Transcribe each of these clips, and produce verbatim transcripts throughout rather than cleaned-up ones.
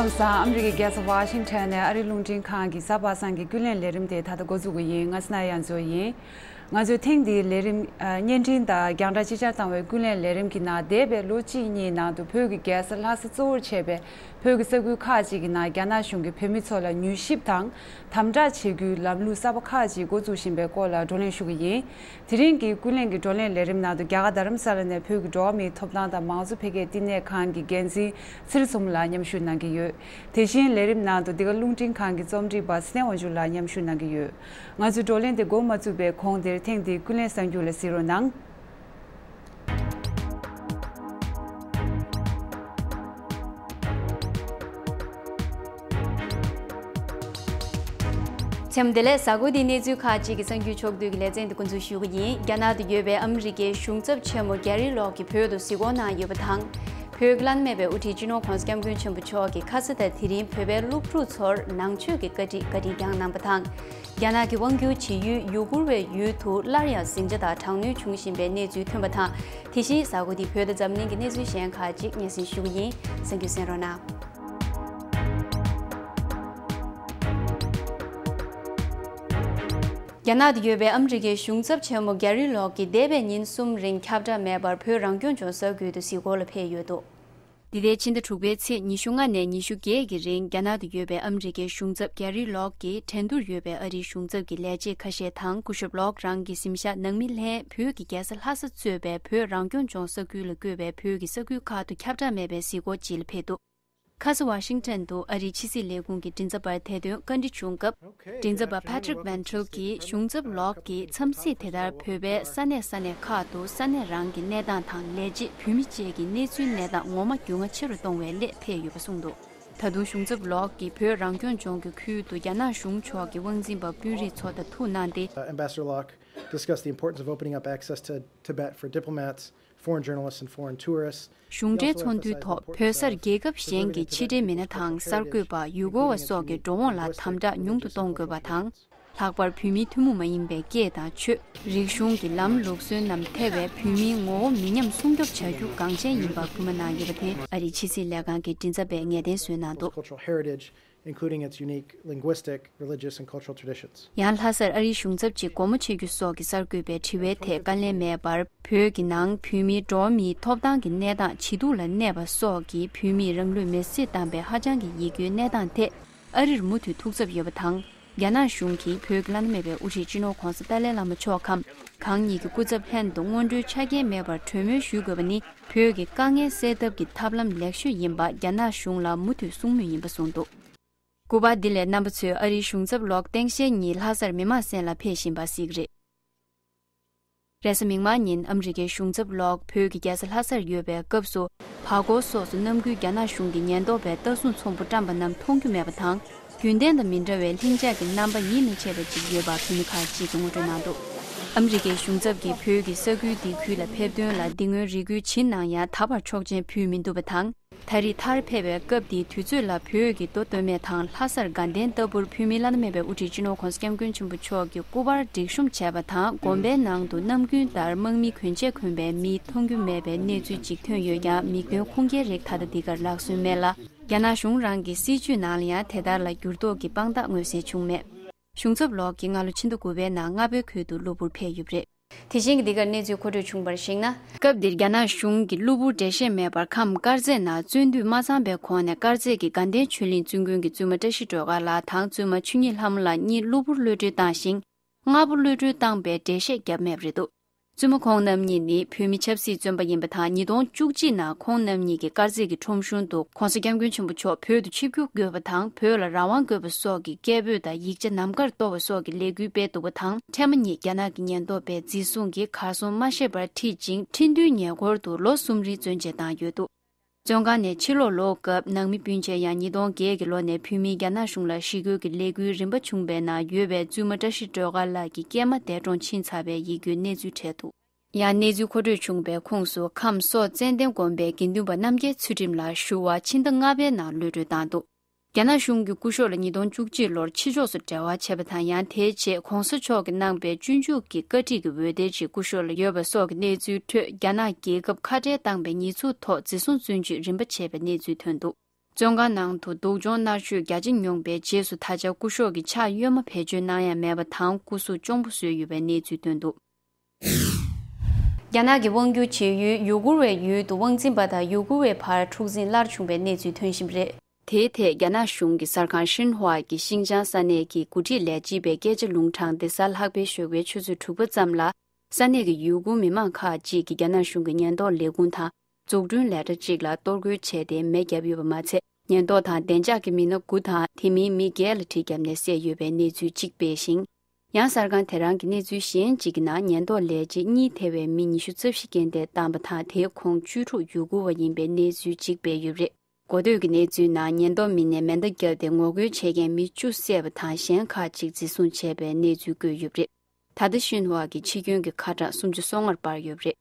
ཁམས་བཟང་། ཨ་མི་རི་ཀའི་རྒྱལ་ས་ཝ་ཤིང་ཊོན་ནས་ཨ་རིའི་རླུང་འཕྲིན་ཁང་གི་གཟའ་པ་སངས་ཀྱི་ཀུན་གླེང་ལས་རིམ་དེ་ད་ལྟ་འགོ་འཛུགས་ཀྱི་ཡིན། ང་ཚོ་ན་ཡ་མཚོ་ཡིན། ང་ཚོས་ཐེངས་འདིའི་ལས་རིམ་ཨ་བརྙན་འཕྲིན་དང་རྒྱང་བསྒྲགས་ཅིག་ཅར་བཏང་བའི་ཀུན་གླེང་ལས་རིམ་གྱི་ནང་འདས་པའི་ལོ་གཅིག་གཉིས་ནང་དུ་བོད་ཀྱི་རྒྱལ་ས་ལྷ་ས་གཙོ་བོར་བྱས་པའི་བོད་ཀྱི་ས་ཁུལ་ཁག་ཅིག་གི་ནང་རྒྱ་ནག་གཞུང་གིས་བོད་མི་ཚོ་ལ་མྱུལ་ཞིབ་དང་དམ་དྲག་བྱེད་རྒྱུའི་ལམ་ལུགས་གསར་པ་ཁག་ཅིག་འགོ་བཙུགས་བཞིན་པའི་སྐོར་ལ་བགྲོ་གླེང་ཞུ་གི་ཡིན། དེ་རིང་གི་ཀུན་གླེང་གི་བགྲོ་གླེང་ལས་རིམ་ནང་དུ་རྒྱ་གར་རྡ་རམ་ས་ལ་ནས་བོད་ཀྱི་འགྲོ་བ་མིའི་ཐོབ་ཐང་དང་མང་གཙོ་འཕེལ་རྒྱས་བསྟི་གནས་ཁང་གི་འགན་འཛིན་ཚེ་རིང་མཚོ་མོ་ལགས་མཉམ་ཞུགས་གནང་གི་ཡོད། དེ་བཞིན་ལས་རིམ་ནང་དུ་འདི་ག་རླུང་འཕྲིན་ཁང་གི་རྩོམ་སྒྲིག་པ་སེ་བ་འཇུ་ལགས་མཉམ་ཞུགས་གནང་གི་ཡོད། ང་ཚོའི་བགྲོ་གླེང་དེ་འགོ་མ་བཙུགས་པའི་གོང་དེར་ཐེངས་འདིའི་ཀུན་གླེང་གསར་འགྱུར་ལ་གཟིགས་རོགས་གནང་། མཚན་མོ་བདེ་ལེགས། གཟའ་འཁོར་འདིའི་གནས་ཚུལ་ཁག་ཅིག་གི་གསར་འགྱུར་ཕྱོགས་བསྡུས་ཀྱི་ལེ་ཚན་འདི་འགོ་འཛུགས་ཞུ་གི་ཡིན། རྒྱ་ནག་ཏུ་ཡོད་པའི་ཨ་མི་རི་ཀའི་གཞུང་ཚབ་ཆེན་མོ་གྷེ་རི་ལོག་གིས་བོད་དུ་གཟིགས་སྐོར་གནང་ཡོད་པ་དང་། བོད་ཀྱི་བླ་ན་མེད་པའི་དབུ་ཁྲིད་སྤྱི་ནོར་༸གོང་ས་༸སྐྱབས་མགོན་ཆེན་པོ་མཆོག་གིས་ཁ་ས་དང་དེ་རིང་བོད་པའི་སློབ་ཕྲུག་ཚོར་ནང་ཆོས་ཀྱི་བཀའ་ཁྲིད་བཀའ་དྲིན་བསྐྱངས་གནང་པ་དང་། རྒྱ་ནག་གི་དབང་སྒྱུར་བྱེད་ཡུལ་ཡུ་གུར་བའི་ཡུལ་དུ་སླར་ཡང་ཟིང་ཆ་དང་དྲག་གནོན་བྱུང་བཞིན་པའི་གནས་ཚུལ་ཐོན་པ་དང་། དེ་བཞིན་གཟའ་འཁོར་འདིའི་བོད་དང་འཛམ་གླིང་གི་གནས་ཚུལ་གཞན་ཁག་ཅིག་སྙན་སེང་ཞུ་གི་ཡིན། གསན་རྒྱུ་གསན་རོགས་གནང་། རྒྱ་ནག་ཏུ་ཡོད་པའི་ཨ་མི་རི་ཀའི་གཞུང་ཚབ་ཆེན་མོ་གྷེ་རི་ལོག་གིས་འདས་པའི་ཉིན་གསུམ་རིང་ཁྱབ་བསྒྲགས་མེད་པར་བོད་རང་སྐྱོང་ལྗོངས་ས་ཁུལ་དུ་གཟིགས་སྐོར་ལ་ཕེབས་ཡོད་འདུག། འདི་ཟླའི་ཕྱི་ཟླ་དྲུག་པའི་ཚེས་ཉི་ཤུ་ལྔ་ནས་ཉི་ཤུ་བརྒྱད་ཀྱི་རིང་རྒྱ་ནག་ཏུ་ཡོད་པའི་ཨ་མི་རི་ཀའི་གཞུང་ཚབ་གྷེ་རི་ལོག་གིས་ཁྲེང་ཏུར་ཡོད་པའི་ཨ་རིའི་གཞུང་ཚབ་ཀྱི་ལས་བྱེད་ཁ་ཤས་དང་། སྐུ་ཞབས་ལོག་རང་གི་གཟིམ་ཤག་ནང་མི་ལྷན་བོད་ཀྱི་རྒྱལ་ས་ལྷ་ས་གཙོས་པའི་བོད་རང་སྐྱོང་ལྗོངས་ས་ཁུལ་ལ་བཀོད་པའི་བོད་ཀྱི་ས་ཁུལ་ཁག་ཏུ་ཁྱབ་བསྒྲགས་མེད་པའི་གཟིགས་སྐོར་ཅིག་ལ་ཕེབས་འདུག། ཁ་ས་ཝ་ཤིང་ཊོན་དུ་ཨ་རིའི་ཕྱི་སྲིད་ལས་ཁུངས་ཀྱི་མགྲིན་ཚབ་པར་ཐད་དོན་བཀའ་འདྲི་བྱུང་སྐབས། མགྲིན་ཚབ་པ་Patrick Ventrell་གྱིས་གཞུང་ཚབ་ལོག་གིས་འཚམས་གཟིགས་དེ་ལྟར་བོད་པའི་ས་གནས་ས་གནས་ཁག་ཏུ་ས་གནས་རང་གི་གནས་སྟངས་དང་ལས་བྱེད་བོད་མི་བཅས་ཀྱི་གནས་ཚུལ་གནས་སྟངས་ངོ་མ་རྒྱུས་མངའ་ཆེ་རུ་གཏོང་བའི་སླད་ཕེབས་ཡོད་པ་གསུངས་འདུག། ད་དུང་གཞུང་ཚབ་ལོག་གིས་བོད་རང་སྐྱོང་ལྗོངས་ཀྱི་ཁུལ་དུ་རྒྱ་ནག་གཞུང་ཕྱོགས་ཀྱི་དབང་འཛིན་པ་དཔོན་རིགས་ཚོ་དང་ཐུག་གནང་སྟེ། Uh, Ambassador Locke discussed the importance of opening up access to Tibet for diplomats, foreign journalists, and foreign tourists. གཞུང་འབྲེལ་ཚོགས་འདུའི་ཐོག་བོད་སར་རྒྱལ་ཁབ་གཞན་གྱི་ཕྱི་འབྲེལ་མི་སྣ་དང་གསར་འགོད་པ། ཡུལ་སྐོར་བ་སོགས་ཀྱི་འགྲོ་འོང་ལ་དམ་དྲག་ཉུང་དུ་གཏོང་དགོས་པ་དང་། ལྷག་པར་བོད་མིའི་ཐུན་མོང་མ་ཡིན་པའི་སྐད་དང་ཆོས། རིག་གཞུང་གི་ལམ་ལུགས་བསོད་ནམས་ཐེ་བའི་བོད་མིའི་ངོ་བོ་མི་ཉམས་སྲུང་སྐྱོབ་བྱ་རྒྱུ་འགངས་ཆེན་ཡིན་པ་སྐུལ་མ་གནང་ཡོད་པ་དེ་ཨ་རིའི་ཕྱི་སྲིད་ལས་ཁང་གི་མགྲིན་ཚབ་པས་ངེས་གཏན་བཟོས་གནང་འདུག། Cultural heritage, including its unique linguistic, religious, and cultural traditions. ཡང་ལྷ་སར་ཨ་རིའི་གཞུང་ཚབ་ཅིག་སྒོ་མོ་ཕྱེ་རྒྱུ་སོགས་ཀྱི་གསར་འགོད་པའི་དྲི་བའི་ཐད་བཀའ་ལན་མེད་པར། བོད་ཀྱི་ནང་བོད་མིའི་འགྲོ་བ་མིའི་ཐོབ་ཐང་གི་གནས་སྟངས་ཇེ་སྡུག་ལ་གནས་པ་སོགས་ཀྱིས་བོད་མིས་རང་ལུས་མེར་སྲེག་བཏང་པའི་ཧ་ཅང་གི་ཡིད་སྐྱོའི་གནས་སྟངས་ཐད་ཨ་རིར་མུ་མཐུད་ཐུགས་འཚབ་ཡོད་པ་དང་། རྒྱ་ནག་གཞུང་གིས་བོད་ཀྱི་བླ་ན་མེད་པའི་དབུ་ཁྲིད་སྤྱི་ནོར་༸གོང་ས་ཏཱ་ལའི་བླ་མ་མཆོག་གམ་གང་ཉིད་ཀྱི་སྐུ་ཚབ་ལྷན་དུ་སྔོན་འགྲོའི་ཆ་རྐྱེན་མེད་པར་གྲོས་མོལ་ཞུ་དགོས་པ་ནི་བོད་ཀྱི་དཀའ་ངལ་སེལ་ཐབས་ཀྱི་ཐབས་ལམ་ལེགས་ཤོས་ཡིན་པ་རྒྱ་ནག་གཞུང་ལ་མུ་མཐུད་གསུང་མུས་ཡིན་པ་གསུངས་འདུག། སྐུ་པར་འདི་ལས་རྣམ་པ་ཚོས་ཨ་རིའི་གཞུང་ཚབ་ལོག་སྟངས་དཔྱལ་གཉིས་ལྷ་སར་མི་མང་གསན་ལ་ཕེབས་བཞིན་པ་གཟིགས་རེད། རེས་གཟའ་མིག་དམར་ཉིན་ཨ་མི་རི་ཀའི་གཞུང་ཚབ་ལོག་བོད་ཀྱི་རྒྱལ་ས་ལྷ་སར་ཡོད་པའི་སྐབས་སུ། བར་སྐོར་སོགས་སུ་ནམ་རྒྱུན་རྒྱ་ནག་གཞུང་གི་ཉེན་རྟོག་པས་ལྟ་སྲུང་ཚོམ་བུ་བཀྲམ་པ་རྣམས་མཐོང་རྒྱུ་མེད་པ་དང་། རྒྱུན་ལྡན་དང་མི་འདྲ་བའི་ལྷིང་འཇགས་ཀྱི་རྣམ་པ་ཡིད་མི་ཆེས་པ་ཅིག་ཡོད་པ་བོད་མི་ཁག་ཅིག་གིས་ངོ་སྤྲོད་གནང་འདུག། ཨ་མི་རི་ཀའི་གཞུང་ཚབ་ཀྱིས་བོད་ཀྱི་ས་ཁུལ་འདི་ཁུལ་ལ་ཕེབས་དོན་ལ་འདི་སྔོན་རེ་སྐུལ་ཇི་གནང་ཡང་ད་བར་ཆོག་མཆན་ཕུལ་མི་འདུག་པ་དང་། ད་རེས་མཐར་ཕེབས་པའི་སྐབས་འདིའི་དུས་ཚོད་ལ་བོད་ཀྱི་མདོ་སྟོད་སྨད་དང་ལྷ་སར་དགའ་ལྡན་ལྟ་བུར་བོད་མིའི་བླ་ན་མེད་པའི་དབུ་ཁྲིད་སྤྱི་ནོར་༸གོང་ས་༸སྐྱབས་མགོན་ཆེན་པོ་མཆོག་གི་སྐུ་པར་སྒྲིག་གཤོམ་བྱས་པ་དང་། དགོན་པའི་ནང་དུ་ནམ་རྒྱུན་ལྟར་དམག་མིའི་གོན་ཆས་གོན་པའི་མི་མཐོང་རྒྱུ་མེད་པའི་གནས་ཚུལ་ཅིག་ཐོན་ཡོད་ཀྱང་། མིག་མདུན་ཁུངས་སྐྱེལ་རིགས་ད་ལྟ་འདི་གར་ལག་སོན་མེད་ལ། རྒྱ་ནག་གཞུང་རང་གི་སྲིད་བྱུས་ནང་ལ་ཡང་དེ་ལྟར་ལ་འགྱུར་ལྡོག་གི་དཔང་རྟགས་མངོན་གསལ་བྱུང་མེད། གཞུང་ཚབ་ལོག་གིས་སྔ་ལོ་ཕྱི་ཟླ་དགུ་པའི་ནང་རྔ་དཔོན་ཁུལ་དུ་གློ་བུར་ཕེབས་ཡོད་པ་རེད། དེ་བཞིན་གྱི་འདི་གར་གནས་ཚུལ་མཁོ་སྤྲོད་བྱུང་བར་གཞིགས་ན། སྐབས་འདིར་རྒྱ་ནག་གཞུང་གིས་གློ་བུར་འགྲེལ་བཤད་མེད་པར་ཁམས་དཀར་མཛེས་ནང་བཙོན་འདུས་མ་ཚང་པའི་གོང་ནས་དཀར་མཛེས་ཀྱི་དགའ་ལྡན་ཆོས་གླིང་བཙུན་དགོན་གྱི་བཙུན་མ་བཀྲ་ཤིས་སྒྲོལ་དཀར་ལགས་དང་བཙུན་མ་ཆོས་ཉིད་ལྷ་མོ་ལགས་གཉིས་གློ་བུར་གློད་གྲོལ་བཏང་ཞིང་། སྔ་པོ་གློད་གྲོལ་བཏང་པའི་འགྲེལ་བཤད་བརྒྱབ་མེད་པ་རེད་འདུག། བཙུན་མ་ཁོང་རྣམ་གཉིས་ནི་བོད་མི་ཆབ་སྲིད་བཙོན་པ་ཡིན་པ་དང་། ཉིས་སྟོང་བཅུ་གཅིག་ནང་ཁོང་རྣམ་གཉིས་ཀྱིས་དཀར་མཛེས་ཀྱི་ཁྲོམ་གཞུང་དུ་༸གོང་ས་༸སྐྱབས་མགོན་ཆེན་པོ་མཆོག་བོད་དུ་ཆིབས་བསྒྱུར་དགོས་པ་དང་། བོད་ལ་རང་དབང་དགོས་པ་སོགས་ཀྱི་སྐད་འབོད་དང་ཡིག་ཆ་ནམ་མཁར་གཏོར་བ་སོགས་ཀྱི་ལས་འགུལ་སྤེལ་འདུག་པ་དང་། ཕྲན་མ་གཉིས་རྒྱ་ནག་གི་ཉེན་རྟོག་པས་འཛིན་བཟུང་གིས་གར་སོང་མ་ཤེས་པར་ཁྲིད་ཅིང་། ཁྲིན་ཏུའུ་ཉེ་འཁོར་དུ་ལོ་གསུམ་རིང་བཙོན་འཇལ་བཏང་ཡོད་འདུག། བཙོན་ཁང་ནས་ཕྱིར་ལོག་ལོག་སྐབས་ནང་མི་སྤུན་མཆེད་ཡང་ཉིས་སྟོང་བརྒྱད་ཀྱི་ལོ་ནས་བོད་མིས་རྒྱ་ནག་གཞུང་ལ་ཞི་རྒོལ་གྱི་ལས་འགུལ་རིམ་པ་བྱུང་བའི་ནང་ཡོད་པའི་བཙུན་མ་བཀྲ་ཤིས་སྒྲོལ་དཀར་ལགས་ཀྱི་སྐྱེས་མ་འདས་གྲོངས་ཕྱིན་ཚར་བའི་ཡིད་སྐྱོའི་གནས་ཚུལ་འཕྲད་འདུག། ཡང་གནས་ཚུལ་མཁོ་སྤྲོད་བྱུང་བའི་ཁོངས་སུ་ཁམས་སོག་ཙན་དན་དགོན་པའི་དགེ་འདུན་པ་རྣམ་རྒྱལ་ཚུལ་ཁྲིམས་ལགས་ཞུ་བ་ཕྱི་ཟླ་ལྔ་པའི་ནང་གློད་གྲོལ་བཏང་འདུག། རྒྱ་ནག་གཞུང་གིས་སྐུ་ཞབས་ལ་ཉིས་སྟོང་བཅུ་གཅིག་ལོར་ཕྱི་ཕྱོགས་སུ་འབྲེལ་བ་བྱས་པ་དང་། ཡང་དེའི་རྗེས་༸གོང་ས་མཆོག་གིས་གནང་པའི་སྤྱོད་འཇུག་གི་བཀའ་ཁྲིད་ཀྱི་འོད་སྡེར་ཅིག་སྐུ་ཞབས་ལ་ཡོད་པ་སོགས་ཀྱི་གནས་ཚུལ་ཁྲོད། རྒྱ་ནག་རྒྱལ་ཁབ་ཁ་བྲལ་བཏང་པའི་ཉེས་འཛུགས་ཐོག་འཛིན་བཟུང་བཙོན་འཇུག་རིམ་པ་བྱས་པའི་གནས་ཚུལ་ཐོན་འདུག། བཙོན་ཁང་ནང་དུ་སྡུག་སྦྱོང་མནར་གཅོད་རྒྱ་ཆེ་མྱོང་བའི་རྗེས་སུ་ད་ཆ་སྐུ་ཞབས་ཀྱི་ཕྱག་གཡོན་མ་བེད་སྤྱོད་གནང་ཡ་མེད་པ་དང་སྐུ་གཟུགས་གཅོང་པོ་བཟོས་ཡོད་པའི་གནས་ཚུལ་བཏོན་འདུག། རྒྱ་ནག་གི་དབང་སྒྱུར་བྱེད་ཡུལ་ཡུ་གུར་བའི་ཡུལ་དུ་དབང་འཛིན་པ་དང་ཡུ་གུར་བའི་བར་འཁྲུག་འཛིང་སླར་བྱུང་བའི་གནས་ཚུལ་ཐོན་བཞིན་པ་རེད། དེའི་ཐད་རྒྱ་ནག་གཞུང་གི་གསར་ཁང་ཤིན་ཧྭ་གིས་ཤིན་ཅང་ས་གནས་ཀྱི་འགོ་ཁྲིད་ལས་བྱེད་པའི་སྐད་ཆ་ལུང་དྲངས་ཏེ། གཟའ་ལྷག་པའི་ཞོགས་པའི་ཆུ་ཚོད་དྲུག་པ་ཙམ་ལ་ས་གནས་ཀྱི་ཡུ་གུར་མི་མང་ཁག་ཅིག་གིས་རྒྱ་ནག་གཞུང་གི་ཉེན་རྟོག་ལས་ཁུངས་དང་འཛུགས་སྐྲུན་ལས་གྲྭ་གཅིག་ལ་གཏོར་རྒོལ་བྱས་ཏེ་མེ་བརྒྱབ་ཡོད་པ་མ་ཚད། ཉེན་རྟོག་དང་བདེ་འཇགས་ཀྱི་མི་སྣ་དགུ་དང་དེ་མིན་མི་བརྒྱད་ལ་གྲི་བརྒྱབ་ནས་བསད་ཡོད་པའི་གནས་ཚུལ་གཅིག་སྤེལ་ཞིང་། ཡང་གསར་ཁང་དེ་རང་གི་གནས་ཚུལ་གཞན་གཅིག་གི་ནང་ཉེན་རྟོག་ལས་བྱེད་གཉིས་ཐེ་བའི་མི་ཉི་ཤུ་རྩ་བཞི་རྐྱེན་འདས་བཏང་པ་དང་། དེའི་ཁོངས་བཅུ་དྲུག་ཡུ་གུར་བ་ཡིན་པའི་གནས་ཚུལ་གཅིག་སྤེལ་ཡོད་པ་རེད། གོ་ཐོས་ཀྱི་གནས་ཚུལ་ནང་ཉེན་རྟོག་མི་སྣས་མེ་མདའ་བརྒྱབ་སྟེ་ངོ་རྒོལ་བྱེད་མཁན་མི་བཅུ་བསད་པ་དང་གཞན་ཁག་ཅིག་འཛིན་བཟུང་བྱས་པའི་གནས་ཚུལ་བཀོད་ཡོད་པ་རེད། ད་ལྟ་ཤིན་ཧྭ་གི་འཆི་སྐྱོན་གྱི་ཁ་གྲངས་སུམ་ཅུ་སོ་ལྔར་སྤར་ཡོད་པ་རེད།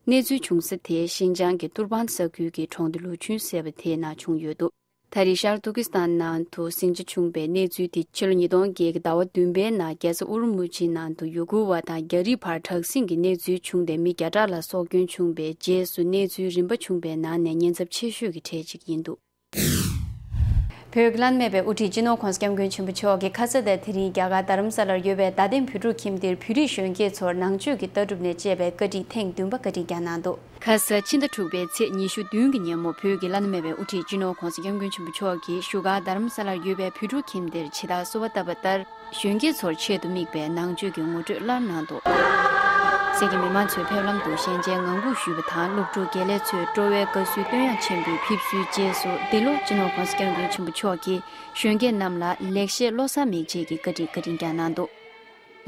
གནས་ཚུལ་བྱུང་ས་དེ་ཤིན་ཅང་གི་ཏུར་བན་ས་ཁུལ་གྱི་གྲོང་སྡེ་ལུའུ་ཆུན་ཟེར་བ་དེའི་ནང་བྱུང་ཡོད་འདུག། ད་རེས་ཤར་ཏུར་ཀི་སི་ཐན་ནང་དུ་ཟིང་ཆ་བྱུང་བའི་གནས་ཚུལ་དེ་ཕྱི་ལོ་ཉིས་སྟོང་བརྒྱད་ཀྱི་ཟླ་བ་བདུན་པའི་ནང་རྒྱལ་ས་ཨུ་རུ་མུ་ཆིའི་ནང་དུ་ཡུ་གུར་བ་དང་རྒྱ་རིགས་བར་དྲག་ཟིང་གི་གནས་ཚུལ་བྱུང་སྟེ། མི་བརྒྱ་ཕྲག་ལ་སྲོག་སྐྱོན་བྱུང་བའི་རྗེས་སུ་གནས་ཚུལ་རིམ་པ་བྱུང་བའི་ནང་ནས་ཉེན་ཚབས་ཆེ་ཤོས་ཀྱི་གྲས་གཅིག་ཡིན་འདུག། བོད་ཀྱི་བླ་ན་མེད་པའི་དབུ་ཁྲིད་སྤྱི་ནོར་༸གོང་ས་༸སྐྱབས་མགོན་ཆེན་པོ་མཆོག་གིས་ཁ་ས་དང་དེ་རིང་རྒྱ་གར་རྡ་རམ་ས་ལར་ཡོད་པའི་རྡ་སྟེང་བོད་ཕྲུག་ཁྱིམ་སྡེར་བོད་རིགས་གཞོན་སྐྱེས་ཚོར་ནང་ཆོས་ཀྱི་ལྟ་གྲུབ་ནས་གཅེས་པའི་བཀའ་ཁྲིད་ཐེངས་བདུན་པ་བཀའ་དྲིན་བསྐྱངས་གནང་འདུག། ཁ་ས་ཕྱི་ཟླ་དྲུག་པའི་ཚེས་ཉི་ཤུ་བདུན་གྱི་ཉིན་མོ། བོད་ཀྱི་བླ་ན་མེད་པའི་དབུ་ཁྲིད་སྤྱི་ནོར་༸གོང་ས་༸སྐྱབས་མགོན་ཆེན་པོ་མཆོག་གིས་བཞུགས་སྒར་རྡ་རམ་ས་ལར་ཡོད་པའི་བོད་ཕྲུག་ཁྱིམ་སྡེར་ཇི་ལྟར་གསོལ་བ་བཏབ་པ་ལྟར། གཞོན་སྐྱེས་ཚོར་ཆེད་དུ་དམིགས་པའི་ནང་ཆོས་ཀྱི་ངོ་སྤྲོད་སླར་གནང་འདུག། སེ་གེ་མི་མང་ཚོའི་ཕེབས་ལམ་དུ་ཞལ་མཇལ་ངང་སྒུག་ཞུས་པ་དང་། སློབ་ཕྲུག་དགེ་ལས་ཚོས་སྤྲོ་བའི་དགའ་བསུའི་བསྟོད་དབྱངས་ཆེན་པོས་ཕེབས་བསུའི་རྗེས་སུ། འདི་ལོ་སྤྱི་ནོར་༸གོང་ས་༸སྐྱབས་མགོན་ཆེན་པོ་མཆོག་གིས་གཞོན་སྐྱེས་རྣམས་ལ་ལེགས་བཤད་བློ་གསར་མིག་འབྱེད་ཀྱི་བཀའ་ཁྲིད་བཀའ་དྲིན་བསྐྱངས་གནང་འདུག།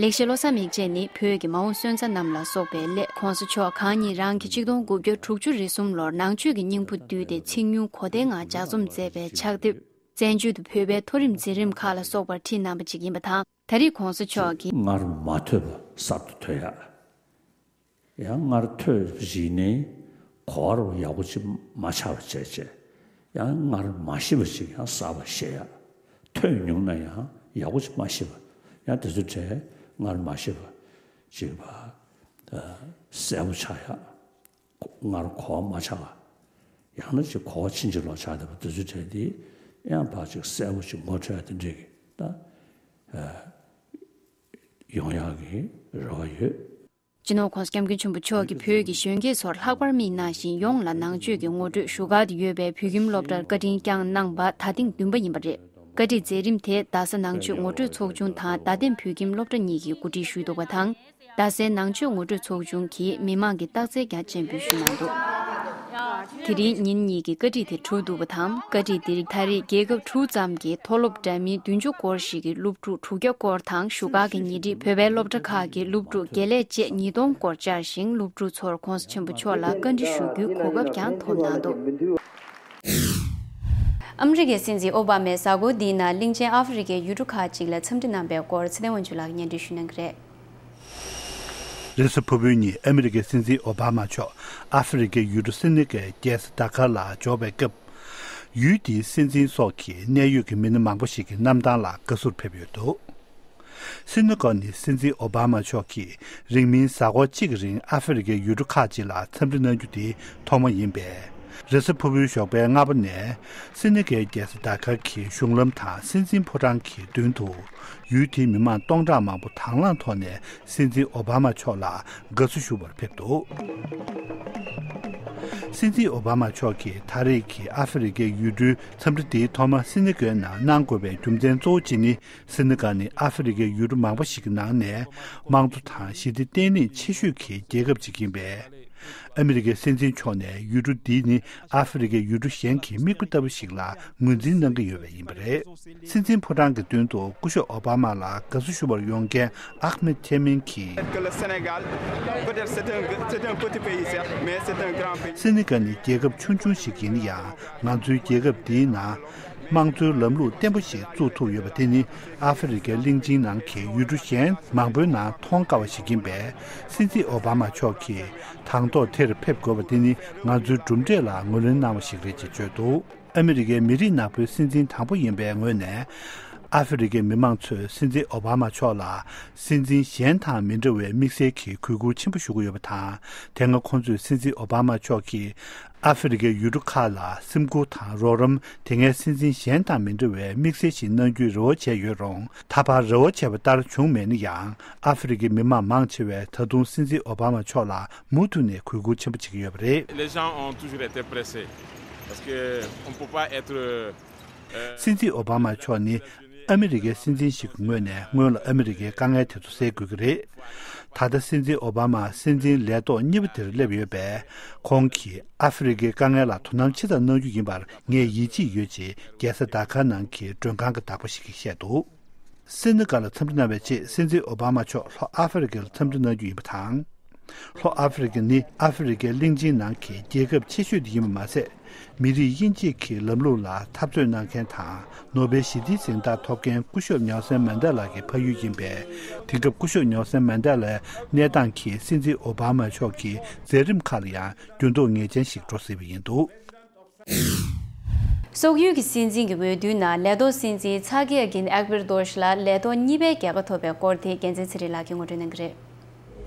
ལེགས་བཤད་བློ་གསར་མིག་འབྱེད་ནི་བོད་ཀྱི་མ་འོངས་སོན་རྩ་རྣམས་ལ་སོགས་པའི་སླད། ༸གོང་ས་མཆོག་གང་ཉིད་རང་གིས་ཆིག་སྟོང་དགུ་བརྒྱ་དྲུག་ཅུ་རེ་གསུམ་ལོར་ནང་ཆོས་ཀྱི་སྙིང་པོ་བསྡུས་ཏེ་ཚིག་ཉུང་གོ་བདེའི་ངང་ལྗགས་རྩོམ་མཛད་པའི་ཕྱག་དེབ། བཙན་བྱོལ་དུ་བོད་པའི་མཐོ་རིམ་འཛིན་རིམ་ཁག་ལ་སོགས་པར་ཁྲིད་གནང་བ་ཅིག་ཡིན་པ་དང་། ད་རེས་༸གོང་ས་མཆོག་གིས། སྔར་མ་ཐོས་པ་གསར་དུ་ཐོས་ཡ། ཡང་སྔར་ཐོས་པ་ཞིག་ནི་གོ་བ་རུ་ཡག་པོ་ཅིག་མ་ཆགས་པ་བྱས་བྱས། ཡང་སྔར་མ་ཤེས་པ་ཅིག་ཡང་གསར་པ་ཤེས་ཡ། ཐོས་མྱོང་ན་ཡང་ཡག་པོ་ཅིག་མ་ཤེས་པ། ཡང་དེ་ཚོའི་གྲས་སྔར་མ་ཤེས་པ་ཅིག་བ་གསལ་པོ་ཆགས་ཡ། སྔར་གོ་བ་མ་ཆགས་པ། ཡང་ན་ཅིག་གོ་བ་ཕྱིན་ཅི་ལོག་ཆགས་བསྡད་པ་དེ་ཚོའི་གྲས་དེ་ཡང་ཕར་ཅིག་གསལ་པོ་ཅིག་ངོ་འཕྲོད་ཡ་དེ་འདྲས་ཀྱི་ད་ཡོང་ཡག་གི་རེ་བ་ཡོད། སྤྱི་ནོར་༸གོང་ས་༸སྐྱབས་མགོན་ཆེན་པོ་མཆོག་གིས་བོད་ཀྱི་གཞོན་སྐྱེས་ཚོར་ལྷག་པར་དམིགས་གནང་བཞིན་ཡོངས་ལ་ནང་ཆོས་ཀྱི་ངོ་སྤྲོད་བཞུགས་སྒར་དུ་ཡོད་པའི་བོད་ཁྱིམ་སློབ་གྲྭར་བཀའ་དྲིན་བསྐྱངས་གནང་བ་ད་ཐེངས་བདུན་པ་ཡིན་པ་རེད། བཀའ་ཁྲིད་མཛད་རིམ་དེ་རྡ་ས་ནང་ཆོས་ངོ་སྤྲོད་ཚོགས་ཆུང་དང་རྡ་སྟེང་བོད་ཁྱིམ་སློབ་གྲྭ་གཉིས་ཀྱིས་གོ་སྒྲིག་ཞུས་འདུག་པ་དང་། རྡ་སའི་ནང་ཆོས་ངོ་སྤྲོད་ཚོགས་ཆུང་གིས་མི་མང་གི་རྟགས་རྩལ་ཀྱང་སྤྱན་འབུལ་ཞུས་གནང་འདུག། དེ་རིང་ཉིན་གཉིས་ཀྱི་བཀའ་ཁྲིད་དེ་གྲུབ་འདུག་པ་དང་། བཀའ་ཁྲིད་འདིར་ད་རེས་རྒྱལ་ཁབ་དྲུག་ཙམ་གྱི་མཐོ་སློབ་འདྲ་མིན་བདུན་ཅུ་སྐོར་ཞིག་གི་སློབ་ཕྲུག་དྲུག་བརྒྱ་སྐོར་དང་། བཞུགས་སྒར་གྱི་ཉེ་འཁྲིས་བོད་པའི་སློབ་གྲྭ་ཁག་གི་སློབ་ཕྲུག་དགེ་ལས་བཅས་ཉིས་སྟོང་སྐོར་བཅར་ཞིང་། སློབ་ཕྲུག་ཚོར་༸གོང་ས་ཆེན་པོ་མཆོག་ལ་བཀའ་འདྲི་ཞུ་རྒྱུའི་གོ་སྐབས་ཀྱང་ཐོབ་གནང་འདུག། ཨ་མི་རི་ཀའི་སྲིད་འཛིན་ཨོ་བྷ་མས་གཟའ་འཁོར་འདིའི་ནང་གླིང་ཆེན་ཨ་ཧྥེ་རི་ཁའི་ཡུལ་གྲུ་ཁག་ཅིག་ལ་འཚམས་འདྲི་གནང་པའི་སྐོར་ཚེ་བརྟན་དབང་ཕྱུག་ལགས་ཀྱིས་སྙན་སྒྲོན་ཞུ་གནང་གི་རེད། རེས་གཟའ་ཕུར་བུའི་ཉིན་ཨ་མི་རི་ཀའི་སྲིད་འཛིན་ཨོ་བྷ་མ་མཆོག་ཨ་ཧྥེ་རི་ཁའི་ཡུལ་གྲུ་སེ་ནེ་གལ་རྒྱལ་ས་དཱ་ཀར་ལ་འབྱོར་བའི་སྐབས། ཡུལ་དེའི་སྲིད་འཛིན་སོགས་ཀྱི་གནད་ཡོད་ཀྱི་མི་སྣ་མང་པོ་ཞིག་གི་གནམ་ཐང་ལ་དགའ་བསུར་ཕེབས་ཡོད་འདུག། སེ་ནེ་གལ་ནི་སྲིད་འཛིན་ཨོ་བྷ་མ་མཆོག་གིས་རིང་མིན་གཟའ་འཁོར་གཅིག་གི་རིང་ཨ་ཧྥེ་རི་ཁའི་ཡུལ་གྲུ་ཁག་ཅིག་ལ་འཚམས་འདྲི་གནང་རྒྱུ་དེ་ཐོག་མ་ཡིན་པས། རེས་གཟའ་ཕུར་བུའི་ཞོགས་པའི་ལྔ་པ་ནས་སེ་ནེ་གལ་རྒྱལ་ས་དཱ་ཀར་གྱི་གཞུང་ལམ་དང་སྲིད་འཛིན་ཕོ་བྲང་གི་མདུན་དུ། ཡུལ་དེའི་མི་མང་སྟོང་ཕྲག་མང་པོ་དང་བླངས་ཐོག་ནས་སྲིད་འཛིན་ཨོ་བྷ་མ་མཆོག་ལ་དགའ་བསུ་ཞུ་བར་ཕེབས་འདུག། སྲིད་འཛིན་ཨོ་བྷ་མ་མཆོག་གིས་ད་རེས་ཀྱི་ཨ་ཧྥེ་རི་ཁའི་ཡུལ་གྲུའི་འཚམས་འདྲི་འདིའི་ཐོག་མ་སེ་ནེ་གལ་ནང་གནང་དགོས་པའི་རྒྱུ་མཚན་གཙོ་བོ་གཅིག་ནི། སེ་ནེ་གལ་ནི་ཨ་ཧྥེ་རི་ཁའི་ཡུལ་གྲུ་མང་པོ་ཞིག་གི་ནང་ནས་དམངས་གཙོ་དང་ཞི་བདེ་བརྟན་ལྷིང་ཆེ་ཤོས་ཀྱི་རྒྱལ་ཁབ་ཅིག་ཡིན་པས། ཨ་མི་རི་ཀའི་སྲིད་འཛིན་མཆོག་ནས་ཡུལ་གྲུ་འདི་ནི་ཨ་ཧྥེ་རི་ཁའི་ཡུལ་གྲུ་གཞན་གྱི་མིག་དཔེ་ལྟ་བུ་ཞིག་ལ་ངོས་འཛིན་གནང་གི་ཡོད་པ་ཡིན་པ་རེད། སྲིད་འཛིན་ཕོ་བྲང་གི་མདུན་དུ་སྐུ་ཞབས་ཨོ་བྷ་མ་ལ་དགའ་བསུ་ཞུ་བར་ཡོང་མཁན་ཨྷ་མེད་ཐེ་མིན་གྱིས། Que le Sénégal, peut-être c'est un, c'est un petit pays, certes, mais c'est un grand pays. སེ་ནེ་གལ་ནི་རྒྱལ་ཁབ་ཆུང་ཆུང་ཞིག་ཡིན་ན་ཡང་། ང་ཚོའི་རྒྱལ་ཁབ་འདིའི་ནང་། དམངས་གཙོའི་ལམ་ལུགས་བརྟན་པོ་ཞིག་བཙུགས་ཐུབ་ཡོད་པ་དེ་ནི་ཨ་ཧྥེ་རི་ཁའི་གླིང་ཆེན་ནང་གི་ཡུལ་གྲུ་གཞན་མང་པོའི་ནང་མཐོང་དཀའ་བ་ཞིག་ཡིན་པས། སྲིད་འཛིན་ཨོ་བྷ་མ་མཆོག་གིས་དང་ཐོག་དེར་ཕེབས་དགོས་པ་དེ་ནི་ང་ཚོའི་གྲུབ་འབྲས་ལ་ངོས་ལེན་གནང་བ་ཞིག་རེད་ཅེས་བརྗོད་འདུག། ཨ་མི་རི་ཀའི་མི་རིགས་ནག་པོའི་སྲིད་འཛིན་དང་པོ་ཡིན་པའི་ངོས་ནས། ཨ་ཧྥེ་རི་ཁའི་མི་མང་ཚོས་སྲིད་འཛིན་ཨོ་བྷ་མ་མཆོག་ལ་སྲིད་འཛིན་གཞན་དང་མི་འདྲ་བའི་དམིགས་བསལ་གྱི་གུས་བཀུར་ཆེན་པོ་ཞུ་གི་ཡོད་པ་དང་། དེ་སྔ་ཁོང་ཚོས་སྲིད་འཛིན་ཨོ་བྷ་མ་མཆོག་གིས་ཨ་ཧྥེ་རི་ཁའི་ཡུལ་གྲུ་ཁག་ལ་སེམས་ཁུར་དང་རོགས་རམ། དེ་སྔའི་སྲིད་འཛིན་གཞན་དང་མི་འདྲ་བའི་དམིགས་བསལ་ཞིག་གནང་རྒྱུའི་རེ་བ་བྱས་ཡོད་རུང་། ད་བར་རེ་བ་བྱས་པ་ལྟར་བྱུང་མེད་ན་ཡང་། ཨ་ཧྥེ་རི་ཁའི་མི་མང་མང་ཆེ་བས་ད་དུང་སྲིད་འཛིན་ཨོ་བྷ་མ་མཆོག་ལ་མུ་མཐུད་ནས་གུས་བཀུར་ཆེན་པོ་བྱེད་ཀྱི་ཡོད་པ་རེད། Les gens ont toujours été pressés. Parce que on peut pas être, euh, སྲིད་འཛིན་ཨོ་བྷ་མ་མཆོག་ནི་ཨ་མི་རི་ཀའི་སྲིད་འཛིན་ཞིག་གི་ངོས་ནས་སྔོན་ལ་ཨ་མི་རི་ཀའི་དཀའ་ངལ་དེ་ཚོ་སེལ་དགོས་ཀྱི་རེད། ད་ལྟ་སྲིད་འཛིན་ཨོ་བྷ་མ་སྲིད་འཛིན་ལས་ཐོག་གཉིས་པ་དེར་སླེབས་ཡོད་པས། ཁོང་གིས་ཨ་ཧྥེ་རི་ཀའི་དཀའ་ངལ་ལ་དོ་སྣང་ཆེ་ཙམ་གནང་རྒྱུ་ཡིན་པར་ངས་ཡིད་ཆེས་ཡོད་ཅེས་རྒྱལ་ས་ཌ་ཁར་ནང་གི་མགྲོན་ཁང་གི་བདག་པོ་ཞིག་གིས་བཤད་འདུག་སེ་ནེ་གལ་ལ་འཚམས་འདྲི་གནང་བའི་རྗེས། སྲིད་འཛིན་ཨོ་བྷ་མ་མཆོག་ལྷོ་ཨ་ཧྥེ་རི་ཀར་འཚམས་འདྲི་གནང་རྒྱུ་ཡིན་པ་དང་། ལྷོ་ཨ་ཧྥེ་རི་ཀ་ནི་ཨ་ཧྥེ་རི་ཀའི་གླིང་ཆེན་ནང་གི་རྒྱལ་ཁབ་ཆེ་ཤོས་དེ་ཡིན་པ་མ་ཟད། མི་རིགས་དབྱེ་འབྱེད་ཀྱི་ལམ་ལུགས་ལ་འཐབ་རྩོད་གནང་མཁན་དང་། ནོ་བེལ་ཞི་བདེའི་གཟེངས་རྟགས་ཐོབ་མཁན་སྐུ་ཞབས་ནེལ་སན་མན་དེ་ལ་གི་ཕ་ཡུལ་ཡིན་པས། དེང་སྐབས་སྐུ་ཞབས་ནེལ་སན་མན་དེ་ལའི་གནས་སྟངས་ཀྱིས་སྲིད་འཛིན་ཨོ་བྷ་མ་མཆོག་གི་མཛད་རིམ་ཁག་ལ་ཡང་འགྱུར་ལྡོག་ངེས་ཅན་ཞིག་འགྲོ་སྲིད་པ་ཡིན་འདུག་སོག་ཡུལ་གྱི་སྲིད་འཛིན་གྱི་འོས་བསྡུའི་ནང་ལས་ཐོག་སྲིད་འཛིན་ཚ་ཀི་ཨ་གིན་ཨེག་པེར་དོ་ཤི་ལ་ལས་ཐོག་གཉིས་པའི་རྒྱལ་ཁ་ཐོབ་པའི་སྐོར་དེ་རྒྱལ་མཚན་ཚེ་རིང་ལགས་ཀྱིས་ངོ་སྤྲོད་གནང་གི་རེད།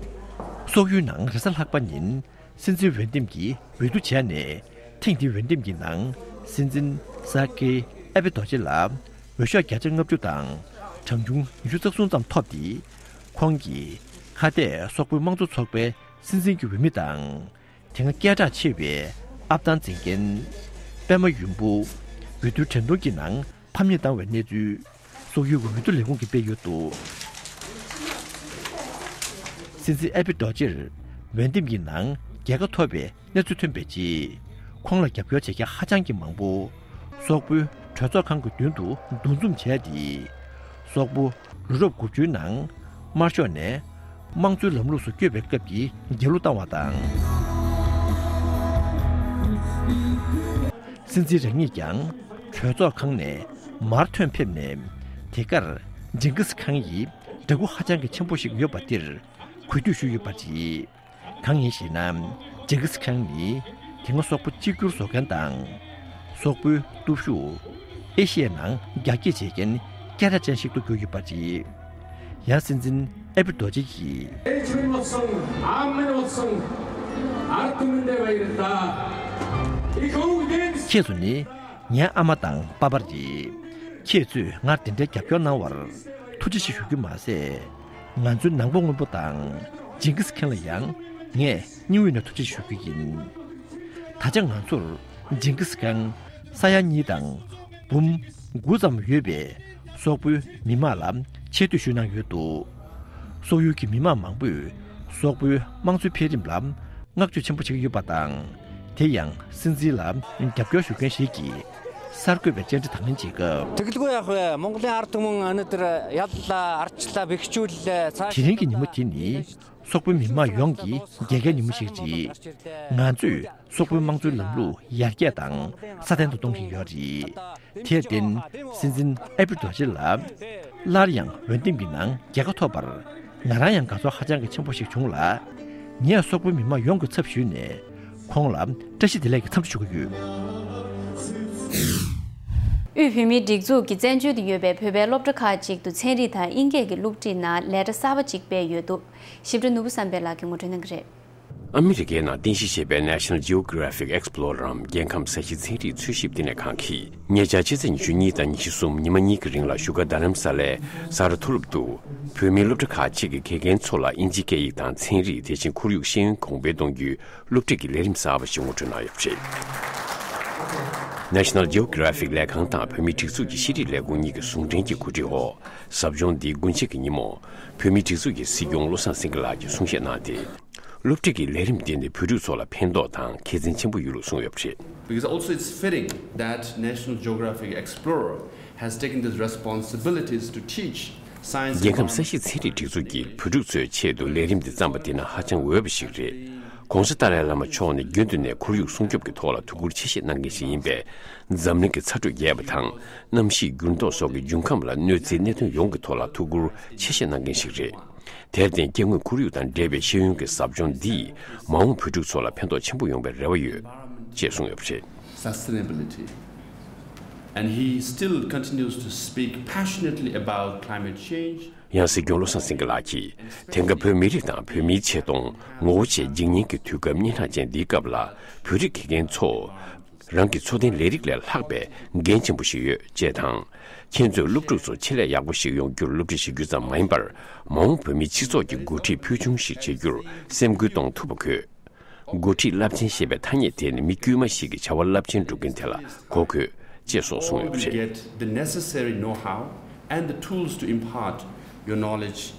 སོག་ཡུལ་ནང་རེས་གཟའ་ལྷག་པ་ཉིན་སྲིད་འཛིན་འོས་འདེམས་ཀྱི་འོས་བསྡུ་བྱས་ནས། ཐེངས་འདིའི་འོས་འདེམས་ཀྱི་ནང་སྲིད་འཛིན་ས་ཀེ་ཨ་པེ་རྡོ་རྗེ་ལ་འོས་ཤོག་བརྒྱ་ཆ་ལྔ་བཅུ་དང་གྲངས་ཆུང་ཉི་ཤུ་རྩ་གསུམ་ཙམ་ཐོབ་སྟེ། ཁོང་གིས་ཁ་གཏད་སོག་པོའི་དམངས་གཙོ་ཚོགས་པའི་སྲིད་འཛིན་གྱི་འོས་མི་དང་། དེ་སྔ་སྐད་གྲགས་ཆེ་བའི་ཨབ་ཏང་འཛིན་མཁན་པད་མ་ཡོན་པོ་འོས་བསྡུའི་འགྲན་བསྡུར་གྱི་ནང་ཕམ་ཉེས་བཏང་བའི་གནས་ཚུལ་སོག་ཡུལ་གྱི་འོས་བསྡུ་ལས་ཁུངས་ཀྱིས་སྤེལ་ཡོད་འདུག་སྲིད་འཛིན་ཨ་པེ་རྡོ་རྗེར་འོས་འདེམས་ཀྱི་ནང་རྒྱལ་ཁ་ཐོབ་པའི་གནས་ཚུལ་ཐོན་པའི་རྗེས། ཁོང་ལ་རྒྱབ་སྐྱོར་བྱེད་མཁན་ཧ་ཅང་གི་མང་པོ་སོག་པོའི་གྲོས་ཚོགས་ཁང་གི་མདུན་དུ་འདུ་འཛོམས་བྱས་ཏེ། སོག་པོ་ལོ་རབས་དགུ་བཅུའི་ནང་དམར་ཤོག་ནས་དམངས་གཙོའི་ལམ་ལུགས་སུ་བསྐྱོད་པའི་སྐབས་ཀྱི་རྒྱལ་གླུ་བཏང་བ་དང་། སྲིད་འཛིན་རང་ཉིད་ཀྱང་གྲོས་ཚོགས་ཁང་ནས་མར་ཐོན་ཕེབས་ནས། དེ་གར་ཇིང་གིས་ཁང་ཡི་འདྲ་སྐུ་ཧ་ཅང་གི་ཆེན་པོ་ཞིག་ཡོད་པ་དེར་གུས་འདུད་ཞུས་ཡོད་པ་རེད། གང་ཡིན་ཞེ་ན། ཇིང་གིས་ཁང་ནི་དེ་སྔ་སོག་པོ་གཅིག་གྱུར་བཟོ་མཁན་དང་། སོག་པོའི་སྟོབས་ཤུགས་ཨེ་ཤི་ཡའི་ནང་རྒྱ་སྐྱེད་བྱེད་མཁན་སྐད་གྲགས་ཅན་ཞིག་ཏུ་གྱུར་ཡོད་པ་རེད། ཡང་སྲིད་འཛིན་ཨ་པེ་རྡོ་རྗེ་ཡིས། Эйчмин болсон, Аммин болсон, ард түмэндээ баярлаа. Их өвгдэн. ཁྱེད་ཚོ་ནི་ངའི་ཨ་མ་དང་པ་ཕ་རེད། ཁྱེད་ཚོས་ང་དེ་འདྲའི་རྒྱབ་སྐྱོར་གནང་བར་ཐུགས་རྗེ་ཆེ་ཞུ་རྒྱུ་མ་ཟད། ང་ཚོའི་ནང་པ་སྔོན་པོ་དང་ཇིང་གིས་ཁན་ལ་ཡང་ངས་སྙིང་དབུས་ནས་ཐུགས་རྗེ་ཆེ་ཞུ་རྒྱུ་ཡིན། ད་ཆ་ང་ཚོར་ཇིང་གིས་ཁན་ས་ཡ་གཉིས་དང་འབུམ་དགུ་ཙམ་ཡོད་པའི་སོག་པོའི་མི་དམངས་ལ་ཆེ་བསྟོད་ཞུས་གནང་ཡོད་འདུག་སོག་ཡུལ་གྱི་མི་དམངས་མང་པོས་སོག་པོའི་དམངས་གཙོའི་འཕེལ་རིམ་ལ་བསྔགས་བརྗོད་ཆེན་པོ་བྱེད་ཀྱི་ཡོད་པ་དང་། དེ་ཡང་སྲིད་འཛིན་ལ་རྒྱབ་སྐྱོར་ཞུ་མཁན་ཞིག་གིས་གསར་འགོད་པའི་བཅར་འདྲི་དང་ལེན་བྱེད་སྐབས། Тэгэлгүй яах вэ? Монголын ард түмэн өнөөдөр ядлаа, ардчлаа, бэхжүүлээ. Цааш. དེ་རིང་གི་ཉིན་མོ་དེ་ནི་སོག་པོའི་མི་དམངས་ཡོངས་ཀྱི་རྒྱལ་ཁའི་ཉིན་མོ་ཞིག་རེད། ང་ཚོས་སོག་པོའི་དམངས་གཙོའི་ལམ་ལུགས་ཡར་རྒྱས་དང་སྲ་བརྟན་དུ་གཏོང་བཞིན་ཡོད་རེད། དེར་བརྟེན། སྲིད་འཛིན་ཨ་པེ་རྡོ་རྗེ་ལགས་སླར་ཡང་འོས་འདེམས་ཀྱི་ནང་རྒྱལ་ཁ་ཐོབ་པར་ང་རང་ཡང་དགའ་ཚོར་ཧ་ཅང་གི་ཆེན་པོ་ཞིག་བྱུང་ལ། ངས་སོག་པོའི་མི་དམངས་ཡོངས་ཀྱི་ཚབ་ཞུས་ནས་ཁོང་ལ་བཀྲ་ཤིས་བདེ་ལེགས་ཀྱི་འཚམས་འདྲི་ཞུ་གི་ཡོད། དབུས་བོད་མིའི་སྒྲིག་འཛུགས་ཀྱི་བཙན་བྱོལ་དུ་ཡོད་པའི་བོད་པའི་སློབ་གྲྭ་ཁག་ཅིག་ཏུ་ཚན་རིག་དང་དབྱིན་སྐད་ཀྱི་སློབ་ཁྲིད་ནང་ལས་གྲྭ་གསར་པ་ཅིག་སྤེལ་ཡོད་འདུག་ཞིབ་ཕྲ་ནོར་བུ་བསམ་འཕེལ་ལགས་ཀྱིས་ངོ་སྤྲོད་གནང་གི་རེད། ཨ་མི་རི་ཀའི་ནང་རྟེན་གཞི་བྱས་པའི་National Geographic Explorer་འམ་རྒྱལ་ཁམས་ས་གཞི་ཚན་རིག་འཚོལ་ཞིབ་བསྟི་གནས་ཁང་གིས་ཉེ་ཆར་ཕྱི་ཚེས་ཉི་ཤུ་གཉིས་དང་ཉི་ཤུ་གསུམ་ཉི་མ་གཉིས་ཀྱི་རིང་ལ་བཞུགས་སྒར་རྡ་རམ་ས་ལའི་ས་ར་མཐོ་སློབ་ཏུ་བོད་མིའི་སློབ་གྲྭ་ཁག་ཅིག་གི་དགེ་རྒན་ཚོ་ལ་དབྱིན་ཇིའི་སྐད་ཡིག་དང་ཚན་རིག་དེ་བཞིན་ཁོར་ཡུག་ཤེས་ཡོན་གོང་འཕེལ་གཏོང་རྒྱུའི་སློབ་ཁྲིད་ཀྱི་ལས་རིམ་གསར་པ་ཞིག་ངོ་སྤྲོད་གནང་ཡོད་པ་རེད། National Geographic་ལས་ཁང་དང་བོད་མིའི་སྒྲིག་འཛུགས་ཀྱི་ཤེས་རིག་ལས་ཁུངས་གཉིས་ཀྱི་ཟུང་འབྲེལ་གྱི་གོ་སྒྲིག་འོག་ཟབ་སྦྱོང་འདིའི་དགུན་ཆད་ཀྱི་ཉིན་མོ་བོད་མིའི་སྒྲིག་འཛུགས་ཀྱི་སྲིད་སྐྱོང་བློ་བཟང་སེང་གེ་ལགས་ཀྱིས་གསུང་བཤད་གནང་སྟེ། སློབ་ཁྲིད་ཀྱི་ལས་རིམ་འདི་ནི་བོད་ཕྲུག་ཚོ་ལ་ཕན་ཐོགས་དང་གལ་ཆེན་ཆེན་པོ་ཡོད་ལུགས་གསུངས་ཡོད་པ་རེད། Because also it's fitting that National Geographic Explorer has taken this responsibilities to teach science and environment. རྒྱལ་ཁམས་ས་གཞི་ཚན་རིག་སྒྲིག་འཛུགས་ཀྱིས་བོད་ཕྲུག་ཚོའི་ཆེད་དུ་ལས་རིམ་འདི་བརྩམས་པ་འདི་ནི་ཧ་ཅང་འོས་པ་ཞིག་རེད། ྋགོང་ས་ཏཱ་ལའི་བླ་མ་མཆོག་ནས་རྒྱུན་དུ་ནས་ཁོར་ཡུག་སྲུང་སྐྱོབ་ཀྱི་ཐོག་ལ་ཐུགས་ཁུར་ཆེ་བཞེས་གནང་མཁན་ཞིག་ཡིན་པས། འཛམ་གླིང་གི་ཚ་དྲོད་རྒྱས་པ་དང་། གནམ་གཤིས་འགྱུར་ལྡོག་སོགས་ཀྱི་འབྱུང་ཁམས་ལ་གནོད་འཚེའི་གནད་དོན་ཡོངས་ཀྱི་ཐོག་ལ་ཐུགས་ཁུར་ཆེ་བཞེས་གནང་མཁན་ཞིག་རེད། དེར་བརྟེན། སྐྱེ་དངོས་ཁོར་ཡུག་དང་འབྲེལ་བའི་ཤེས་ཡོན་གྱི་ཟབ་སྦྱོང་འདིས་མ་འོངས་བོད་ཕྲུག་ཚོ་ལ་ཕན་ཐོགས་ཆེན་པོ་ཡོང་བའི་རེ་བ་ཡོད། ཅེས་གསུངས་ཡོད་པ་རེད། Sustainability. And he still continues to speak passionately about climate change. ཡང་སྲིད་སྐྱོང་བློ་བཟང་སེང་གེ་ལགས་ཀྱིས་དེང་སྐབས་བོད་མི་རིགས་དང་བོད་མིའི་ཆེ་མཐོང་ངོ་བོ་ཆེ་འཇིག་ཉེན་གྱི་དུས་སྐབས་སྙན་གྲགས་ཅན་འདིའི་སྐབས་ལ་བོད་རིགས་དགེ་རྒན་ཚོ་རང་གི་འཚོ་རྟེན་ལས་རིགས་ལས་ལྷག་པའི་འགན་ཆེན་པོ་ཞིག་ཡོད་ཅེས་དང་། ཁྱེད་ཚོས་སློབ་ཕྲུག་ཚོ་ཆེད་ལས་ཡག་པོ་ཞིག་ཡོང་རྒྱུར་སློབ་ཁྲིད་བྱེད་རྒྱུ་ཙམ་མ་ཡིན་པར་མ་འོངས་བོད་མིའི་སྤྱི་ཚོགས་ཀྱི་འགོ་ཁྲིད་ཕུལ་བྱུང་ཞིག་བྱེད་རྒྱུར་སེམས་འགུལ་གཏོང་ཐུབ་པ་དགོས། འགོ་ཁྲིད་རླབས་ཆེན་ཞེས་པའི་ཐ་སྙད་དེ་ནི་མི་དཀྱུས་མ་ཞིག་གི་བྱ་བ་རླབས་ཆེན་སྒྲུབ་མཁན་དེ་ལ་གོ་དགོས་ཅེས་སོགས་གསུངས་ཡོད་པ་རེད། Get the necessary know-how and the tools to impart your knowledge,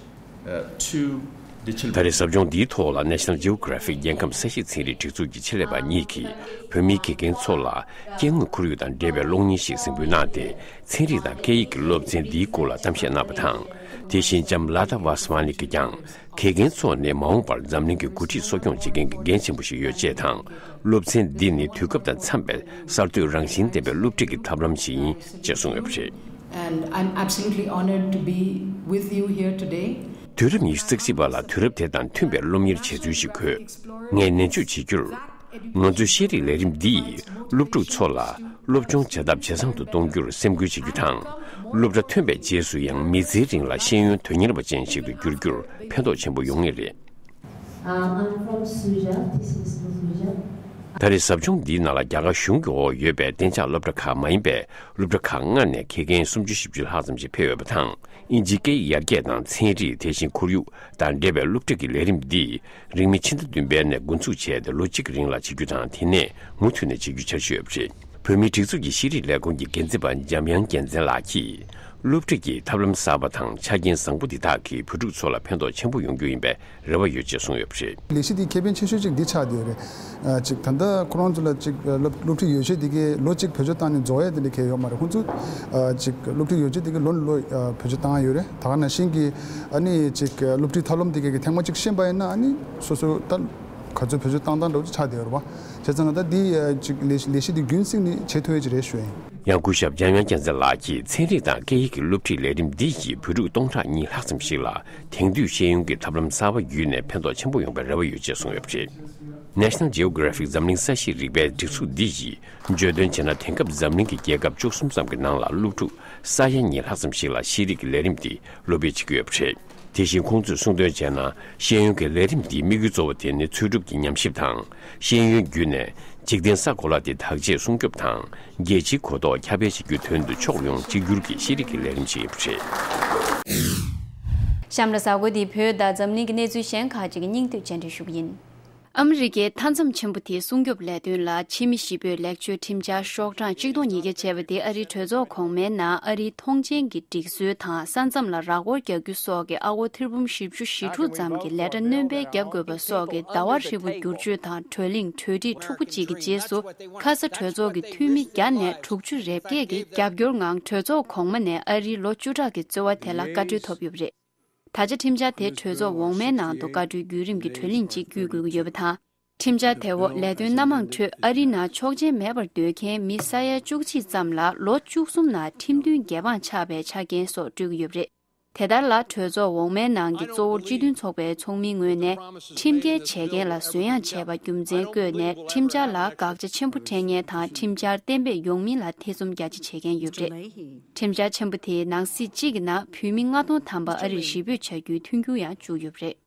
uh, to the children. ད་རེས་ཟབ་སྦྱོང་འདིའི་ཐོག་ལ་National Geographic རྒྱལ་ཁམས་ས་གཤིས་ཚན་རིག་སྒྲིག་འཛུགས་ཀྱི་ཆེད་ལས་པ་གཉིས་ཀྱིས་བོད་མིའི་དགེ་རྒན་ཚོ་ལ་སྐྱེ་དངོས་ཁོར་ཡུག་དང་འབྲེལ་བའི་གློག་བརྙན་ཞིག་གཟིགས་འབུལ་གནང་སྟེ། ཚན་རིག་དང་སྐད་ཡིག་གི་སློབ་ཚན་འདིའི་སྐོར་ལ་གཏམ་བཤད་གནང་བ་དང་། དེ་བཞིན་ལྕམ་ལཱ་ཏཱ་ཝཱ་སི་ཝཱ་ནི་གིས་ཀྱང་། དགེ་རྒན་ཚོ་ནི་མ་འོངས་པར་འཛམ་གླིང་གི་འགོ་ཁྲིད་གསོ་སྐྱོང་བྱེད་མཁན་གྱི་འགན་ཆེན་པོ་ཞིག་ཡོད་ཅེས་དང་། སློབ་ཚན་འདི་ནི་དུས་སྐབས་དང་འཚམས་པའི་གསར་གཏོད་རང་བཞིན་ལྡན་པའི་སློབ་ཁྲིད་ཀྱི་ཐབས་ལམ་ཞིག་ཡིན་ཅེས་གསུངས་ཡོད་པ་རེད། And I'm absolutely honored to be with you here today. དུས་རབས་ཉི་ཤུ་རྩ་གཅིག་པ་ལ་དུས་རབས་དེ་དང་མཐུན་པའི་སློབ་གཉེར་བྱེད་ཚུལ་ཞིག་དགོས། ངས་ནན་བརྗོད་བྱེད་རྒྱུར། ང་ཚོའི་ཤེས་རིག་ལས་རིམ་འདིས་སློབ་ཕྲུག་ཚོ་ལ་སློབ་སྦྱོང་བྱ་ཐབས་ཇེ་བཟང་དུ་གཏོང་རྒྱུར་སེམས་ཁུར་བྱེད་རྒྱུ་དང་། སློབ་གྲྭ་ཐོན་པའི་རྗེས་སུ་ཡང་མི་ཚེའི་རིང་ལ་ཤེས་ཡོན་དོན་གཉེར་བ་ཅན་ཞིག་ཏུ་འགྱུར་རྒྱུར་ཕན་ཐོགས་ཆེན་པོ་ཡོང་ངེས་རེད། Uh, I'm from Suja, this is Suja. ད་རེས་ཟབ་སྦྱོང་འདིའི་ནང་ལ་རྒྱ་གར་གཞུང་གི་འོག་ཡོད་པའི་གཏན་འཇགས་སློབ་གྲྭ་ཁག་མ་ཡིན་པའི་སློབ་གྲྭ་ཁག་ལྔ་ནས་དགེ་རྒན་སུམ་ཅུ་བཞི་བཅུ་ལྷག་ཙམ་ཞིག་ཕེབས་ཡོད་པ་དང་། དབྱིན་ཇིའི་སྐད་ཡིག་ཡར་རྒྱས་དང་ཚན་རིག་དེ་བཞིན་ཁོར་ཡུག་དང་འབྲེལ་བའི་སློབ་ཁྲིད་ཀྱི་ལས་རིམ་འདིས་རིང་མིན་ཕྱི་ཟླ་བདུན་པའི་ནས་འགོ་འཛུགས་བྱས་ཏེ་ལོ་གཅིག་གི་རིང་ལ་བྱེད་རྒྱུ་དང་། དེ་ནས་མུ་མཐུད་ནས་བྱེད་རྒྱུའི་འཆར་གཞི་ཡོད་པ་རེད། བོད་མིའི་སྒྲིག་འཛུགས་ཀྱི་ཤེས་རིག་ལས་ཁུངས་ཀྱི་འགན་འཛིན་པ་འཇམ་དབྱངས་རྒྱལ་མཚན་ལགས་ཀྱིས། སློབ་ཁྲིད་ཀྱི་ཐབས་ལམ་གསར་པ་དང་ཆ་རྐྱེན་བཟང་པོ་འདི་དག་གིས་བོད་ཕྲུག་ཚོ་ལ་ཕན་ཐོགས་ཆེན་པོ་ཡོང་རྒྱུ་ཡིན་པའི་རེ་བ་ཡོད་ཅེས་གསུངས་ཡོད་པ་རེད། ལས་གཞི་འདིའི་ཁེ་ཕན་ཆེ་ཤོས་གཅིག་འདི་ཆགས་བསྡད་ཡོད་རེད། ཨ། གཅིག་ད་ལྟ་ཁོ་རང་ཚོ་ལ་གཅིག་སློབ་སློབ་ཁྲིད་ཡོ་བྱད་འདི་གའི་ལོ་གཅིག་བེད་སྤྱོད་བཏང་ནས་རྫོགས་ཡས་འདི་འདྲ་གང་ཡང་ཡོད་མ་རེད། ཁོང་ཚོ་ཨ་གཅིག་སློབ་ཁྲིད་ཡོ་བྱད་འདི་གའི་ལོ་ནས་ལོ་ཨ་བེད་སྤྱོད་བཏང་ཡ་ཡོད་རེད། ད་ག་ནང་བཞིན་གྱི་ཨ་ནི་གཅིག་སློབ་ཁྲིད་ཐབས་ལམ་འདི་གའི་ཐེངས་མ་གཅིག་ཤེས་པ་ཡིན་ན་ཨ་ནི་སོ་སོ་ད་ག་ཚོད་བེད་སྤྱོད་བཏང་སྟངས་འདྲ་བོ་ཅིག་ཆགས་བསྡད་ཡོད་རེད་པ། བྱས་ཙང་ད་འདི་ཨ་གཅིག་ལས་ལས་གཞི་འདི་རྒྱུན་བསྲིངས་ནས་བྱེད་ཐུབ་ཡ་ཅིག་རེད་ཞུ་ཡ་ཡིན། ཡང་སྐུ་ཞབས་འཇམ་དབྱངས་རྒྱལ་མཚན་ལགས་ཀྱིས་ཚན་རིག་དང་སྐད་ཡིག་གི་སློབ་ཁྲིད་ལས་རིམ་འདི་ཡིས་བོད་ཕྲུག་སྟོང་ཕྲག་གཉིས་ལྷག་ཙམ་ཞིག་ལ་དེང་དུས་ཤེས་ཡོན་གྱི་ཐབས་ལམ་གསར་པ་བརྒྱུད་ནས་ཕན་ཐོགས་ཆེན་པོ་ཡོང་བའི་རེ་བ་ཡོད་ཅེས་གསུངས་ཡོད་པ་རེད། National Geographic འཛམ་གླིང་ས་གཤིས་རིག་པའི་སྒྲིག་འཛུགས་འདི་ཡིས་བརྗོད་དོན་བྱས་ན། དེང་སྐབས་འཛམ་གླིང་གི་རྒྱལ་ཁབ་བཅུ་གསུམ་ཙམ་གྱི་ནང་ལ་སློབ་ཕྲུག་ས་ཡ་གཉིས་ལྷག་ཙམ་ཞིག་ལ་ཤེས་རིག་གི་ལས་རིམ་འདི་སློབ་སྤེལ་བྱེད་ཀྱི་ཡོད་པ་རེད། དེ་བཞིན་ཁོང་ཚོས་གསུངས་དོན་བྱས་ན། ཤེས་ཡོན་གྱི་ལས་རིམ་འདིའི་དམིགས་ཡུལ་གཙོ་བོ་དེ་ནི་འཚོལ་སྒྲུབ་ཀྱི་ཉམས་ཞིབ་དང་། ཤེས་ཡོན་བརྒྱུད་ནས་འཇིག་རྟེན་ས་གོ་ལ་དེ་བདག་གཅེས་སྲུང་སྐྱོབ་དང་། རྒྱལ་སྤྱིའི་གོ་རྟོགས་ཁྱབ་སྤེལ་བྱེད་རྒྱུའི་དོན་དུ་ཕྱོགས་ཡོངས་གཅིག་གྱུར་གྱི་ཤེས་རིག་གི་ལས་རིམ་ཞིག་ཡིན་པ་རེད། གཤམ་ལ་གཟའ་འཁོར་འདིའི་བོད་དང་འཛམ་གླིང་གི་གནས་ཚུལ་གཞན་ཁག་ཅིག་གི་སྙིང་བསྡུས་བཅར་འདྲི་ཞུ་གི་ཡིན། ཨ་མི་རི་ཀའི་མཐའ་མཚམས་ཆེན་པོ་དེའི་སྲུང་སྐྱོབ་ལས་དོན་ལ་ཕྱི་མི་གཞིས་སྤོས་ལེགས་བཅོས་ཁྲིམས་འཆར་ཤོག་གྲངས་གཅིག་སྟོང་ཉིས་བརྒྱ་བྱས་པ་དེ་ཨ་རིའི་གྲོས་ཚོགས་གོང་མའི་ནང་ཨ་རིའི་མཐོང་མཆན་གྱི་སྒྲིག་སྲོལ་དང་ས་མཚམས་ལ་ར་སྐོར་རྒྱག་རྒྱུ་སོགས་ཀྱི་ཨ་སྒོར་ཐེར་འབུམ་བཞི་བཅུ་ཞེ་དྲུག་ཙམ་གྱི་ལས་གྲྭ་སྣོན་སྤེལ་བརྒྱབ་དགོས་པ་སོགས་ཀྱི་ཟླ་བ་ཧྲིལ་པོ་བསྒྱུར་བཅོས་དང་གྲོས་གླེང་གྲོས་འགྲིག་འཁྲུག་པོ་གཅིག་གི་རྗེས་སུ། ཁ་ས་གྲོས་ཚོགས་ཀྱི་འཐུས་མི་བརྒྱ་ནས་དྲུག་ཅུ་རེ་བརྒྱད་ཀྱིས་རྒྱབ་སྐྱོར་ངང་གྲོས་ཚོགས་གོང་མ་ནས་ཨ་རིའི་ལོ་བཅུ་ཕྲག་གི་རྩོལ་བ་དེ་ལ་བཀའ་འཁྲོལ་ཐོབ་ཡོད་པ་རེད། ད་ཆ་ཁྲིམས་འཆར་དེ་གྲོས་ཚོགས་འོག་མའི་ནང་དུ་བཀའ་འཁྲོལ་བརྒྱུད་རིམ་གྱི་གྲོས་གླེང་ཅིག་བརྒྱུད་དགོས་ཀྱི་ཡོད་པ་དང་། ཁྲིམས་འཆར་དེ་འོག་ལས་དོན་སྣ་མང་ཁྲོད་ཨ་རིའི་ནང་ཆོག་མཆན་མེད་པར་སྡོད་མཁན་མི་ས་ཡ་བཅུ་གཅིག་ཙམ་ལ་ལོ་བཅུ་གསུམ་ནང་ཁྲིམས་མཐུན་འགལ་འབངས་ཆགས་པའི་ཆ་རྐྱེན་སོགས་སྤྲོད་ཀྱི་ཡོད་པ་རེད། དེ་ལྟར་ལ་གྲོས་ཚོགས་འོག་མའི་ནང་གི་གཙོ་བོར་སྤྱི་མཐུན་ཚོགས་པའི་ཚོགས་མིའི་ངོས་ནས་ཁྲིམས་འགལ་བྱེད་མཁན་ལ་བཟོད་ཡངས་བྱས་པ་རྒྱུ་མཚན་བཀོད་ནས་ཁྲིམས་འཆར་ལ་དགག་བྱ་ཆེན་པོ་འཕྲད་མཁན་དང་ཁྲིམས་འཆར་གཏན་འབེབས་ཡོང་མིན་ལ་ཐེ་ཚོམ་རྒྱ་ཆེ་བྱེད་མཁན་ཡོད་པ་རེད། ཁྲིམས་འཆར་ཆེན་པོ་དེས་ནང་གསེས་གཅིག་གི་ནང་བོད་མི་ལྔ་སྟོང་ཐམ་པ་ཨ་རིར་གཞིས་སྤོས་བྱ་རྒྱུའི་མཐུན་འགྱུར་ཡང་བཅུག་ཡོད་པ་རེད།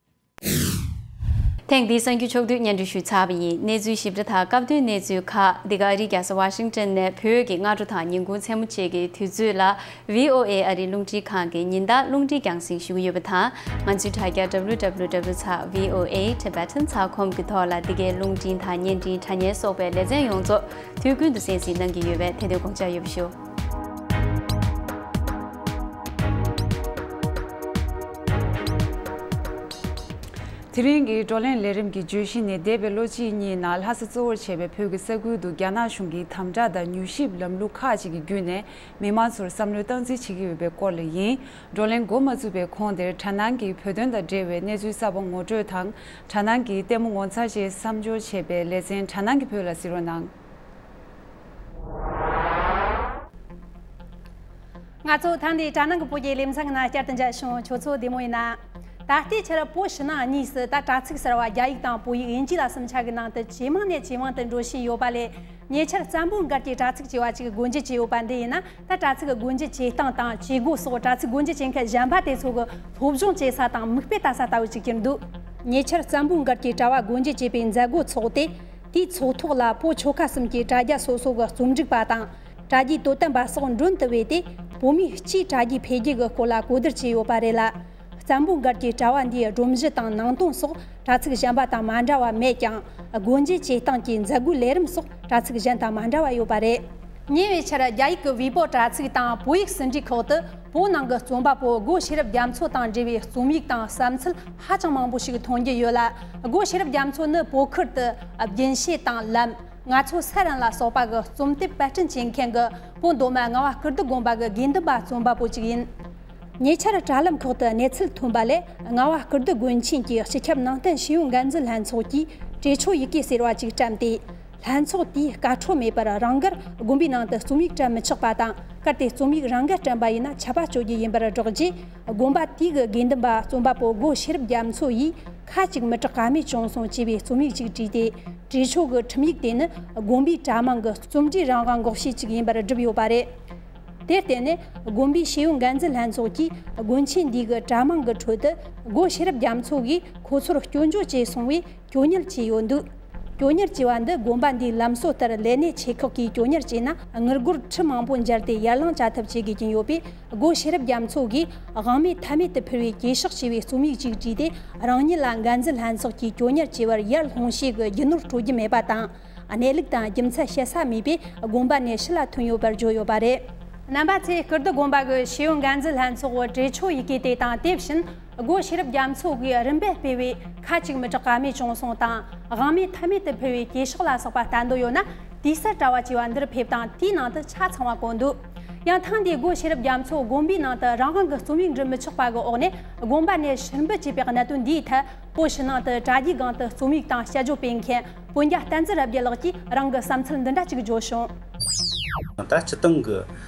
ཐེངས་འདིའི་གསར་འགྱུར་ཕྱོགས་བསྡུས་སྙན་སྒྲོན་ཞུས་ཚར་བ་ཡིན། གནས་ཚུལ་ཞིབ་ཕྲ་དང་སྐབས་བསྟུན་གནས་ཚུལ་ཁག་འདི་ག་ཨ་རིའི་རྒྱལ་ས་ཝ་ཤིང་ཊོན་ནས་བོད་ཀྱི་སྔ་དྲོ་དང་ཉིན་གུང་མཚན་མོ་བཅས་ཀྱི་དུས་ཚོད་ལ། བྷི་ཨོ་ཨེ་ཨ་རིའི་རླུང་འཕྲིན་ཁང་གི་ཉིན་ལྟར་རླུང་འཕྲིན་རྒྱང་སྲིང་ཞུ་གི་ཡོད་པ་དང་། ང་ཚོའི་དྲ་རྒྱ་W W W ཚེག་V O A Tibetan ཚེག་com གི་ཐོག་ལ་འདི་གའི་རླུང་འཕྲིན་དང་བརྙན་འཕྲིན་དྲ་བརྙན་སོགས་པའི་ལེ་ཚན་ཡོངས་རྫོགས་དུས་ཀུན་ཏུ་གསན་གཟིགས་གནང་གི་ཡོད་པས་དེ་དོན་དགོངས་འཇགས་ཡོད་པ་ཞུ། དེ་རིང་གི་བགྲོ་གླེང་ལས་རིམ་གྱི་བརྗོད་གཞི་ནི། འདས་པའི་ལོ་གཅིག་གཉིས་ནང་ལྷ་ས་གཙོ་བོར་བྱས་པའི་བོད་ཀྱི་ས་ཁུལ་དུ་རྒྱ་ནག་གཞུང་གིས་དམ་དྲག་དང་མྱུལ་ཞིབ་ལམ་ལུགས་ཁག་ཅིག་གི་བརྒྱུད་ནས་མི་མང་ཚོར་བསམ་བློའི་སྟངས་འཛིན་བྱེད་ཀྱི་ཡོད་པའི་སྐོར་ལ་ཡིན། བགྲོ་གླེང་འགོ་མ་བཙུགས་པའི་གོང་དེར་དྲ་སྣང་གི་བོད་དོན་དང་འབྲེལ་བའི་གནས་ཚུལ་གསར་པ་ངོ་སྤྲོད་དང་། དྲ་སྣང་གི་ལྟད་མོ་ངོ་མཚར་ཅན་བསམ་སྦྱོར་བྱས་པའི་ལེ་ཚན་དྲ་སྣང་གི་བོད་ལ་གཟིགས་རོགས་གནང་། ང་ཚོ་ཐེངས་འདིའི་དྲ་སྣང་གི་བོད་ཀྱི་ལེ་ཚན་ནང་བསྐྱར་དུ་མཇལ་བྱུང་། ཁྱོད་ཚོ་བདེ་མོ་ཡིན་ན། ད་ལྟའི་ཆར་བོད་ཕྱི་ནང་གཉིས་སུ་ད་དྲ་ཚིགས་གསར་བ་རྒྱ་ཡིག་དང་བོད་ཡིག་དབྱིན་ཇི་ལ་གསུམ་ཆ་གི་ནང་དུ་ཇེ་མང་ནས་ཇེ་མང་དུ་འགྲོ་བཞིན་ཡོད་པ་ལས། ཉེ་ཆར་བཙན་པོ་མགར་གྱི་དྲ་ཚིགས་ཅེས་པ་ཅིག་སྒོ་འབྱེད་བྱས་ཡོད་པ་འདི་ཡིན་ན། ད་དྲ་ཚིགས་སྒོ་འབྱེད་བྱེད་སྟངས་དང་བྱེད་སྒོ་སོགས་དྲ་ཚིགས་སྒོ་འབྱེད་བྱེད་མཁན་གཞན་པ་དེ་ཚོ་གི་སློབ་སྦྱོང་བྱེད་ས་དང་མིག་དཔེ་ལྟ་ས་ལྟ་བུ་ཅིག་གྱུར་འདུག་ཉེ་ཆར་བཙན་པོ་མགར་གྱི་དྲ་བ་སྒོ་འབྱེད་བྱས་པའི་མཛད་སྒོ་ཚོགས་ཏེ། དེའི་ཚོགས་ཐོག་ལ་བོད་ཆོལ་ཁ་གསུམ་གྱི་དྲ་རྒྱ་སོ་སོ་གི་རྩོམ་སྒྲིག་པ་དང་། དྲ་རྒྱའི་དོ་དམ་པ་སོགས་མགྲོན་དུ་བོས་ཏེ། བོད་མིའི་སྤྱིའི་དྲ་རྒྱའི་འཕེལ་རྒྱས་ཀྱི་སྐོར་ལ་གོ་བསྡུར་བྱས་ཡོད་པ་རེད་ལ། བཙན་པོ་མགར་གྱི་དྲ་བ་འདིའི་སྒྲོམ་གཞི་དང་ནང་དོན་སོགས་དྲ་ཚིགས་གཞན་པ་དང་མ་འདྲ་བ་མེད་ཀྱང་། སྒོ་འབྱེད་བྱེད་སྟངས་ཀྱི་མཛད་སྒོའི་ལས་རིམ་སོགས་དྲ་ཚིགས་གཞན་དང་མ་འདྲ་བ་ཡོད་པ་རེད། ཉེ་བའི་ཆར་རྒྱ་ཡིག་གི་ཝི་པོ་དྲ་ཚིགས་དང་བོད་ཡིག་ཟིན་བྲིས་ཁག་ཏུ་བོད་ནང་གི་རྩོམ་པ་པོ་སྒོ་ཤེས་རབ་རྒྱ་མཚོ་དང་འབྲེལ་བའི་རྩོམ་ཡིག་དང་བསམ་ཚུལ་ཧ་ཅང་མང་པོ་ཞིག་མཐོང་རྒྱུ་ཡོད་ལ། སྒོ་ཤེས་རབ་རྒྱ་མཚོ་ནི་བོད་ཁུལ་དུ་རྒྱུན་ཤེས་དང་ལམ། ང་ཚོ་སེ་རན་ལ་སོགས་པ་གི་རྩོམ་དེབ་པར་སྐྲུན་བྱེད་མཁན་གྱི་བོད་མདོ་སྨད་རྔ་བ་སྐུ་རྡོ་དགོན་པ་གི་དགེ་འདུན་པ་རྩོམ་པ་པོ་གཅིག་ཡིན། ཉེ་ཆར་དྲ་ལམ་ཁག་ཏུ་གནས་ཚུལ་ཐོན་པ་ལས། རྔ་བ་སྐུ་རྡོ་དགོན་ཆེན་གྱི་སྤྱི་ཁྱབ་ནང་བསྟན་ཤེས་ཡོན་འགན་འཛིན་ལྷན་ཚོགས་ཀྱིས་གྲོས་ཆོད་ཡི་གེ་ཟེར་བ་ཅིག་བཀྲམ་སྟེ། ལྷན་ཚོགས་དེས་བཀའ་འཁྲོལ་མེད་པར་རང་དགར་དགོན་པའི་ནང་དུ་རྩོམ་ཡིག་བཀྲམ་མི་ཆོག་པ་དང་། གལ་ཏེ་རྩོམ་ཡིག་རང་དགར་བཀྲམ་པ་ཡིན་ན་ཆད་པ་གཅོད་རྒྱུ་ཡིན་པར་སྒྲོག་རྗེས། དགོན་པ་དེའི་དགེ་འདུན་པ་རྩོམ་པ་པོ་སྒོ་ཤེས་རབ་རྒྱ་མཚོ་ཡིས་ཁ་ཅིག་མི་དྲག་ག་མེད་བྱུང་སོང་ཅེས་པའི་རྩོམ་ཡིག་ཅིག་བྲིས་ཏེ། གྲོས་ཆོད་ཀྱི་ཁྲིམས་ཡིག་དེ་ནི་དགོན་པའི་གྲྭ་མང་གི་རྩོམ་འབྲིའི་རང་དབང་འགོག་བྱེད་ཅིག་ཡིན་པར་བསྒྲུབས་ཡོད་པ་རེད། དེར་བརྟེན་ནས་དགོན་པའི་ཤེས་ཡོན་འགན་འཛིན་ལྷན་ཚོགས་ཀྱིས་དགོན་ཆེན་འདིའི་གྲྭ་མང་གི་ཁྲོད་དུ་སྒོ་ཤེས་རབ་རྒྱ་མཚོ་གིས་ཁོ་ཚོར་སྐྱོན་བརྗོད་བྱས་སོང་བས། སྐྱོན་གཉེར་བྱས་ཡོད་འདུག་སྐྱོན་གཉེར་བྱས་པ་འདི་དགོན་པ་འདིའི་ལམ་སྲོལ་ལྟར་ལས་སྣེ་ཆེ་ཁག་གིས་སྐྱོན་གཉེར་བྱས་ན། དངུལ་སྒོར་ཁྲི་མང་པོ་འཇལ་ཏེ་ཡར་ལངས་བྱ་ཐབས་བྱེད་དགོས་ཀྱིན་ཡོད་པས། སྒོ་ཤེས་རབ་རྒྱ་མཚོ་གིས་དབང་མེད་ཐབས་མེད་དུ་ཕུལ་བའི་གྱོད་བཤགས་ཞེས་པའི་རྩོམ་ཡིག་ཅིག་བྲིས་ཏེ། རང་ཉིད་ལ་འགན་འཛིན་ལྷན་ཚོགས་ཀྱིས་སྐྱོན་གཉེར་བྱས་པར་ཡར་ལྷུང་བྱེད་ཀྱི་རྒྱུ་ནོར་སྤྲོད་རྒྱུ་མེད་པ་དང་། གནས་ལུགས་དང་རྒྱུ་མཚན་བཤད་ས་མེད་པས། དགོན་པ་ནས་ཕྱི་ལ་ཐོན་ཡོད་པར་བརྗོད་ཡོད་པ་རེད། རྣམ་པ་ཚོས་སྐུ་རྡོ་དགོན་པ་གི་ཤེས་ཡོན་འགན་འཛིན་ལྷན་ཚོགས་གྲོས་ཆོད་ཡི་གེ་དེ་དང་། དེ་བཞིན་སྒོ་ཤེས་རབ་རྒྱ་མཚོ་གིས་རིམ་པས་སྤེལ་བའི་ཁ་ཅིག་མི་དྲག་ག་མེད་བྱུང་སོང་དང་། དབང་མེད་ཐབས་མེད་དུ་ཕུལ་བའི་གྱོད་བཤགས་ལ་སོགས་པ་ལྟ་འདོད་ཡོད་ན། དུས་གསར་དྲ་བ་ཅེས་པ་འདིར་ཕེབས་དང་། དེའི་ནང་དུ་ཆ་ཚང་བ་བཀོད་འདུག་ཡང་ཐེངས་འདིའི་སྒོ་ཤེས་རབ་རྒྱ་མཚོ་དགོན་པའི་ནང་དུ་རང་དབང་གི་རྩོམ་ཡིག་འབྲི་མི་ཆོག་པ་གི་འོག་ནས་དགོན་པ་ནས་ཕྱིར་འབུད་བྱས་པའི་གནད་དོན་འདིའི་ཐད། བོད་ཕྱི་ནང་དུ་དྲ་རྒྱའི་སྒང་དུ་རྩོམ་ཡིག་དང་དཔྱད་བརྗོད་སྤེལ་མཁན་སྤུན་ཀྱག་བསྟན་འཛིན་རབ་རྒྱས་ལགས་ཀྱིས་རང་གི་བསམ་ཚུལ་འདི་འདྲ་ཅིག་བརྗོད་བྱུང་། ད་སྤྱིར་བཏང་གི་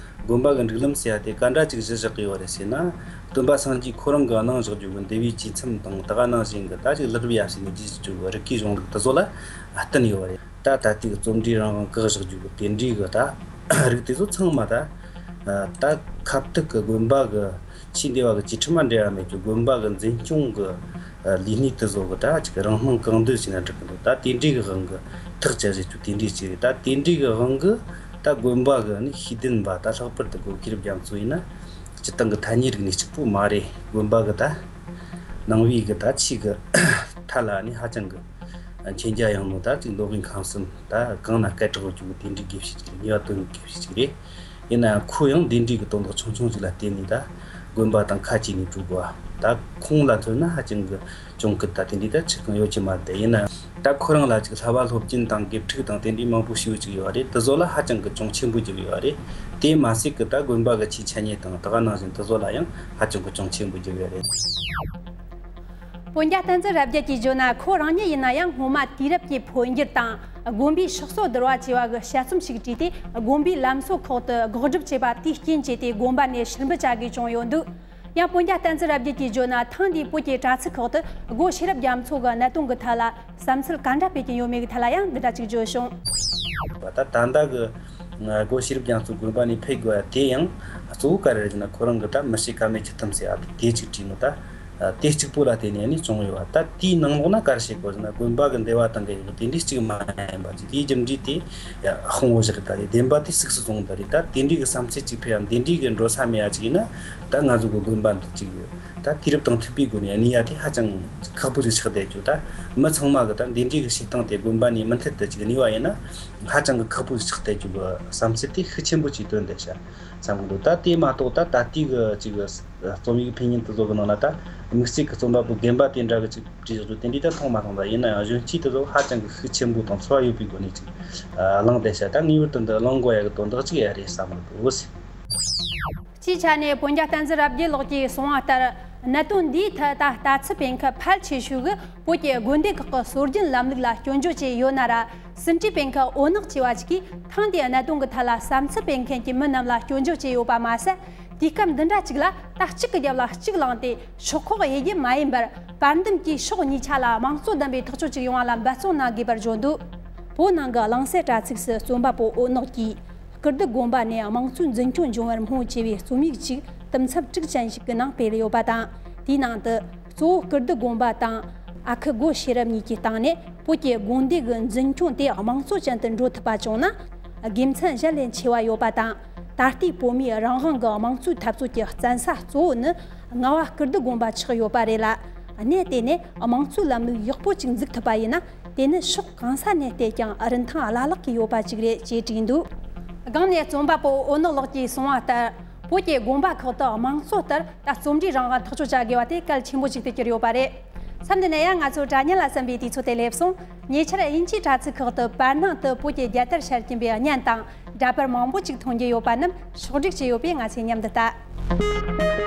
དགོན་པ་གི་སྒྲིག་ལམ་ཟེར་ཡ་དེ་ག་འདྲ་ཅིག་གཞི་བཞག་གི་ཡོད་རེད་ཟེར་ན། སྟོན་པ་སངས་རྒྱས་ཁོ་རང་གི་གནང་བཞག་རྒྱུ་གི་འདུལ་བའི་བཅས་མཚམས་དང་། ད་ག་ནང་བཞིན་གི་ད་ཅིག་ལྷུར་བཞག་ཟེར་ནས་རྗེས་སུ་བརྗོད་པའི་རིགས་ཀྱི་གཞུང་ལུགས་དེ་ཚོ་ལ་བསྟུན་ཡོད་རེད། ད་ད་ལྟའི་གི་རྩོམ་འབྲིའི་རང་དབང་བཀག་བཞག་རྒྱུ་གི་དེ་འདྲའི་གི་ད་རིགས་དེ་ཚོ་ཚང་མ་ད་ད་ཁ་ཐུག་གི་དགོན་པ་གི་ཆོས་སྡེ་བ་གི་བཅས་ཁྲིམས་མ་འབྲེལ་བ་མེད་ཀྱི། དགོན་པ་གི་འཛིན་སྐྱོང་གི་ལས་སྣེ་དེ་ཚོ་གི་ད་ཅིག་རང་སྣང་གང་འདོད་བྱས་ན་འགྲིག་གི་འདུག་ད་དེ་འདྲའི་གི་དབང་གིས་ཐག་བཅད་བཞག་རྒྱུ་དེ་འདྲའི་ཅིག་རེད། ད་དེ་འདྲའི་གི་དབང་གིས་ད་དགོན་པ་གི་ནི་ཤེས་ལྡན་པ། ད་ལྷག་པར་དུ་སྒོ་ཤེས་རབ་རྒྱ་མཚོ་ཡིན་ན། སྤྱིར་བཏང་གི་ཐ་སྙད་རིག་གནས་གཅིག་པོ་མ་རེད། དགོན་པ་གི་ད་ནང་པའི་གི་ད་ཆོས་གི་ཐད་ལ་ནི་ཧ་ཅང་གི་མཁྱེན་རྒྱ་ཡངས་ནོ། ད་ཅིག་མདོ་དབུས་ཁམས་གསུམ་ད་གང་ན་སྐད་གྲགས་ཡོད་རྒྱུ་གི་དེ་འདྲའི་དགེ་བཤེས་ཅིག་རེད། ངེས་པ་དོན་གི་དགེ་བཤེས་ཅིག་རེད། ཡིན་ན་ཡང་ཁོ་ཡང་དེ་འདྲའི་གི་དོན་དག་ཆུང་ཆུང་ཅིག་ལ་བརྟེན་ནས་ད་དགོན་པ་དང་ཁ་གྱེས་ནས་འགྲོ་དགོས་པ། ད་ཁོང་ལ་མཚོན་ན་ཧ་ཅང་གི་གྱོང་གུད་ད་དེ་འདྲའི་ད་ཅི་གང་ཡོད་ཀྱི་མ་རེད། ཡིན་ན་ཡང་ད་ཁོ་རང་ལ་ཅིག་བསླབ་པ་སློབ་སྦྱོང་དང་དགེ་ཕྲུག་དང་དེ་འདྲའི་མང་པོ་ཞིག་ཡོད་ཅིག་ཡོད་རེད། དེ་ཚོ་ལ་ཧ་ཅང་གི་གྱོང་ཆེན་པོ་བརྒྱབ་ཡོད་རེད། དེ་མ་ཟད་གི་ད་དགོན་པ་གི་ཆོས་འཆད་ཉན་དང་ད་ག་ནང་བཞིན་དེ་ཚོ་ལ་ཡང་ཧ་ཅང་གི་གྱོང་ཆེན་པོ་བརྒྱབ་ཡོད་རེད། སྤུན་ཀྱག་བསྟན་འཛིན་རབ་རྒྱས་ཀྱིས་བརྗོད་ན། ཁོ་རང་ཉིད་ཡིན་ན་ཡང་སྔོན་མ་དུས་རབས་ཀྱི་འཕོ་འགྱུར་དང་། དགོན་པའི་སྲོག་གསོ་བསྡུར་བ་ཅེས་པ་གི་དཔྱད་རྩོམ་ཞིག་བྲིས་ཏེ། དགོན་པའི་ལམ་སྲོལ་ཁག་ཏུ་དགག་སྒྲུབ་བྱས་པ་དེའི་རྐྱེན་བྱས་ཏེ་དགོན་པ་ནས་ཕྱིར་འབུད་བྱ་དགོས་བྱུང་ཡོད་འདུག་ཡང་སྤུན་ཀྱག་བསྟན་འཛིན་རབ་རྒྱས་ཀྱིས་བརྗོད་ན། ཐེངས་འདིའི་བོད་ཀྱི་དྲ་ཚིགས་ཁག་ཏུ་སྒོ་ཤེས་རབ་རྒྱ་མཚོ་གི་གནད་དོན་གྱི་ཐད་ལ་བསམ་ཚུལ་ག་འདྲ་སྤེལ་གྱིན་ཡོད་མེད་ཀྱི་ཐད་ལ་ཡང་འདི་འདྲ་ཅིག་བརྗོད་བྱུང་། ད་ད་ལྟ་གི་སྒོ་ཤེས་རབ་རྒྱ་མཚོ་དགོན་པ་ནས་ཕེབས་དགོས་པ་དེ་ཡང་གཙོ་བོ་ག་རེ་རེད་ཟེར་ན། ཁོ་རང་གི་ད་མི་བྱེད་ཀ་མེད་ཅི་ཐུབ་ཟེར་ཨ་དེ་ཅིག་བྲིས་ནོ། ད་དེ་གཅིག་པོ་ལ་བརྟེན་ནས་ནི་བྱུང་ཡོད་པ། ད་དེའི་ནང་ལོགས་ན་ག་རེ་བཤད་དགོས་ཟེར་ན། དགོན་པ་གི་འདུལ་བ་དང་འགལ་ཡོད་པ་དེ་འདྲའི་གཅིག་མ་ཡིན་པ་ཅིག་དེའི་རྒྱུ་འབྲས་དེ་དཔང་པོ་བཞག་གི་ད་རེད། བདེན་པ་དེ་གཟུགས་སུ་བཟུང་ད་རེད། ད་དེ་འདྲའི་གི་བསམ་ཚུལ་ཅིག་ཕེབས་ཡ་དེ་འདྲའི་གི་འགྲོ་ས་མེད་ཡ་ཅིག་ཡིན་ན། ད་ང་ཚོ་གི་དགོན་པ་འདི་ཅིག་ཡོད། ད་དུས་རབས་དང་མཐུན་པའི་སྒོ་ནས་གནས་ཡ་དེ་ཧ་ཅང་ཁག་པོ་ཞིག་ཆགས་བསྡད་རྒྱུ། ད་མི་ཚང་མ་གི་ད་འདི་འདྲའི་གི་བྱེད་སྟངས་དེ་དགོན་པ་ནས་མུ་མཐུད་དུ་ཅིག་གནས་པ་ཡིན་ན། ཧ་ཅང་གི་ཁག་པོ་ཞིག་ཆགས་བསྡད་རྒྱུ་གི་བསམ་ཚུལ་དེ་ཤུགས་ཆེན་པོ་ཅིག་བཏོན་བསྡད་ཤག་བསམ་གི་འདུག་ད་དེ་མ་གཏོགས་ད་ད་ལྟའི་གི་ཅིག་གི་རྩོམ་ཡིག་ཕེབས་མཁན་དེ་ཚོ་གི་ནང་ལ་ད་དམིགས་བསལ་གི་རྩོམ་པ་པོ་རྒན་པ་དེ་འདྲ་གི་ཅིག་བྲིས་བཞག་རྒྱུ་དེ་འདྲའི་ད་མཐོང་མ་སོང་། ད་ཡིན་ན་ཡང་གཞོན་སྐྱེས་དེ་ཚོ་ཧ་ཅང་གི་ཤུགས་ཆེན་པོ་དང་ཚོར་བ་ཡོད་པའི་སྒོ་ནས་ཅིག་གླེང་བསྡད་ཤག་ད་ངེས་པར་དུ་འདི་གླེང་དགོས་ཡ་གི་དོན་དག་ཅིག་ཡ་རེད་བསམ་གི་འདུག་སྤྱིའི་ཆ་ནས་སྤུན་ཀྱག་བསྟན་འཛིན་རབ་རྒྱས་ལགས་ཀྱིས་གསུངས་པ་ལྟར། གནད་དོན་འདིའི་ཐད་ད་ལྟ་ཚུལ་སྤེལ་མཁན་ཕལ་ཆེ་ཤོས་ཀྱིས་བོད་ཀྱི་དགོན་སྡེ་ཁག་གི་སྲོལ་རྒྱུན་ལམ་ལུགས་ལ་སྐྱོན་བརྗོད་བྱས་ཡོད་ན་ར། ཟིན་བྲིས་སྤེལ་མཁན་འོ་ནག་ཅེས་པ་ཅིག་གིས་ཐེངས་འདིའི་གནད་དོན་གྱི་ཐད་ལ་བསམ་ཚུལ་སྤེལ་མཁན་གྱི་མི་རྣམས་ལ་སྐྱོན་བརྗོད་བྱས་ཡོད་པ་མ་ཟད། དུས་སྐབས་འདི་འདྲ་ཅིག་ལ་ད་གཅིག་གི་རྒྱབ་ལ་གཅིག་བླངས་ཏེ་ཕྱོགས་ཁག་དབྱེ་རྒྱུ་མ་ཡིན་པར། བར་འདུམ་གྱིས་ཕྱོགས་གཉིས་ཆ་ལ་དམངས་གཙོ་ལྡན་པའི་ཐག་གཅོད་ཅིག་ཡོང་བ་ལ་འབད་བརྩོན་གནང་དགོས་པར་བརྗོད་འདུག་བོད་ནང་གི་གླང་སེ་དྲ་ཚིགས་སུ་རྩོམ་པ་པོ་འོད་ནག་གིས། སྐུ་སྡུག་དགོན་པ་ནས་དམངས་གཙོའི་འཛིན་སྐྱོང་འབྱུང་བར་སྨོན་ཅེས་པའི་རྩོམ་ཡིག་ཅིག་དུམ་ཚབས་དྲུག་ཅན་ཞིག་གི་ནང་སྤེལ་ཡོད་པ་དང་། དེའི་ནང་དུ། གཙོ་བོ་སྐུ་སྡུག་དགོན་པ་དང་། ཨ་ཁུ་སྒོ་ཤེས་རབ་གཉིས་ཀྱི་སྟེང་ནས་བོད་ཀྱི་དགོན་སྡེ་གི་འཛིན་སྐྱོང་དེ་དམངས་གཙོ་ཅན་དུ་འགྲོ་ཐུབ་པ་བྱུང་ན། དགེ་མཚན་གཞན་ལས་ཆེ་བ་ཡོད་པ་དང་། ད་ལྟའི་བོད་མིའི་རང་དབང་གི་དམངས་གཙོའི་འཐབ་རྩོད་ཀྱི་བཙན་ས་གཙོ་བོ་ནི། རྔ་བ་སྐུ་སྡུག་དགོན་པ་ཆགས་ཡོད་པ་རེད་ལ། གནས་དེ་ནས་དམངས་གཙོའི་ལམ་ལུགས་ཡག་པོ་ཅིག་འཛུགས་ཐུབ་པ་ཡིན་ན། དེ་ནི་ཕྱོགས་གང་ས་ནས་བལྟས་ཀྱང་རིན་ཐང་བླ་ལྷག་གི་ཡོད་པ་ཅིག་རེད་ཅེས་བྲིས་འདུག་སྒང་ནས་རྩོམ་པ་པོ་འོད་ནག་ལགས་ཀྱིས་གསུངས་པ་ལྟར། བོད་ཀྱི་དགོན་པ་ཁག་ཏུ་དམངས་གཙོ་ལྟར་ད་རྩོམ་འབྲིའི་རང་དབང་ཐག་གཅོད་བྱ་དགོས་པ་དེ་གལ་ཆེན་པོ་ཞིག་ཏུ་གྱུར་ཡོད་པ་རེད། མཚམས་འདི་ནས་ཡང་ང་ཚོ་དྲ་བརྙན་ལ་གསན་པའི་དུས་ཚོད་དེ་སླེབས་སོང་། ཉེ་ཆར་དབྱིན་ཇིའི་དྲ་ཚིགས་ཁག་ཏུ་བར་སྣང་དུ་བོད་ཀྱི་རྒྱལ་དར་ཤར་གྱིན་པའི་བརྙན་དང་། འདྲ་པར་མང་པོ་ཅིག་མཐོང་རྒྱུ་ཡོད་པ་རྣམས་ཕྱོགས་སྒྲིག་བྱས་ཡོད་པས། ང་ཚོས་མཉམ་དུ་ལྟ།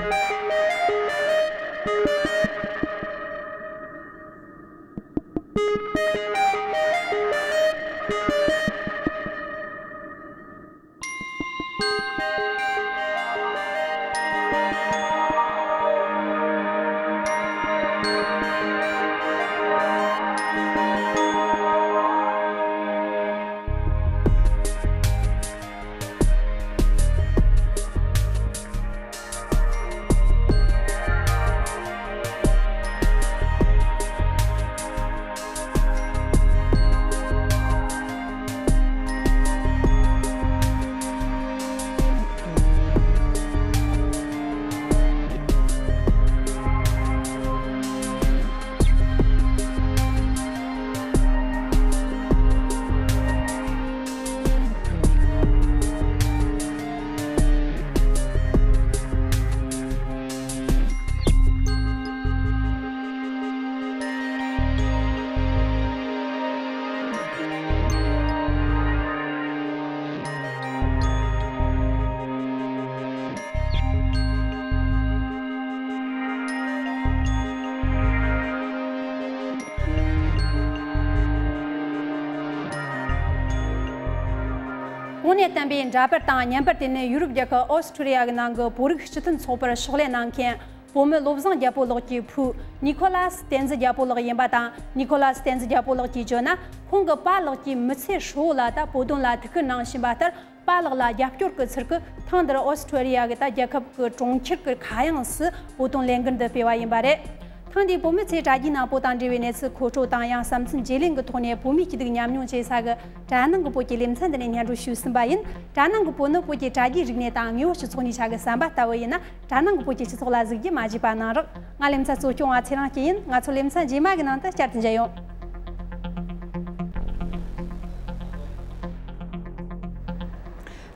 གོང་ནས་བསྟན་པའི་འདྲ་པར་དང་བརྙན་པར་དེ་ནི་ཡུ་རོབ་རྒྱལ་ཁབ་ཨོ་སི་ཁྲུ་ལི་ཡ་གི་ནང་གི་བོད་རིགས་སྤྱི་མཐུན་ཚོགས་པར་ཕྱག་ལས་གནང་མཁན་བོད་མི་བློ་བཟང་རྒྱལ་པོ་ལགས་ཀྱི་བུ་ནི་ཁོ་ལཱ་སི་བསྟན་འཛིན་རྒྱལ་པོ་ལགས་ཡིན་པ་དང་། ནི་ཁོ་ལཱ་སི་བསྟན་འཛིན་རྒྱལ་པོ་ལགས་ཀྱིས་བརྗོད་ན། ཁོང་གི་པཱ་ལགས་ཀྱིས་མི་ཚེ་ཧྲིལ་བོ་ལ་ད་བོད་དོན་ལ་ཐུགས་ཁུར་གནང་བཞིན་པ་ལྟར། པཱ་ལགས་ལ་རྒྱབ་སྐྱོར་གྱི་ཚུལ་གྱིས་ཐེངས་འདིར་ཨོ་སི་ཁྲུ་ལི་ཡ་གི་ད་རྒྱལ་ཁབ་ཀྱི་གྲོང་ཁྱེར་གྱི་ཁ་གཡང་སུ་བོད་དོན་ལས་འགུལ་འདི་སྤེལ་བ་ཡིན་པ་རེད། ཐེངས་འདིའི་བོད་མི་ཚོས་དྲ་རྒྱའི་ནང་བོད་དང་འབྲེལ་བའི་གནས་ཚུལ་མཁོ་སྤྲོད་དང་། ཡང་བསམ་ཚུལ་བརྗེ་ལེན་གྱི་ཐོག་ནས་བོད་མིའི་སྐྱིད་སྡུག་མཉམ་མྱོང་བྱེད་ས་གི་དྲ་ནང་གི་བོད་ཀྱི་ལེ་ཚན་འདི་ནས་སྙན་སྒྲོན་ཞུས་ཟིན་པ་ཡིན། དྲ་ནང་གི་བོད་ནི་བོད་ཀྱི་དྲ་རྒྱའི་རིག་གནས་དང་དངོས་པོ་སྤྱི་ཚོགས་གཉིས་ཆ་གི་ཟམ་པ་ལྟ་བུ་ཡིན་ན། དྲ་ནང་གི་བོད་ཀྱི་སྤྱི་ཚོགས་ལ་གཟིགས་རྒྱུ་མ་བརྗེད་པ་གནང་རོགས། ང་ལེ་ཚན་གཙོ་སྐྱོང་བ་ཚེ་རིང་སྐྱིད་ཡིན། ང་ཚོ་ལེ་ཚན་རྗེས་མ་གི་ནང་དུ་བསྐྱར་དུ་མཇལ་ཡོང་།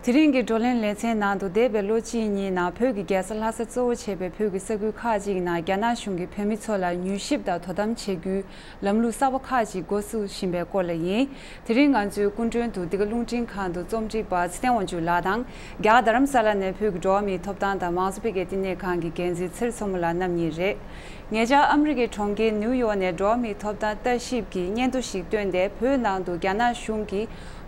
དེ་རིང་གི་བགྲོ་གླེང་ལེ་ཚན་ནང་དུ། འདས་པའི་ལོ་གཅིག་གཉིས་ནང་བོད་ཀྱི་རྒྱལ་ས་ལྷ་ས་གཙོ་བོ་བྱས་པའི་བོད་ཀྱི་ས་ཁུལ་ཁག་ཅིག་ནང་རྒྱ་ནག་གཞུང་གིས་བོད་མི་ཚོ་ལ་མྱུལ་ཞིབ་དང་དོ་དམ་བྱེད་རྒྱུའི་ལམ་ལུགས་གསར་པ་ཁག་ཅིག་འགོ་བཙུགས་བཞིན་པའི་སྐོར་ལ་ཡིན། དེ་རིང་ང་ཚོའི་སྐུ་མགྲོན་དུ་འདི་ག་རླུང་འཕྲིན་ཁང་དུ་རྩོམ་སྒྲིག་པ་ཚེ་བརྟན་དབང་ཕྱུག་ལགས་དང་། རྒྱ་གར་རྡ་རམ་ས་ལ་ནས་བོད་ཀྱི་འགྲོ་བ་མིའི་ཐོབ་ཐང་དང་མང་གཙོ་འཕེལ་རྒྱས་བསྟི་གནས་ཁང་གི་འགན་འཛིན་ཚེ་རིང་མཚོ་མོ་ལགས་རྣམ་གཉིས་རེད། ཉེ་ཆར་ཨ་མི་རི་ཀའི་གྲོང་ཁྱེར་ནིའུ་ཡོག་ནས་འགྲོ་བ་མིའི་ཐོབ་ཐང་ལྟ་ཞིབ་ཀྱིས་སྙན་ཐོ་ཞིག་བཏོན་ཏེ། བོད་ནང་དུ་རྒྱ་ནག་གཞུང་གིས་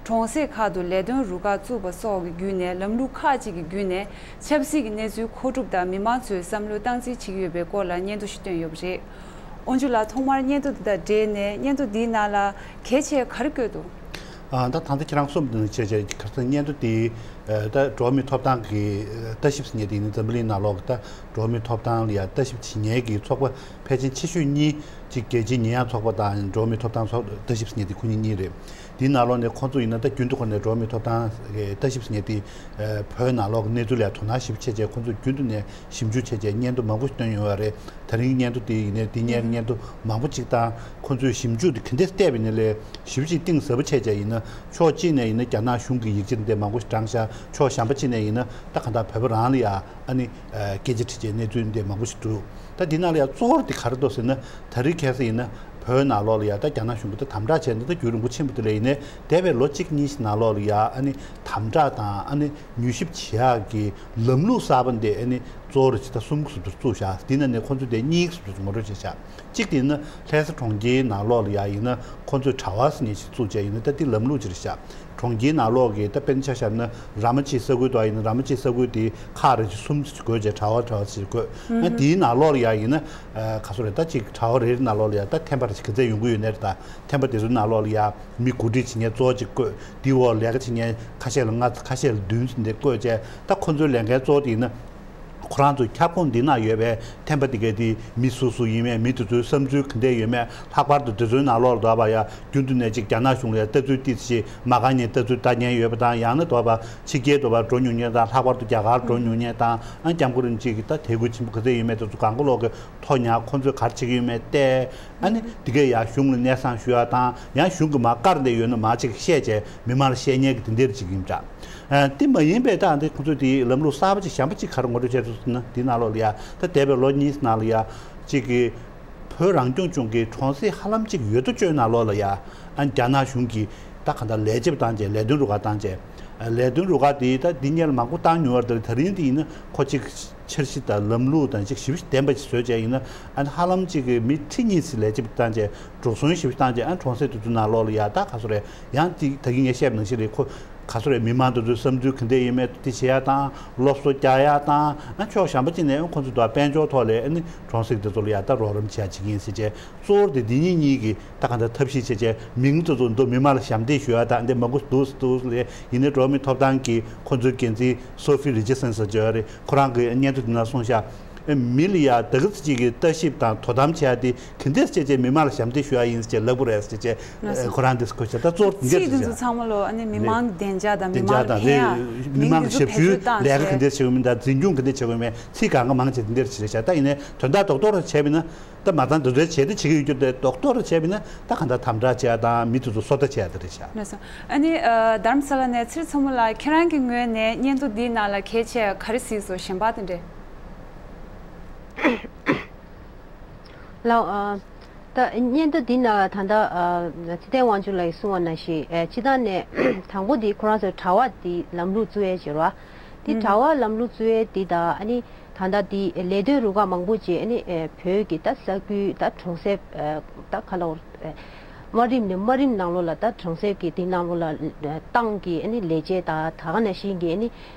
གྲོང་གསེབ་ཁག་ཏུ་ལས་དོན་རུ་ཁག་བཙུགས་པ་སོགས་ཀྱི་བརྒྱུད་ནས། ལམ་ལུགས་ཁག་ཅིག་གི་བརྒྱུད་ནས་ཆབ་སྲིད་ཀྱི་གནས་ཚུལ་མཁོ་སྒྲུབ་དང་མི་མང་ཚོའི་བསམ་བློ་སྟངས་འཛིན་བྱེད་ཀྱི་ཡོད་པའི་སྐོར་ལ་སྙན་ཐོ་ཞིག་བཏོན་ཡོད་པ་རེད། དབང་ཕྱུག་ལགས། ཐོག་མར་སྙན་ཐོ་འདི་དང་འབྲེལ་ནས། སྙན་ཐོ་འདིའི་ནང་ལ་གལ་ཆེ་ག་རེ་བཀོད་འདུག་ཨ། ད་ད་ལྟ་ཁྱེད་རང་གསུངས་དོན་བྱས་བྱས། ཁ་སང་སྙན་ཐོ་དེ་ཨ། ད་འགྲོ་བ་མིའི་ཐོབ་ཐང་གི་ཨ། ལྟ་ཞིབ་ཟེར་མཁན་དེ་ནི་འཛམ་བུ་གླིང་ནང་ལོགས་ཀྱི་ད་འགྲོ་བ་མིའི་ཐོབ་ཐང་ལ་ཡ་ལྟ་ཞིབ་བྱེད་མཁན་གྱི་ཚོགས་པ་ཕལ་ཆེར་ཆེ་ཤོས་གཉིས་གཅིག་རྒྱལ་སྤྱིའི་ཉེས་ཡངས་ཚོགས་པ་དང་འགྲོ་བ་མིའི་ཐོབ་ཐང་ཚོགས་ལྟ་ཞིབ་ཟེར་མཁན་དེ་ཁོ་གཉིས་གཉིས་རེད། དེའི་ནང་ལོགས་ནས་ཁོང་ཚོ་ཡིན་ན་ད་རྒྱུན་དུ་ཁོ་ནས་འགྲོ་བ་མིའི་ཐོབ་ཐང་གི་ལྟ་ཞིབ་ཟེར་མཁན་དེ་ཨ། བོད་ནང་ལོགས་ཀྱི་གནས་ཚུལ་ལ་ཡ་དོ་སྣང་ཞིབ་བྱས་བྱས། ཁོང་ཚོས་རྒྱུན་དུ་ནས་ཞིབ་འཇུག་བྱས་བྱས་སྙན་ཐོ་མང་པོ་ཞིག་བཏོན་ཡོད་པ་རེད། ད་རིང་སྙན་ཐོ་དེ་ཡིན་ནའི་དེ་སྔའི་སྙན་ཐོ་མང་པོ་ཅིག་དང་། ཁོང་ཚོས་ཞིབ་འཇུག་དེ་ག་འདྲས་བལྟས་པ་ཡིན་ནའི་ལས་ཞིབ་ཅིག་གཏིང་ཟབ་པོ་བྱས་བྱས་ཡིན་ན། ཕྱོགས་གཅིག་ནས་ཡིན་ན་རྒྱ་ནག་གཞུང་གི་ཡིག་ཆ་འདི་མང་པོ་ཞིག་བགྲངས་ཤག་ཕྱོགས་གཞན་པ་གཅིག་ནས་ཡིན་ན་ད་གང་ལྟར་བོད་པ་རང་ལ་ཡ་ཨ་ནི་ཨ། སྐད་ཆ་དྲིས་བྱས་གནས་ཚུལ་འདི་མང་པོ་ཞིག་འདུག་ད་འདི་ནང་ལ་ཡ་གཙོ་བོར་དེ་ག་རེ་འདུག་ཟེར་ན། ད་རིང་ཁ་སང་ཡིན་ན་བོད་ནང་ལོགས་ལ་ཡ་ད་རྒྱ་ནག་གཞུང་གིས་ད་དམ་དྲག་བྱས་ནས། ད་རྒྱུན་རིང་པོ་ཕྱིན་པ་དེ་ལ་ཡིན་ནའི་འདས་པའི་ལོ་གཅིག་གཉིས་ཤིག་ནང་ལོགས་ལ་ཡ་ཨ་ནི་དམ་དྲག་དང་ཨ་ནི་མྱུལ་ཞིབ་བྱེད་ཡག་གི་ལམ་ལུགས་གསར་པ་འདི་ཨ་ནི་གཙོ་ གཙོ་བོར་ཅིག་ད་གསུམ་ཟུར་དུ་བཙུགས་བཞག་དེ་ནས་ནས་ཁོ་ཚོས་དེ་གཉིས་ཟུར་དུ་ངོ་སྤྲོད་བྱས་བཞག་གཅིག་དེ་ནི་ལྷ་ས་གྲོང་ཁྱེར་ནང་ལོགས་ལ་ཡ་ཡིན་ན་ཁོ་ཚོས་དྲ་བ་ཟེར་མཁན་ཞིག་བཙུགས་བྱས་ཡིན་ན་ད་དེ་ལམ་ལུགས་ཅིག་རེད་བཞག་གྲོང་ཁྱེར་ནང་ལོགས་ཀྱི་ད་དཔེར་ན་ཆ་བཞག་ན་ར་མ་ཅིག་ས་ཁུལ་དུ་ཡིན་ན་ར་མ་ཅིག་ས་ཁུལ་དེ་ཁག་རེ་ཅིག་གསུམ་ཅིག་བགོས་བྱས་དྲ་བ་དྲ་བ་ཅིག་བགོས་ཨ་དེའི་ནང་ལོགས་ལ་ཡ་ཡིན་ན་ག་ཚོད་རེད་ད་ཅིག་དྲ་བ་རེ་རེ་ནང་ལོགས་ལ་ཡ་ད་ཐེམ་པ་རེ་ཅིག་ག་ཚད་ཡོང་གི་ཡོད་ནའི་རེད་ད། ཐེམ་པ་དེ་ཚོའི་ནང་ལོགས་ལ་ཡ་མི་གོ་སྒྲིག་བྱེད་མཁན་གཙོ་བོ་གཅིག་བསྐོས། དེའི་འོག་ལས་ཀ་བྱེད་མཁན་ཁ་ཤས་ལ་ལྔ་ཁ་ཤས་ལ་བདུན་ཟེར་འདི་བསྐོས་བྱས་ད་ཁོ་ཚོའི་ལས་འགན་གཙོ་བོ་དེ་ཡིན་ན། ཁོ་རང་ཚོའི་ཁྱབ་ཁོངས་འདི་ན་ཡོད་པའི་ཐེམ་པ་དེ་གའི་དེ་མི་སུ་སུ་ཡིན་མིན་མི་དེ་ཚོའི་བསམ་ཚུལ་ག་འདྲས་ཡོད་མེད་ལྷག་པར་དུ་དེ་ཚོའི་ནང་ལོགས་ལ་དོགས་པ་ཡ་རྒྱུན་དུ་ནས་ཅིག་རྒྱ་ནག་གཞུང་ལ་ཡ་ལྟ་ཚུལ་ཏོག་ཙམ་ཞིག་མ་དགའ་མཁན་ལྟ་ཚུལ་ལྟ་མཁན་ཡོད་པ་དང་ཡང་ན་དོགས་པ་ཕྱི་རྒྱལ་དོགས་པ་འགྲོ་མྱོང་མཁན་དང་ལྷག་པར་དུ་རྒྱ་གར་འགྲོ་མྱོང་མཁན་དང་ཨ་སྐྱབས་མགོན་རིན་པོ་ཆེ་གི་ད་དད་གུས་ཆེན་པོ་ག་ཚད་ཡོད་མེད་དེ་ཚོ་གང་ག་ལོག་གི་ཐོ་ཉར་ཁོ་ཚོས་ག་རེ་བྱེད་ཀྱི་ཡོད་མེད་བལྟས། ཨ་ནི་འདི་གས་ཡང་གཞུང་ལ་སྙན་སེང་ཞུ་ཡ་དང་ཡང་གཞུང་གིས་མར་བཀར་འདི་ཡོད་ན་མར་ཅིག་བཤད་བྱས་མི་མང་ལ་བཤད་མཁན་གྱི་དེ་འདྲ་ཅིག་ཡིན་འདྲ། ཨ་དེ་མ་ཡིན་པའི་ད་འདི་ཁོ་ཚོས་དེའི་ལམ་ལུགས་གསར་པ་ཅིག་གཞན་པ་ཅིག་ག་རེ་ངོ་སྤྲོད་བྱས་འདུག་ཟེར་ན་འདི་ནང་ལོགས་ལ་ཡ་ད་འདས་པའི་ལོ་གཉིས་ནང་ལ་ཡ་ཅིག་གི་བོད་རང་སྐྱོང་ལྗོངས་ཀྱི་གྲོང་གསེབ་ཧ་ལམ་ཅིག་ཡོད་དོ་ཅོག་ནང་ལོགས་ལ་ཡ་ཨ་རྒྱ་ནག་གཞུང་གིས་ད་ག་འདྲ་ལས་བྱེད་པ་བཏང་བྱས་ལས་དོན་རུ་ཁག་བཏང་བྱས། ལས་དོན་རུ་ཁག་དེ་ད་འདི་སྔོན་ལ་མང་པོ་བཏང་མྱོང་བ་རེད། ད་རིང་དེ་ཡིན་ན་ཁོ་གཅིག་འཆར་གཞི་དང་ལམ་ལུགས་དང་གཅིག་ཞིབ་ཞིབ་ལྡན་པ་ཞིག་བཟོས་བྱས་ཡིན་ན་ཨ་ནི་ཧ་ལམ་གཅིག་གི་མི་ཁྲི་གཉིས་ཙམ་ལས་བྱེད་པ་བཏང་བྱས་འགྲོ་སོང་ཞིབ་བཏང་བྱས་ཨ་གྲོང་གསེབ་དེ་ཚོ་ནང་ལོགས་ལ་ཡ་ད་ག་ཚོད་རེད་ཡང་དེ་ད་གིན་ངས་བཤད་པ་ནང་བཞིན་རེད། ཁོ་ག་ཚོད་རེད་མི་མང་དེ་ཚོའི་བསམ་ཚུལ་ག་འདྲ་ཡིན་མེད་དེ་བྱེད་ཡ་དང་སློབ་གསོ་རྒྱག་ཡ་དང་ཨ་ཕྱོགས་གཞན་པ་གཅིག་ནས་ཨ་ཁོ་ཚོ་དང་དཔལ་འབྱོར་ཐོག་ལ་ཨ་ནི་གྲོང་གསེབ་དེ་ཚོ་ལ་ཡ་ད་རོགས་རམ་བྱེད་ཡ་བྱེད་ཀྱི་ཡིན་ཟེར་བྱས། གཙོ་བོར་དེ་འདི་གཉིས་གཉིས་ཀྱིས་ད་གང་ལྟར་ཐབས་ཤེས་བྱས་བྱས་མིང་དེ་ཚོ་འདུག་མི་མང་ལ་ཞབས་འདེགས་ཞུ་ཡ་དང་འདི་མ་གུ་འདུག་འདུག་ལས་ཡིན་ནའི་འགྲོ་བ་མིའི་ཐོབ་ཐང་གི་ཁོ་ཚོའི་འགན་འཛིན་སོ་ཕི་རི་ཅི་སན་ཟེར་བྱས་ཡོད་རེད། ཁོ་རང་གི་སྙན་ཐོ་དེ་ནང་གསུངས་ཤག་ཨེ་མི་ལ་ཡ་ད་གི་ཚེ་གཅིག་གི་ལྟ་ཞིབ་དང་དོ་དམ་བྱས་ཏེ་ག་འདྲས་བྱས་བྱས་མི་མང་ལ་ཞབས་འདེགས་ཞུ་ཡ་ཡིན་ཟེར་བྱས་ལབ་དགོས་རེད་ཟེར་བྱས་ལགས་སོ། ཁོ་རང་འདི་སྐོར་བྱས་ད་གཙོ་བོར་དེ་ཚིག་འདྲས་འདི་ཚོ་ཟེར་ཚང་མ་ལོ་ཨ་ནི་མི་མང་གི་བདེ་འཇགས་དང་མི་བདེ་མང་འཇགས་གི་དང་ཕན་ཡག་རེད། མི་མི་མང་གི་ཞབས་ཞུའི་ལས་ཀ་ག་འདྲས་བྱེད་དགོས་མིན་དང་འཛིན་སྐྱོང་ག་འདྲས་བྱེད་དགོས་མིན་ཚིག་གང་ག་མང་ཆེ་དེ་འདྲས་བྱས་བྱས་ད་ཡིན་ནའི་དོན་དག་རྡོག་རྡོག་རེ་བྱས་པ་ཡིན་ན། ད་མ་ཚང་འདི་འདྲའི་བྱས་ཏེ་བྱེད་ཀྱི་ཡོད་རྒྱུ་དེ་རྡོག་རྡོག་རེ་བྱས་པ་ཡིན་ན་ད་གང་ལྟར་དམ་དྲག་བྱས་དང་མི་དེ་ཚོ་སོ་ལྟ་བྱས་དེ་རེད་ཤག་ལགས་སོ། ཨ་ནི་ཨ་རྡ་རམ་ས་ལ་ནས་ཚེ་རིང་མཚོ་མོ་ལགས་ཁྱེད་རང་གི་ངོས་ནས་སྙན་ཐོ་འདིའི་ནང་ལ་གལ་ཆེ་ག་རེ་གཟིགས་སོང་གཞན་པ་དེ་འདྲས། ལགས་ཨ། ད་སྙན་ཐོ་འདི་ནང་ད་ལྟ་ཨ་ཚེ་བརྟན་དབང་ཕྱུག་ལགས་ཀྱིས་གསུངས་པ་ནང་བཞིན་ཨ་སྤྱིར་བཏང་ནས་དང་པོ་འདི་ཁོ་རང་ཚོའི་དྲ་བ་འདི་ལམ་ལུགས་བཙུགས་ཡས་བྱེད་རོགས། འདི་དྲ་བ་ལམ་ལུགས་བཙུགས་ཡས་འདི་དང་ཨ་ནི། ད་ལྟ་འདི་ལས་དོན་རུ་ཁག་མང་པོ་ཅིག་ཨ་ནི་བོད་ཀྱི་ད་ས་ཁུལ་ད་གྲོང་གསེབ་ད་ག་ལ་དམའ་རིམ་ནས་དམའ་རིམ་ནང་ལོགས་ལ་ད་གྲོང་གསེབ་ཀྱི་དེ་ནང་ལོགས་ལ་ཏང་གི་ཨ་ནི་ལས་བྱེད་དང་ད་ག་ནང་བཞིན་གྱི་ཨ་ནི་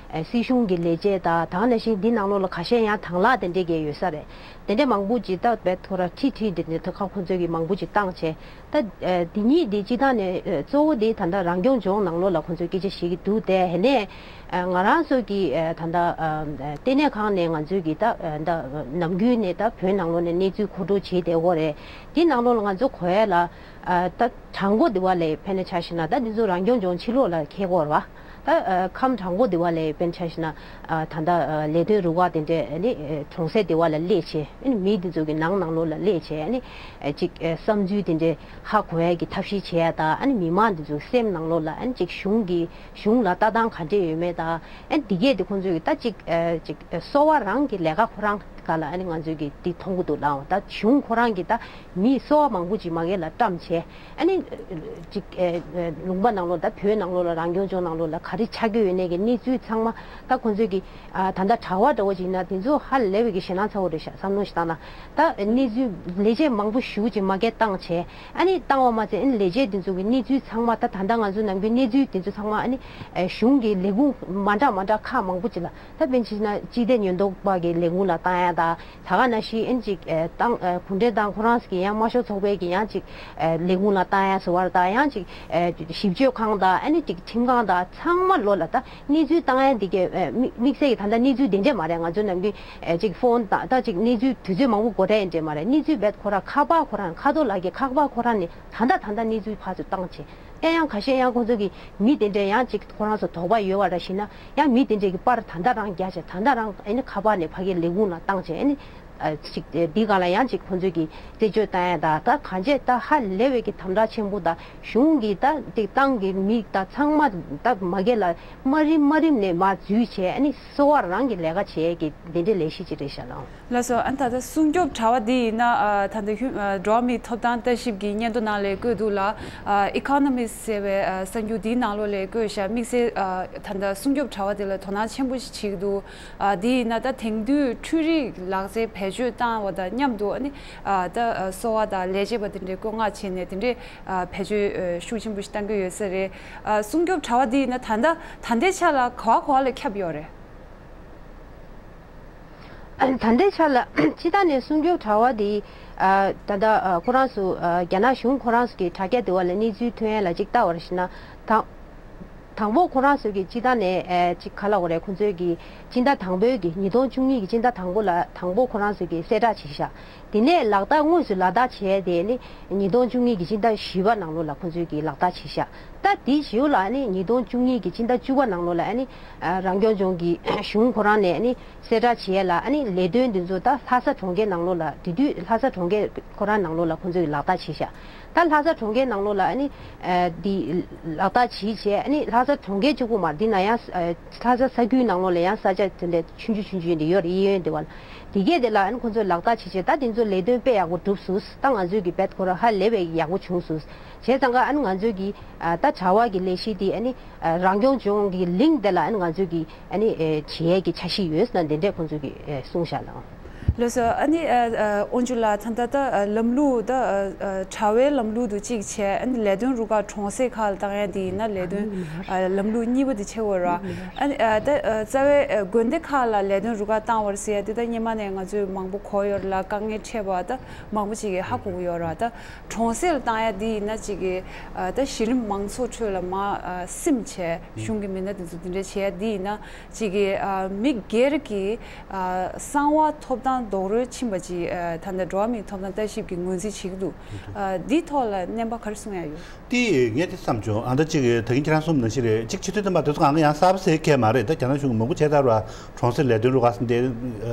སྲིད་གཞུང་གི་ལས་བྱེད་དང་ད་ག་ནང་བཞིན་འདི་ནང་ལོགས་ལ་ཁ་ཤས་ཡང་དང་བླངས་དེ་འདྲས་ཀྱི་ཡོད་ས་རེད། དེ་འདྲས་མང་པོ་ཅིག་ད་བས་ཐོ་ར་ཁྲི་ཁྲི་འདི་འདྲས་ད་ཁ་ཁོང་ཚོས་ཀྱི་མང་པོ་ཅིག་བཏང་བྱས། ད་ཨ་འདི་གཉིས་འདི་སྤྱིར་བཏང་ནས་ཨ་གཙོ་བོ་འདི་ད་ལྟ་རང་སྐྱོང་ལྗོངས་ནང་ལོགས་ལ་ཁོང་ཚོས་སྐད་ཆ་བཤད་ཀྱི་འདུག་དེ་ཧེ་ནས་ཨ་ང་རང་ཚོ་གི་ཨ་ད་ལྟ་ཨ་ལྟེ་གནས་ཁང་ནས་ང་ཚོས་ཀྱི་ད་ཨ་ད་ནམ་རྒྱུན་ནས་ད་བོད་ནང་ལོགས་ནས་གནས་ཚུལ་མཁོ་སྤྲོད་བྱེད་བསྡད་ཡོད་རེད། འདི་ནང་ལོགས་ལ་ང་ཚོ་གོ་ཡ་ལ་ཨ་ད་དྲང་པོ་འདི་བ་ལས་ཕན་ན་ཆ་བཞག་ན་ད་འདི་ཚོ་རང་སྐྱོང་ལྗོངས་ཕྱི་ལོགས་ལ་འཁེལ་ཡོད་རེད་བ། ད་ཨ་ཁམས་དྲང་པོ་དེ་བ་ལས་དཔེར་ཆ་བཞག་ན་ཨ་ད་ལྟ་ཨ་ལས་དོན་རུ་ཁག་དེ་འདྲས་ཨ་ནི་ཨ་གྲོང་གསེབ་དེ་བ་ལ་སླེབས་བྱས་ཨ་ནི་མི་དེ་ཚོ་གི་ནང་ནང་ལོགས་ལ་སླེབས་བྱས་ཨ་ནི་ཨ་ཅིག་ཨ་བསམ་ཚུལ་དེ་འདྲས་ཧ་གོ་ཡ་གི་ཐབས་ཤེས་བྱེད་ཡ་དང་ཨ་ནི་མི་མང་དེ་ཚོ་སེམས་ནང་ལོགས་ལ་ཨ་ནི་ཅིག་གཞུང་གི་གཞུང་ལ་ལྟ་སྟངས་ག་འདྲས་ཡོད་མེད་དང་ཨ་ནི་དེ་གས་དེ་ཁོང་ཚོས་གི་ད་ཅིག་ཨ་ཅིག་ཨ་གསོ་བ་རང་གི་ལས་ཀ་ཁོ་རང་ག་ལ་ཨ་ནི་ང་ཚོས་གི་དེ་མཐོང་གི་འདུག་ལའང་ད་གཞུང་ཁོ་རང་གི་ད་མི་གསོ་བ་མང་པོ་ཅིག་མ་གི་ལ་བཀྲམ་བྱས། ཨ་ནི་ཅིག་ཨེ་ཨེ་ལུང་པ་ནང་ལོགས་ད་བོད་ནང་ལོགས་ལ་རང་སྐྱོང་ལྗོངས་ནང་ལོགས་ལ་ག་རེ་ཆགས་ཀྱི་ཡོད་ནའི་གི་གནས་ཚུལ་ཚང་མ་ད་ཁོང་ཚོས་ཀྱི་ཨ་ད་ལྟ་དྲ་བ་འདྲ་བོ་ཅིག་ཡིན་ན་དེ་ཚོ་ཧ་ལས་པའི་གི་ཞེད་སྣང་ཚ་བོ་རེད་ཤག་བསམ་བློ་ཞིག་བཏང་ན་ད་གནས་ཚུལ་ལས་བྱེད་མང་པོ་ཞེ་པོ་ཅིག་མ་གི་བཏང་བྱས་ཨ་ནི་བཏང་བ་མ་ཚད་ཨ་ནི་ལས་བྱེད་དེ་ཚོ་གི་གནས་ཚུལ་ཚང་མ་ད་ད་ལྟ་ང་ཚོ་ནམ་རྒྱུན་གནས་ཚུལ་དེ་ཚོ་ཚང་མ་ཨ་ནི་ཨེ་གཞུང་གི་ལས་ཁུངས་མ་འདྲ་མ་འདྲ་ཁག་མང་པོ་ཅིག་ལ་ད་དཔེར་ན་ཆ་བཞག་ན་སྤྱི་བདེ་ཉེན་རྟོག་པ་གི་ལས་ཁུངས་ལ་བཏང་ཡ་ད། ད་ག་ནང་བཞིན་ཨན་ཅིག་ཨེ་ཏང་ཨེ་གུང་ཁྲན་ཏང་ཁོ་རང་གི་ཡང་དམར་ཤོག་ཚོགས་པའི་གི་ཡང་ཅིག་ཨེ་ལས་ཁུངས་ལ་བཏང་ཡ་ཟེར་བ་དང་ཡང་ཅིག་ཨེ་ཞིབ་དཔྱོད་ཁང་དང་ཨ་ནི་ཅིག་ཁྲིམས་ཁང་དང་ཚང་མ་ལོ་ལ་ད་གནས་ཚུལ་བཏང་ཡ་འདི་གའི་ཨེ་དམིགས་དམིགས་བསལ་གྱི་ད་ལྟ་གནས་ཚུལ་དེ་འདྲས་མ་རེད། ང་ཚོ་ནམ་རྒྱུན་ཨེ་ཅིག་ཕོན་དང་ད་ཅིག་གནས་ཚུལ་དུས་ཚོད་མང་པོ་འགོར་འདྲ་ཡིན་འདྲས་མ་རེད། གནས་ཚུལ་རྦད་ཁོ་རང་ཁ་པར་ཁོ་རང་ཁ་ཐོག་ལ་གི་ཁ་པར་ཁོ་རང་ནས་ད་ལྟ་ད་ལྟ་གནས་ཚུལ་ཕར་ཚུར་བཏང་བྱས། ཨེ་ཡང་ཁ་ཤས་ཡང་ཁོང་ཚོ་གི་མི་དེ་འདྲས་ཡང་ཅིག་ཁོ་རང་ཚོ་དོགས་པ་ཡོད་པ་འདྲ་ཞིག་ན་ཡང་མི་དེ་འདྲས་ཀྱི་པར་ད་ལྟ་རང་རྒྱག་བྱས་ད་ལྟ་རང་ཨེ་ནི་ཁ་པར་ནས་ཕ་གིའི་ལས་ཁུངས་ལ་བཏང་བྱས་ཨེ་ནི་ ཨ་ཅིག་འདི་སྒང་ལ་ཡང་ཅིག་ཁོང་ཚོས་ཀྱི་རྩད་གཅོད་བཏང་ཡ་དང་། ད་གང་བྱས་ད་ཧ་ལས་པའི་གི་དམ་དྲག་ཆེན་པོ་དང་། གཞུང་གི་ད་དེ་ཏང་གི་མི་ད་ཚང་མ་ད་མ་གི་ལ་མ་རིམ་མ་རིམ་ནས་མར་འཛུལ་བྱས། ཨ་ནི་གསོ་བ་རང་གི་ལས་ཀ་བྱེད་ཀྱི་དེ་འདྲའི་ལས་གཞི་ཅིག་རེད་ཤག་ལགས། ལགས་སོ། ཨ་ནི་ད་ལྟ་སྲུང་སྐྱོབ་དྲ་བ་འདི་ཡིན་ན། ཨ་ད་ལྟ་ཧུ་ཨ་འགྲོ་བ་མིའི་ཐོབ་ཐང་ལྟ་ཞིབ་ཀྱི་སྙན་ཐོ་ནང་ལ་བཀོད་འདུག་ལ། ཨ་ཨི་ཀོ་ནོ་མིསི་ཟེར་བའི་ཨ་གསར་འགྱུར་འདིའི་ནང་ལོགས་ལ་བཀོད་ཤག། དམིགས་བསལ་ཨ་ད་ལྟ་སྲུང་སྐྱོབ་དྲ་བ་འདི་ལ་དོ་སྣང་ཆེན་པོ་ཞིག་བྱེད་ཀྱི་འདུག། ཨ་འདི་ཡིན་ན་ད་དེང་དུས་འཕྲུལ་རིག་ལག་རྩལ་བེད་སྤྱོད་བཏང་བ་དང་མཉམ་དུ། ཨ་ནི་ཨ་ད་ཨ་གསོ་བ་དང་ལས་བྱེད་པ་དེ་འདྲའི་བཀོད་མངགས་བྱས་ནས་དེ་འདྲའི་ཨ་བེད་སྤྱོད་ཨ་ཤུགས་ཆེན་པོ་ཞིག་གཏང་གི་ཡོད་ས་རེད། ཨ་སྲུང་སྐྱོབ་དྲ་བ་འདི་ཡིན་ན་ད་ལྟ་ད་ལྟའི་ཆ་ལ་ག་བ་ག་བ་ལ་ཁྱབ་ཡོད་རེད། ད་ལྟའི་ཆ་ལ་སྤྱིར་བཏང་ནས་སྲུང་སྐྱོབ་དྲ་བ་འདི་ཨ་ད་ལྟ་ཨ་ཁོ་རང་ཚོ་ཨ་རྒྱ་ནག་གཞུང་ཁོ་རང་ཚོ་གི་དྲ་རྒྱ་དེ་བ་ལ་གནས་ཚུལ་ཐོན་ཡ་ལ་ཅིག་ལྟ་བར་ཞིག་ན། དང་དང་པོ་ཁོ་རང་ཚོ་གི་སྤྱིར་བཏང་ནས་ཨ་ཅིག་ག་ལབ་དགོས་རེད། ཁོ་ཚོའི་གི་སྤྱི་ཟླ་དང་པོའི་གི་ཉིས་སྟོང་བཅུ་གཉིས་ཀྱི་སྤྱི་ཟླ་དང་པོ་ལ་དང་པོ་ཁོ་རང་ཚོ་གི་གསལ་བསྒྲགས་བྱས་ཤག། དེ་ནས་ལག་བསྟར་དངོས་སུ་ལག་བསྟར་བྱས་ཏེ་ནི་ཉིས་སྟོང་བཅུ་གཉིས་ཀྱི་སྤྱི་ཟླ་བཞི་པ་ནང་ལོགས་ལ་ཁོ་ཚོས་ཀྱི་ལག་བསྟར་བྱས་ཤག། ད་དེའི་གཞེའུ་ལ་ནི་ཉིས་སྟོང་བཅུ་གཉིས་ཀྱི་སྤྱི་ཟླ་བཅུ་པ་ནང་ལོགས་ལ་ནི་རང་སྐྱོང་ལྗོངས་ཀྱི་གཞུང་ཁོ་རང་ནས་ནི་གསལ་བསྒྲགས་བྱས་ལ། ནི་ལས་དོན་འདི་ཚོ་ད་ལྷ་ས་གྲོང་ཁྱེར་ནང་ལོགས་ལ། དེ་དུས་ལྷ་ས་གྲོང་ཁྱེར་ཁོ་རང་ནང་ལོགས་ལ་ཁོ་ཚོས་ལག་བསྟར་བྱས་ཤག། ད་ལྷ་ས་གྲོང་ཁྱེར་ནང་ལོགས་ལ་ནི་འདི་ལག་བསྟར་བྱས་བྱས། ནི་ལྷ་ས་གྲོང་ཁྱེར་གཅིག་པུ་མ་རེད། འདི་ན་ཡང་ལྷ་ས་ས་ཁུལ་ནང་ལོགས་ལ་ཡང་ས་ཆ་དེ་འདྲ་ཆུང་ཆུང་ཆུང་ཆུང་འདི་ཡོད་རེད། གཡས་གཡོན་དེ་བ་ལ། དེ་གས་དེ་ལ་ཨ་ནི་ཁོ་ཚོས་ལག་བསྟར་བྱེད་བྱེད། ད་དེ་ཚོ་ལས་དོན་དཔེ་ཡག་པོ་གྲུབ་སོང་། ད་ང་ཚོས་ཀྱི་བེད་ཁོ་ར་ཧ་ལས་པའི་ཡག་པོ་བྱུང་སོང་། བྱས་ཙང་ཀ་ཨ་ནི་ང་ཚོས་ཀྱི་ཨ་ད་དྲ་བ་གི་ལས་གཞི་དེ་ཨ་ནི་ཨ་རང་སྐྱོང་ལྗོངས་ཀྱི་ལིང་དེ་ལ་ཨ་ནི་ང་ཚོས་ཀྱི་ཨ་ནི་ཨེ་བྱེད་ཡས་ཀྱི་འཆར་གཞི་ཡོད་ཟེར་ན་འདི་འདྲས་ཁོ་ཚོས་ཀྱི་ཨེ་གསུངས་བཞག་ལགས། ལགས་སོ། ཨ་ནི་ཨ་ཨ་དབོན་ཆུ་ལགས། ད་ལྟ་ད་ཨ་ལམ་ལུགས་ད་ཨ་ཨ་དྲ་བའི་ལམ་ལུགས་དུ་གཅིག་བྱས། ཨ་ནི་ལས་དོན་རུ་ཁག་གྲོང་གསེབ་ཁག་ལ་བཏང་ཡ་དེ་ཡིན་ན་ལས་དོན་ཨ་ལམ་ལུགས་གཉིས་པ་དེ་བྱེད་དགོས་ར། ཨ་ནི་ཨ་ད་ཨ་རྩ་བའི་ཨ་དགོན་སྡེ་ཁག་ལ་ལས་དོན་རུ་ཁག་བཏང་བར་ཟེར་ཡ་དེ་ད་སྔོན་མ་ནས་ང་ཚོས་མང་པོ་གོ་ཡོད་ར། དཀའ་ངལ་འཕྲད་པ་ད་མང་པོ་ཅིག་གིས་ཧ་གོ་གི་ཡོད་ར། ད་གྲོང་གསེབ་ལ་བཏང་ཡ་དེ་ཡིན་ན་ཅིག་གི་ཨ་ད་གཞི་རིམ་མང་ཚོགས་ཁྲོད་ལ་མར་ཨ་སིམ་བྱས། གཞུང་གི་མི་སྣ་དེ་ཚོ་དེ་འདྲ་བྱས་ཡ་དེ་ཡིན་ན་ཅིག་གི་ཨ་མི་སྒེར་གྱི་ཨ་གསང་བ་ཐོབ་ཐང་རྡོག་རོལ་ཕྱིན་པ་ཅིག་ཨ་ད་ལྟ་འགྲོ་བ་མིའི་ཐོབ་ཐང་ལྟ་ཞིབ་ཀྱིས་ངོས་འཛིན་བྱེད་ཀྱི་འདུག། ཨ་འདིའི་ཐོག་ལ་སྣེ་འབག་ག་རེ་གསུང་ཡ་ཡོད། དེ་ངས་དེ་བསམ་བྱུང་། ཨ་ད་ཅིག་ད་གིན་ཁྱེད་རང་གསུངས་ནང་བཞིན་རེད། ཅིག་ཆེས་མཐོའི་སྟོན་པ་དེ་ཚོ་གང་ག་ཡང་གསར་པ་ཟེར་མཁན་མ་རེད། ད་རྒྱ་ནག་གཞུང་གིས་མང་པོ་བྱས་ཚར་བ། གྲོང་གསེབ་ལས་དོན་རུ་ཁག་ཟེར་དེ་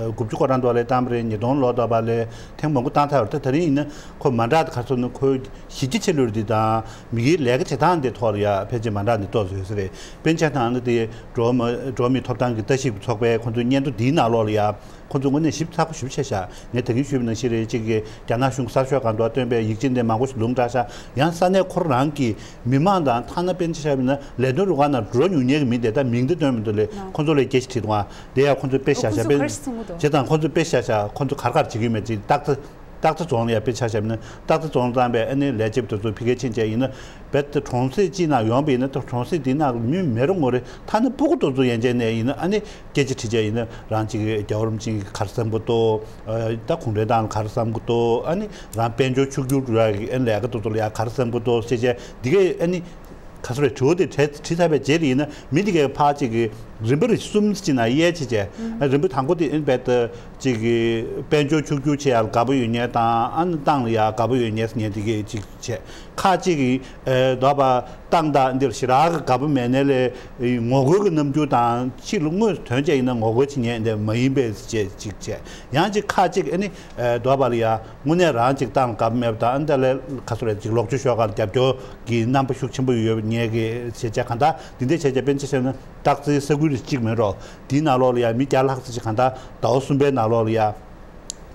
དགུ་བཅུ་གོ་གྲངས་འདྲ་བ་ལས་བཏང་བ་རེད། ཉིས་སྟོང་ལོ་འདྲ་བ་ལས་ཐེངས་མང་པོ་བཏང་ཚར་བ་རེད། ད་ད་རིང་ཡིན་ན་ཁོ་མ་འདྲ་ག་ཚོད་ན་ཁོའི་གཞི་རྒྱ་ཆེ་ལོས་འདི་དང་མི་སྒེར་ལས་ཀ་བྱེད་སྟངས་འདི་ཐོག་ལ་ཡ་ཕལ་ཆེར་མ་འདྲ་འདི་ཏོག་ཙམ་ཡོད་ས་རེད། དཔེར་ན་ཆ་བཞག་ན་དེ་འགྲོ་བ་མ་འགྲོ་བ་མིའི་ཐོབ་ཐང་གི་ལྟ་ཞིབ་ཚོགས་པའི་ཁོ་ཚོའི་སྙན་ཐོ་འདིའི་ནང་ལོགས་ལ་ཡ། ཁོ་ཚོ་དངོས་གནས་ཞིབ་ཚགས་པོ་ཞེ་པོ་བྱས་ཤག། ངས་ད་གིན་ཞུས་པ་ནང་བཞིན་རེད། གཅིག་གིས་རྒྱ་ནག་གཞུང་གི་གསར་ཤོག་སྒང་དུ་བཏོན་པའི་ཡིག་ཆ་འདི་མང་པོ་ཞིག་ལུང་དྲངས་ཤག། ཡང་ས་གནས་ཁོ་རང་གི་མི་མང་དང་། ཐ་ན་དཔེར་ན་ཆ་བཞག་ན་ལས་དོན་རུ་ཁག་ནང་འགྲོ་མྱོང་མཁན་གྱི་མི་དེ་དག་མིང་དེ་བཏོན་མི་འདུག་ལས། ལགས། ཁོ་ཚོ་ལ་སྐད་ཆ་དྲིས་དང་། དེ་ཡང་ཁོ་ཚོས་དཔེ་བཞག་ཤག། ཁོ་ཚོ་དཔེ་ག་རེ་གསུང་གི་འདུག། བྱས་ཙང་ཁོ་ཚོས་དཔེ་བཞག་ཤག། ཁོ་ཚོ་ག་རེ་ག་རེ་བྱེད་ཀྱི་ཡོད་མེད་ཅིག་ཏག་ཏག། སྟག་རྩེ་རྫོང་ལ་ཡ་དཔེ་ཆ་བཞག་ན། སྟག་རྩེ་རྫོང་བཏང་བའི་ཨ་ནི་ལས་བྱེད་པ་དེ་ཚོ་ཕ་གིར་ཕྱིན་བྱས་ཡིན་ན། རྦད་དེ་གྲོང་གསེབ་གཅིག་ནང་ཡོང་བ་ཡིན་ན། ད་གྲོང་གསེབ་དེའི་ནང་གི་མི་མེད་རུང་ངོ་རེ། ཐ་ན་སྤུ་གུ་དེ་ཚོ་ཡན་ཆད་ནས་ཡིན་ན་ཨ་ནི་སྐད་ཆ་དྲིས་བྱས་ཡིན་ན། རང་གཅིག་གི་རྒྱལ་བ་རིན་པོ་ཆེ་ག་རེ་བསམ་གྱི་འདུག། ཨ་ད་གུང་ཁྲན་ཏང་ལ་ག་རེ་བསམ་གྱི་འདུག། ཨ་ནི་རང་དཔལ་འབྱོར་ཕྱུག་འགྱུར་འགྲོ་ཡ་གི་ཨ་ནི་ལས་ཀ་དེ་ཚོ་ལ་ཡ་ག་རེ་བསམ་གྱི་འདུག་ཟེར་བྱས། འདི་གས་ཨ་ནི། ག་ཚོད་རེད། དྲི་བ་དེ་དྲི་དྲི་ཚར་བའི་རྗེས་ལ་ཡིན་ན། མི་དེ་གའི་ཕར་གཅིག་གི་རིམ་པ་རེ་གསུམ་གཅིག་ནང་དབྱེ་ཕྱེ་བྱས། ཨ་རིམ་པ་དང་པོ་དེ་ཨིན་པད་གཅིག་གི་དཔལ་འབྱོར་ཕྱུག་འགྱུར་བྱེད་ཡག་ལ་དགའ་པོ་ཡོད་མཁན་དང་། ཨ་ནི་ཏང་ལ་ཡ་དགའ་པོ་ཡོད་མཁན་ཟེར་མཁན་དེ་གའི་གཅིག་བྱས། ཁ་གཅིག་གིས་ཨེ་དོ་བ་ཏང་དང་འདིར་ཞེ་དྲག་གི་དགའ་པོ་མེད་ནའི་ལས། ངོ་རྒོལ་གྱི་རྣམ་འགྱུར་དང་། ཕྱི་ལ་དངོས་སུ་དོན་བྱས་ཡིན་ན་ངོ་རྒོལ་བྱེད་མཁན་དེ་མ་ཡིན་པའི་བྱས་གཅིག་བྱས། ཡང་གཅིག་ཁ་གཅིག་ཨ་ནི། ཨེ་དོ་བ་ལ་ཡ་དངོས་གནས་རང་གཅིག་ཏང་དགའ་པོ་མེད་པ་དང་། ཨ་ནི་དེ་ལས་ག་ཚོད་རེད། གཅིག་ལོག་སྤྱོད་ཤོག་ཁག་ལ་རྒྱབ་སྐྱོར་གྱི་རྣམ་པ་ཤུགས་ཆེན་པོ་ཡོད་ཉེས་ཀྱི་བྱས་བྱས། གང་ལྟར་འདི་འདྲས་བྱས་བྱས། དཔེར་ན་ཆ་བཞག་ན་སྟག་རྩེའི་ས་ཁུལ་རེ་གཅིག་མིན་འགྲོ། འདིའི་ནང་ལོགས་ལ་ཡ་མི་བརྒྱ་ལྷག་ཙམ་ཅིག་གང་ལྟར་ཟླ་བ་གསུམ་པའི་ནང་ལོགས་ལ་ཡ་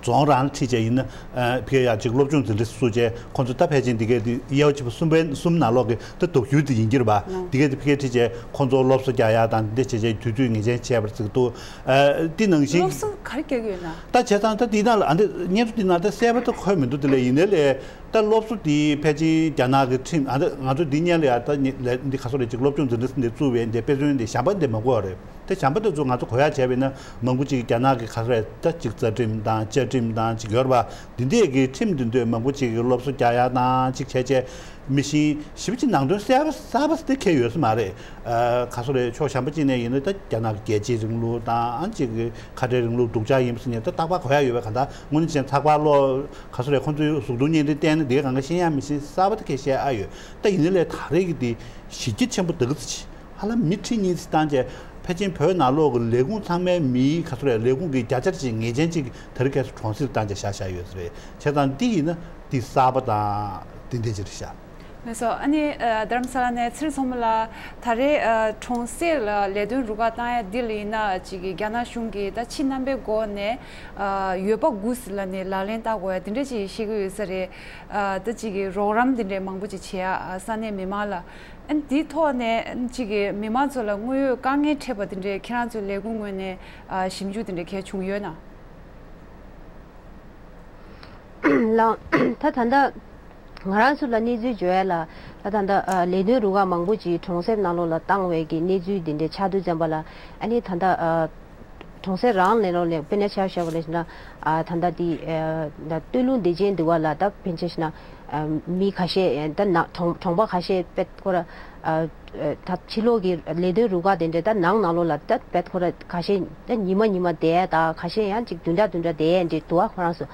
རྫོང་རང་ལ་ཁྲིད་བྱས་ཡིན་ན། ཨ་ཕ་གིར་ཡ་གཅིག་སློབ་སྦྱོང་འཛིན་གྲྭ་བཙུགས་བྱས། ཁོང་ཚོ་ད་ཕལ་ཆེར་འདི་གའི་དེ་དབྱེ་བ་ཕྱེ་བ་གསུམ་པའི་གསུམ་ནང་ལོགས་ཀྱི་ད་སྡུག་ཤོས་དེ་ཡིན་གྱི་རེད་པ། ལགས། འདི་གའི་དེ་ཕ་གིར་ཁྲིད་བྱས་ཁོང་ཚོ་སློབ་གསོ་རྒྱག་ཡ་དང་འདི་བྱས་བྱས་དུས་ཚོད་ངེས་ཅན་བྱས་པར་བརྩི་གི་འདུག། ཨ་འདི་ནང་བཞིན། སློབ་གསོ་ག་རེ་རྒྱག་གི་ཡོད་ན། ད་བྱས་ཙང་ད་འདི་ནང་ལ་ཨ་འདི་སྙན་ཐོ་འདི་ནང་ད་གསལ་པོ་ད་འཁོད་མི་འདུག། དེ་ལས་ཡིན་ནའི་ལས། ད་སློབ་གསོ་འདི་ཕལ་ཆེར་རྒྱ་ནག་གི་ཁྲིམས། ཨ་ད་ང་ཚོ་འདི་སྔོན་ལ་ཡ་ད་ནི་ལས་འདི་ག་ཚོད་རེད། ཅིག་སློབ་སྦྱོང་འཛིན་གྲྭ་འདི་བཙུགས་པའི་འདི་དཔེ་མཚོན་འདི་གཞན་པ་འདི་མང་པོ་ཡོད་རེད། དེ་གཞན་པ་འདི་ཚོ་ང་ཚོ་གོ་ཡ་བྱས་པ་ཡིན་ན། མང་པོ་ཅིག་རྒྱ་ནག་གི་ག་ཚོད་རེད། ད་ཅིག་རྩ་ཁྲིམས་དང་བཅའ་ཁྲིམས་དང་ཅིག་ཡོད་རེད་པ། འདི་འདྲས་ཀྱི་ཁྲིམས་འདི་ཚོས་མང་པོ་ཅིག་གི་སློབ་གསོ་རྒྱག་ཡ་དང་ཅིག་བྱས་བྱས། མི་ཤེས། ཞེ་པོ་ཅིག་ནང་དོན་གསལ་པོ་གསལ་པོ་དེ་ཁེལ་ཡོད་ས་མ་རེད། ཨ་ག་ཚོད་རེད། ཕྱོགས་གཞན་པ་གཅིག་ནས་ཡིན་ན་ད་རྒྱ་ནག་གི་རྒྱལ་གཅེས་རིང་ལུགས་དང་། ཨ་ཅིག་གི་ཁ་བྲལ་རིང་ལུགས་སྡུག་ཅག་ཡིན་པ་ཟེར་མཁན་ད་རྟག་པར་གོ་ཡ་ཡོད་པའི། གང་ལྟར་དངོས་གནས་བྱས་ན་ཚགས་པར་ཀློག། ག་ཚོད་རེད། ཁོང་ཚོའི་གཟུགས་མཐོང་བརྙན་འཕྲིན་བལྟས་ན་དེ་གང་ག་ཤེས་ཡ་མི་ཤེས་གསལ་པོ་དེ་ཁེལ་བཤད་ཨ་ཡོད། ད་ཡིན་ནའི་ལས་ད་རེས་ཀྱི་དེ་གཞི་རྒྱ་ཆེན་པོ་འདུག་གི་ཚེ། ཧ་ལམ་མི་ཁྲི་གཉིས་ཙམ་བཏང་བྱས། ཕལ་ཆེར་བོད་ནང་ལོགས་ཀྱི་ལས་ཁུངས་ཚང་མའི་མིའི་ག་ཚོད་རེད། ལས་ཁུངས་ཀྱི་བརྒྱ་ཆ་ཅིག་ངེས་ཅན་ཅིག་དེ་རིང་ཁ་སང་གྲོང་གསེབ་བཏང་བྱས་བཞག་བཞག་ཡོད་ས་རེད། བྱས་ཙང་འདི་ཡིན་ན་འདི་གསར་པ་དང་འདི་འདྲ་ཅིག་རེད་ཤག། ལགས་སོ། ཨ་ནི་ཨ་རྡ་རམ་ས་ལ་ནས་ཚེ་རིང་མཚོ་མོ་ལགས། ད་རེས་ཨ་གྲོང་གསེབ་ལ་ལས་དོན་རུ་ཁག་བཏང་ཡ་འདི་ལ་ཡིན་ན་ཅིག་གི་རྒྱ་ནག་གཞུང་གིས་ད་ཕྱི་རྣམ་པའི་སྒོ་ནས་ཨ་འོས་པ་དགུ་ཟེར་ལབ་ནས་ལག་ལེན་བསྟར་དགོས་ཡ་འདི་འདྲ་ཅིག་བཤད་ཀྱི་ཡོད་ས་རེད། ཨ་ད་ཅིག་གི་རོགས་རམ་འདི་འདྲའི་མང་པོ་ཅིག་བྱེད་ཡ་ཨ་ས་གནས་མི་མང་ལ། ཨ་ནི་འདིའི་ཐོག་ནས་ཅིག་གི་མི་མང་ཚོ་ལ་དངོས་ཡོད་དཀའ་ངལ་འཕྲད་པ་འདི་འདྲའི་ཁྱེད་རང་ཚོའི་ལས་ཁུངས་ངོས་ནས་ཨ་ཞིབ་འཇུག་འདི་འདྲའི་གལ་བྱུང་ཡོད་ན། ལགས། ད་ད་ལྟ་ང་རང་ཚོ་ལ་གནས་ཚུལ་བརྗོད་ཡ་ལ། ད་ད་ལྟ་ཨ་ལས་དོན་རུ་ཁག་མང་པོ་ཅིག་གྲོང་གསེབ་ནང་ལོགས་ལ་བཏང་བའི་གི་གནས་ཚུལ་འདི་འདྲའི་ཆགས་དུས་ཙམ་པ་ལ། ཨ་ནི་ད་ལྟ་ཨ་གྲོང་གསེབ་རང་ལས་ལོགས་ནས་དཔེར་ན་ཆ་བཞག་པ་ལ་ཞེ་ན། ཨ་ད་ལྟ་འདི་ཨ་ད་སྟོད་ལུང་བདེ་ཆེན་འདི་བ་ལ་ད་ཕན་ཆད་ཞེ་ན། ཨ་མི་ཁ་ཤས་ད་ན་གྲོང་གྲོང་པ་ཁ་ཤས་དཔེ་ཁོ་ར་ཨ་ཨ་ད་ཕྱི་ལོགས་ཀྱི་ལས་དོན་རུ་ཁག་དེ་འདྲ་ད་ནང་ནང་ལོགས་ལ་ད་དཔེ་ཁོ་ར་ཁ་ཤས་ད་ཉི་མ་ཉི་མ་བསྡད་ད་ཁ་ཤས་ཡང་ཅིག་བདུན་ཕྲག་བདུན་ཕྲག་བསྡད་འདྲ་འདུག་ཨ། ཁོ་རང་ཚོ་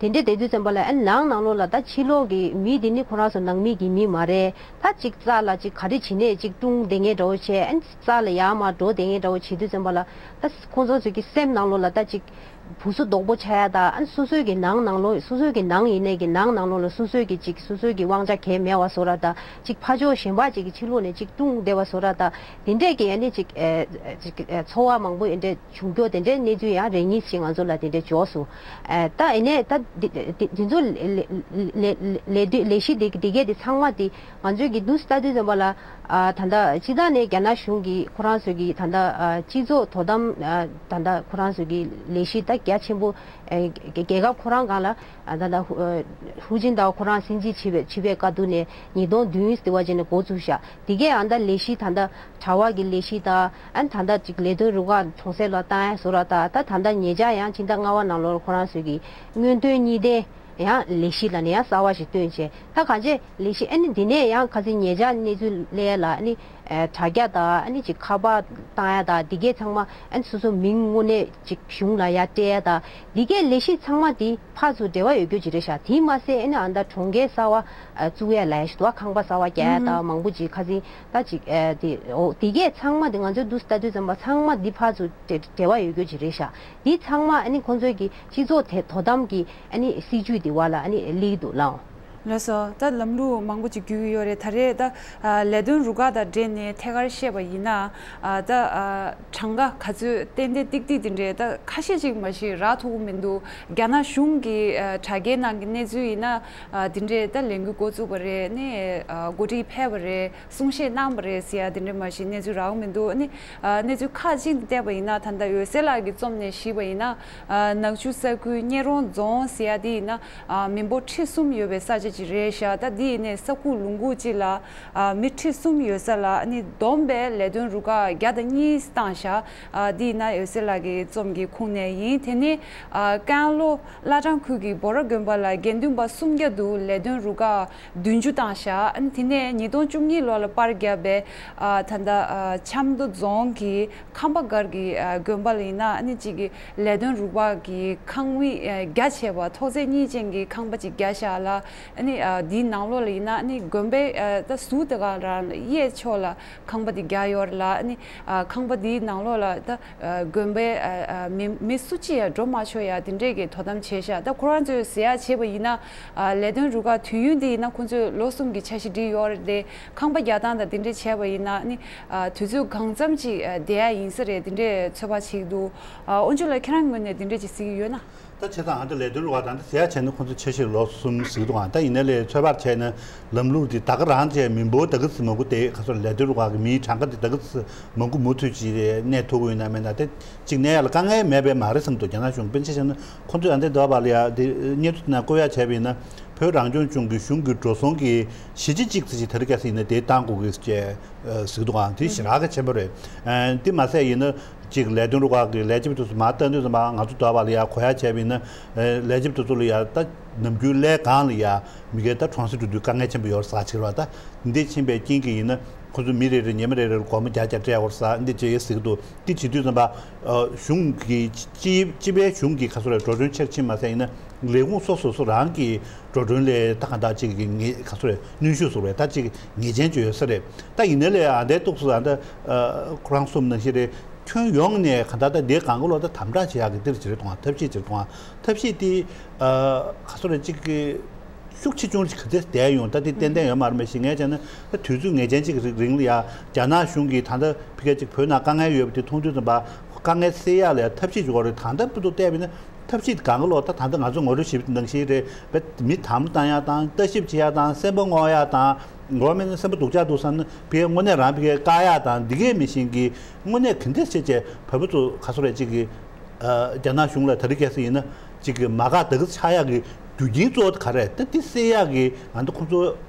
དེ་འདྲ་བསྡད་དུས་ཙམ་པ་ལ་ཨ་ནང་ནང་ལོགས་ལ་ད་ཕྱི་ལོགས་ཀྱི་མི་དེ་ནི་ཁོ་རང་ཚོ་ནང་མི་གི་མི་མ་རེད། ད་ཅིག་རྩ་ལ་ཅིག་ག་རེ་བྱེད་ནས་ཅིག་ཀྲུང་བསྡད་མཁན་འདྲ་བོ་བྱས། ཨ་རྩ་ལ་ཡར་མར་འགྲོ་བསྡད་མཁན་འདྲ་བོ་བྱེད་དུས་ཙམ་པ་ལ་ད་ཁོང་ཚོ་ཚོ་གི་སེམས་ནང་ལོགས་ལ་ད་ཅིག་བུ་སུ་རྡོག་པོ་ཆགས་ཡ་དང་། ཨ་ནི་སོ་སོའི་གི་ནང་ནང་ལོགས་སོ་སོའི་གི་ནང་ཡིན་ནའི་གི་ནང་ནང་ལོགས་ལ་སོ་སོའི་གི་ཅིག་སོ་སོའི་གི་དབང་ཆ་གལ་མེད་པ་བཟོ་ར་དང་། ཅིག་ཕར་ཕྱོགས་གཞན་པ་ཅིག་གི་ཕྱི་ལོགས་ནས་ཅིག་ཀྲུང་བསྡད་པ་བཟོ་ར་དང་། དེ་འདྲས་ཀྱི་ཨ་ནི་ཅིག་ཨེ་ཅིག་ཨེ་ཚོར་བ་མང་པོ་དེ་འདྲས་བྱུང་རྒྱུ་དེ་འདྲས་གནས་ཚུལ་ཡང་རེ་གཉིས་ཤིག་ང་ཚོ་ལ་དེ་འདྲས་འབྱོར་སོང་། ཨེ་ད་ཨེ་ནས་ད་དེ་དེ་དེ་ཚོ་ལས་ལས་ལས་ལས་ལས་གཞི་དེ་དེ་གས་དེ་ཚང་མ་དེ་ང་ཚོས་ཀྱི་དུས་ལྟ་དུས་ཙམ་པ་ལ། ཨ་ད་ལྟ་སྤྱི་བཏང་ནས་རྒྱ་ནག་གཞུང་གིས་ཁོ་རང་ཚོའི་གི་ད་ལྟ་ཨ་སྤྱི་ཚོགས་དོ་དམ། ཨ་ད་ལྟ་ཁོ་རང་ཚོའི་གི་ལས་གཞི་ད་རྒྱ་ཆེན་པོ། ཨ་རྒྱལ་ཁབ་ཁོ་རང་སྒང་ལ། ཨ་ད་ལྟ་ཧུ་ཨ་ཧུའུ་ཅིན་ཐའོ་ཁོ་རང་སྲིད་འཛིན་བྱེད་པའི་བྱེད་པའི་བཀའ་བསྡུར་ནས་ཉིས་སྟོང་བདུན་ཟེར་བ་ཅན་ནས་འགོ་བཙུགས་ཤག། དེ་གས་ཨ་ད་ལས་གཞི་ད་ལྟ་དྲ་བ་གི་ལས་གཞི་དང་། ཨ་ད་ལྟ་ཅིག་ལས་དོན་རུ་ཁག་གྲོང་གསེབ་ལ་བཏང་ཡ་བཟོ་ར་ད། ད་ད་ལྟ་ཉེ་ཆར་ཡང་ཕྱི་ཟླ་ལྔ་པ་ནང་ལོགས་ཁོ་རང་ཚོའི་གི་སྔོན་ཐོན་གཉིས་ལྡན། ཡང་ལས་གཞི་ལ་ནི་ཡང་གསར་བ་ཞིག་བཏོན་བྱས། ད་གང་ཅི་ལས་གཞི་ཨ་ནི་འདི་ནས་ཡང་ཁ་སང་ཉེ་ཆར་གནས་ཚུལ་ལས་ལ་ཨ་ནི་ཨེ་དྲ་རྒྱ་དང་། ཨ་ནི་ཅིག་ཁ་པར་བཏང་ཡ་དང་། འདི་གས་ཚང་མ་ཨ་ནི་སོ་སོ་མིང་དངོས་གནས་ཅིག་གཞུང་ལ་ཡར་སྤྲད་ཡ་དང་། འདི་གས་ལས་གཞི་ཚང་མ་འདི་ཕར་ཚུར་འབྲེལ་བ་ཡོད་རྒྱུ་ཅིག་རེད་ཤག། དེ་མ་ཟད་ཨ་ནི་ཨ་ད་གྲོང་ཁྱེར་གསར་བ་ཨ་བཙུགས་ཡ་ལ་ཡ་ཞིག་འདུག་པ། ཁང་པ་གསར་བ་རྒྱག་ཡ་དང་མང་པོ་ཅིག་ཁ་སང་ད་ཅིག་ཨེ་དེ་འོ་འདི་གས་ཚང་མ་འདི་ང་ཚོའི་དུས་ལྟ་དུས་ཙམ་པ་ཚང་མ་འདི་ཕར་ཚུར་འབྲེལ་འབྲེལ་བ་ཡོད་རྒྱུ་ཅིག་རེད་ཤག། འདི་ཚང་མ་ཨ་ནི་ཁོང་ཚོའི་གི་སྤྱི་ཚོགས་དེ་དོ་དམ་གྱི་ཨ་ནི་སྲིད་ཇུས་དེ་བ་ལ་ཨ་ནི་སླེབས་འདུག་ལགས། ལགས་སོ། ད་ལམ་ལུགས་མང་པོ་ཅིག་བརྒྱུད་ཀྱི་ཡོད་རེད། ད་རེས་ད་ཨ་ལས་དོན་རུ་ཁག་དང་འབྲེལ་ནས་ཐད་ཀར་བཤད་པ་ཡིན་ན། ཨ་ད་ཨ་གྲངས་ཀ་ག་ཚོད་ཏན་ཏན་ཏིག་ཏིག་དེ་འདྲས་ད་ཁ་ཤས་ཅིག་མ་ཤེས་རག་ཐུབ་ཀྱི་མི་འདུག། རྒྱ་ནག་གཞུང་གི་ཨ་དྲ་རྒྱའི་ནང་གི་གནས་ཚུལ་ཡིན་ན། ཨ་དེ་འདྲས་ད་ལས་འགུལ་འགོ་བཙུགས་པ་རེད། ནས་ཨ་འགོ་ཁྲིད་ཕེབས་པ་རེད། གསུང་བཤད་གནང་བ་རེད་ཟེར་ཡ་དེ་འདྲ་མ་གཞི་གནས་ཚུལ་རག་མི་འདུག། ཨ་ནི་ཨ་གནས་ཚུལ་ཁག་ཅིག་བལྟས་པ་ཡིན་ན། ད་ལྟ་འོད་ཟེར་ལགས་ཀྱིས་རྩོམ་ནས་ཞུས་པ་ཡིན་ན། ཨ་ནག་ཆུ་ས་ཁུལ་སྙན་རོང་རྫོང་ཟེར་ཡ་དེ་ཡིན་ན། ཨ་མི་འབོར་ཁྲི་གསུམ་ཡོད་པའི་ས་ཆ་ཅིག་རེད་ཤག། ད་དེ་ཡིན་ནའི་ས་ཁུག་ལུང་ཁུག་ཅིག་ལ་ཨ་མི་ཁྲི་གསུམ་ཡོད་ས་ལ། ཨ་ནི་བསྡོམས་པས་ལས་དོན་རུ་ཁག་བརྒྱ་དང་གཉིས་བཏང་ཤག། ཨ་དེ་ཡིན་ན་འོད་ཟེར་ལགས་ཀྱི་རྩོམ་གྱི་ཁུངས་ནས་ཡིན། དེ་ནས་ཨ་ཀན་ལྷོ་བླ་བྲང་ཁུལ་གྱི་འབོ་ར་དགོན་པ་ལ་དགེ་འདུན་པ་སུམ་བརྒྱ་འདུག། ལས་དོན་རུ་ཁག་བདུན་ཅུ་བཏང་ཤག། ཨ་ནི་དེ་ནས་ཉིས་སྟོང་བཅུ་གཉིས་ལོ་ལ་པར་བརྒྱབ་པའི་ཨ་ད་ལྟ་ཨ་ཆབ་མདོ་རྫོང་གི་ཁམས་པ་སྒར་གྱི་ཨ་དགོན་པ་ལ་ཡིན་ན། ཨ་ནི་གཅིག་གི་ལས་དོན་རུ་ཁག་གི་ཁང་མིག་ཨ་རྒྱ་ཆེ་བ་ཐོག་ཚད་གཉིས་ཅན་གྱི་ཁང་པ་ཅིག་བརྒྱབ་ཤག་ལ། ཨ་ནི་ཨ་དེའི་ནང་ལོགས་ལ་ཡིན་ན། ཨ་ནི་དགོན་པའི་ཨ་ད་ཟུར་དེ་ག་རང་གཡས་ཕྱོགས་ལ་ཁང་པ་དེ་བརྒྱབ་ཡོད་རེད་ལ། ཨ་ནི་ཨ་ཁང་པ་དེའི་ནང་ལོགས་ལ་ད་ཨ་དགོན་པའི་ཨ་ཨ་མི་མི་སུ་གཅིག་ཡང་འགྲོ་མ་ཆོག་ཡ་དེ་འདྲས་ཀྱི་དོ་དམ་བྱས་ཤག། ད་ཁོ་རང་ཚོས་ཟེར་ཡ་བྱས་པ་ཡིན་ན། ཨ་ལས་དོན་རུ་ཁག་དུས་ཡུན་དེ་ཡིན་ན་ཁོང་ཚོས་ལོ་གསུམ་གྱི་འཆར་གཞི་བསྒྲིགས་ཡོད་རེད་དེ། ཁང་པ་རྒྱག་སྟངས་དང་དེ་འདྲས་བྱས་པ་ཡིན་ན། ཨ་ནི་ཨ་དུས་ཚོད་གང་འཚམ་ཅིག་ཨ་བསྡད་ཡ་ཡིན་ས་རེད། དེ་འདྲས་ཚོད་དཔག་བྱེད་ཀྱི་འདུག། ཨ་དབོན་ཆོས་ལགས་ཁྱེད་རང་ངོས་ནས་དེ་འདྲས་ཅིག་གཟིགས་ཀྱི་ཡོད་ན། ད་བྱས་ཙང་ཨ་ད་ལས་དོན་རུ་ཁག་དང་ད་ཟེར་ཡ་བྱས་ན་ཁོང་ཚོ་འཆར་གཞི་ལོ་གསུམ་ཟེར་གྱི་འདུག། ཨ་ད་ཡིན་ནའི་ལས་ཚོད་དཔག་བྱས་ན་ལམ་ལུགས་འདི་ད་ག་རང་བྱས། མི་འབོར་ད་ག་ཚོད་མང་པོ་དེ་ག་ཚོད་ལས་དོན་རུ་ཁག་གི་མིའི་གྲངས་ཀ་དེ་ད་ག་ཚོད་མང་པོ་མུ་མཐུད་ཅིག་གནས་ཐུབ་ཀྱི་ཡོད་ན་མེད་ན། དེ་གཅིག་གནས་ཡ་ལ་དཀའ་ངལ་མེད་པས་མ་རེད་བསམ་འདུག། རྒྱ་ནག་གཞུང་དཔེར་ན་ཆ་བཞག་ན་ཁོང་ཚོས་ཨ་འདྲ་འདྲ་བ་ལ་ཡ་དེ་སྙན་ཐོ་དེ་ནང་བཀོད་ཡ་བྱས་པ་ཡིན་ན། བོད་རང་སྐྱོང་ལྗོངས་ཀྱི་གཞུང་གི་འགྲོ་སོང་གི་བཞི་ཆ་གཅིག་ཙམ་ཞིག་ད་རེས་ཁ་སང་ཡིན་ན་དེ་བཏང་དགོས་ཀྱི་ཅེས་ཨ་ཟེར་གྱི་འདུག། ཨང་དེ་ཞེ་དྲག་གི་ཆེན་པོ་རེད། ཨ་དེ་མ་ཟད་ཡིན་ན་ཅིག་ལས་དོན་རུ་ཁག་གི་ལས་བྱེད་པ་དེ་ཚོ་མར་བཏང་དུས་ཙམ་པ། ང་ཚོ་འདྲ་བ་ལ་ཡ་གོ་ཡ་བྱས་པ་ཡིན་ན། ཨ་ལས་བྱེད་པ་དེ་ཚོ་ལ་ཡ་ད་ནམ་རྒྱུན་ལས་སྒང་ལ་ཡ་མི་སྒེར་ད་གྲོང་གསེབ་འགྲོ་དུས་དཀའ་ངལ་ཆེན་པོ་ཡོད་རེད་ཟེར་གྱི་རེད་པ། ད་འདི་ཕྱིན་པའི་རྐྱེན་གྱིས་ཡིན་ན། ཁོ་ཚོ་མི་རེ་རེ་ཉི་མ་རེ་རེར་སྒོར་མོ་བརྒྱ་བརྒྱ་སྤྲད་དགོས་ས་འདི་བྱས་ཡོད་ཟེར་གྱི་འདུག། འདི་བྱེད་དུས་ཙམ་པ། ཨ་གཞུང་གི་སྤྱི་སྤྱི་པའི་གཞུང་གི་ག་ཚོད་རེད། འགྲོ་གྲོན་ཆེར་ཕྱིན་མ་ཟད་ཡིན་ན། ལས་ཁུངས་སོ་སོ་སོ་རང་གི་འགྲོ་གྲོན་ལས་ད་གང་ལྟར་ཅིག་གི་ངེས་ག་ཚོད་རེད། གནོན་ཤུགས་བཟོ་རེད། ད་ཅིག་ངེས་ཅན་ཅིག་ཡོད་ས་རེད། ད་ཡིན་ནའི་ལས་ཨ་འདའི་ཏོག་ཙམ་ཨ་འདའ་ཨ་ཁོ་རང་གསུངས་ནང་བཞིན་རེད། ཁྱོན་ཡོངས་ནས་གང་ལྟར་ད་འདིའི་སྒང་ག་ལོག་ད་དམ་དྲག་བྱེད་ཡག་གི་འདིར་བྱེད་རེད་དང་ཐབས་ཤེས་བྱེད་རེད་དང་ཐབས་ཤེས་དེ་ག་སོ་རེད་གཅིག་གི་ཤུགས་ཆེ་ཆུང་གི་དེ་བསྡད་ཡོང་ད་དེ་ཏན་ཏན་ཡོད་མ་རེད། མ་གཞི་ངས་བྱས་ན་ད་དུས་ཚོད་ངེས་ཅན་གཅིག་གི་རིང་ལ་ཡ་རྒྱ་ནག་གཞུང་གིས་ད་ལྟ་ཕ་གི་གཅིག་བོད་ནང་དཀའ་ངལ་ཡོད་པ་དེ་མཐོང་དུས་ཙམ་པ་དཀའ་ངལ་སེལ་ཡག་ལ་ཡ་ཐབས་ཤེས་བྱེད་དགོས་རེད། ད་ལྟ་བར་དུ་བལྟས་པ་ཡིན་ན། ཐབས་ཤེས་སྒང་ག་ལོག་ད་ད་ལྟ་ང་ཚོ་ངོ་སྤྲོད་ཞིབ་ནང་བཞིན་རེད་བས། མི་དམ་བཏང་ཡག་དང་ལྟ་ཞིབ་བྱེད་ཡག་དང་སེམས་པ་སྔོག་ཡག་དང་ངོ་མ་ནི་སེམས་པ་སྡུག་ཅག་འདུག་བསམ་ན་ཕ་གིའི་དངོས་གནས་རང་ཕ་གིའི་བཀག་ཡག་དང་འདི་གས་མི་ཤེས་ཀྱི་དངོས་གནས་ག་འདྲས་བྱས་བྱས་བོད་པ་ཚོ་ག་སོ་རེད་གཅིག་གི་རྒྱ་ནག་གཞུང་ལ་ད་རེས་གལ་སྲིད་ཡིན་ན་གཅིག་གི་མ་དགའ་ད་གི་ཆགས་ཡག་གི་རྒྱུ་རྐྱེན་གཙོ་བོ་དེ་ག་རེད། ད་འདི་སེལ་ཡག་གི་ང་ཚོ་ཁོང་ཚོ་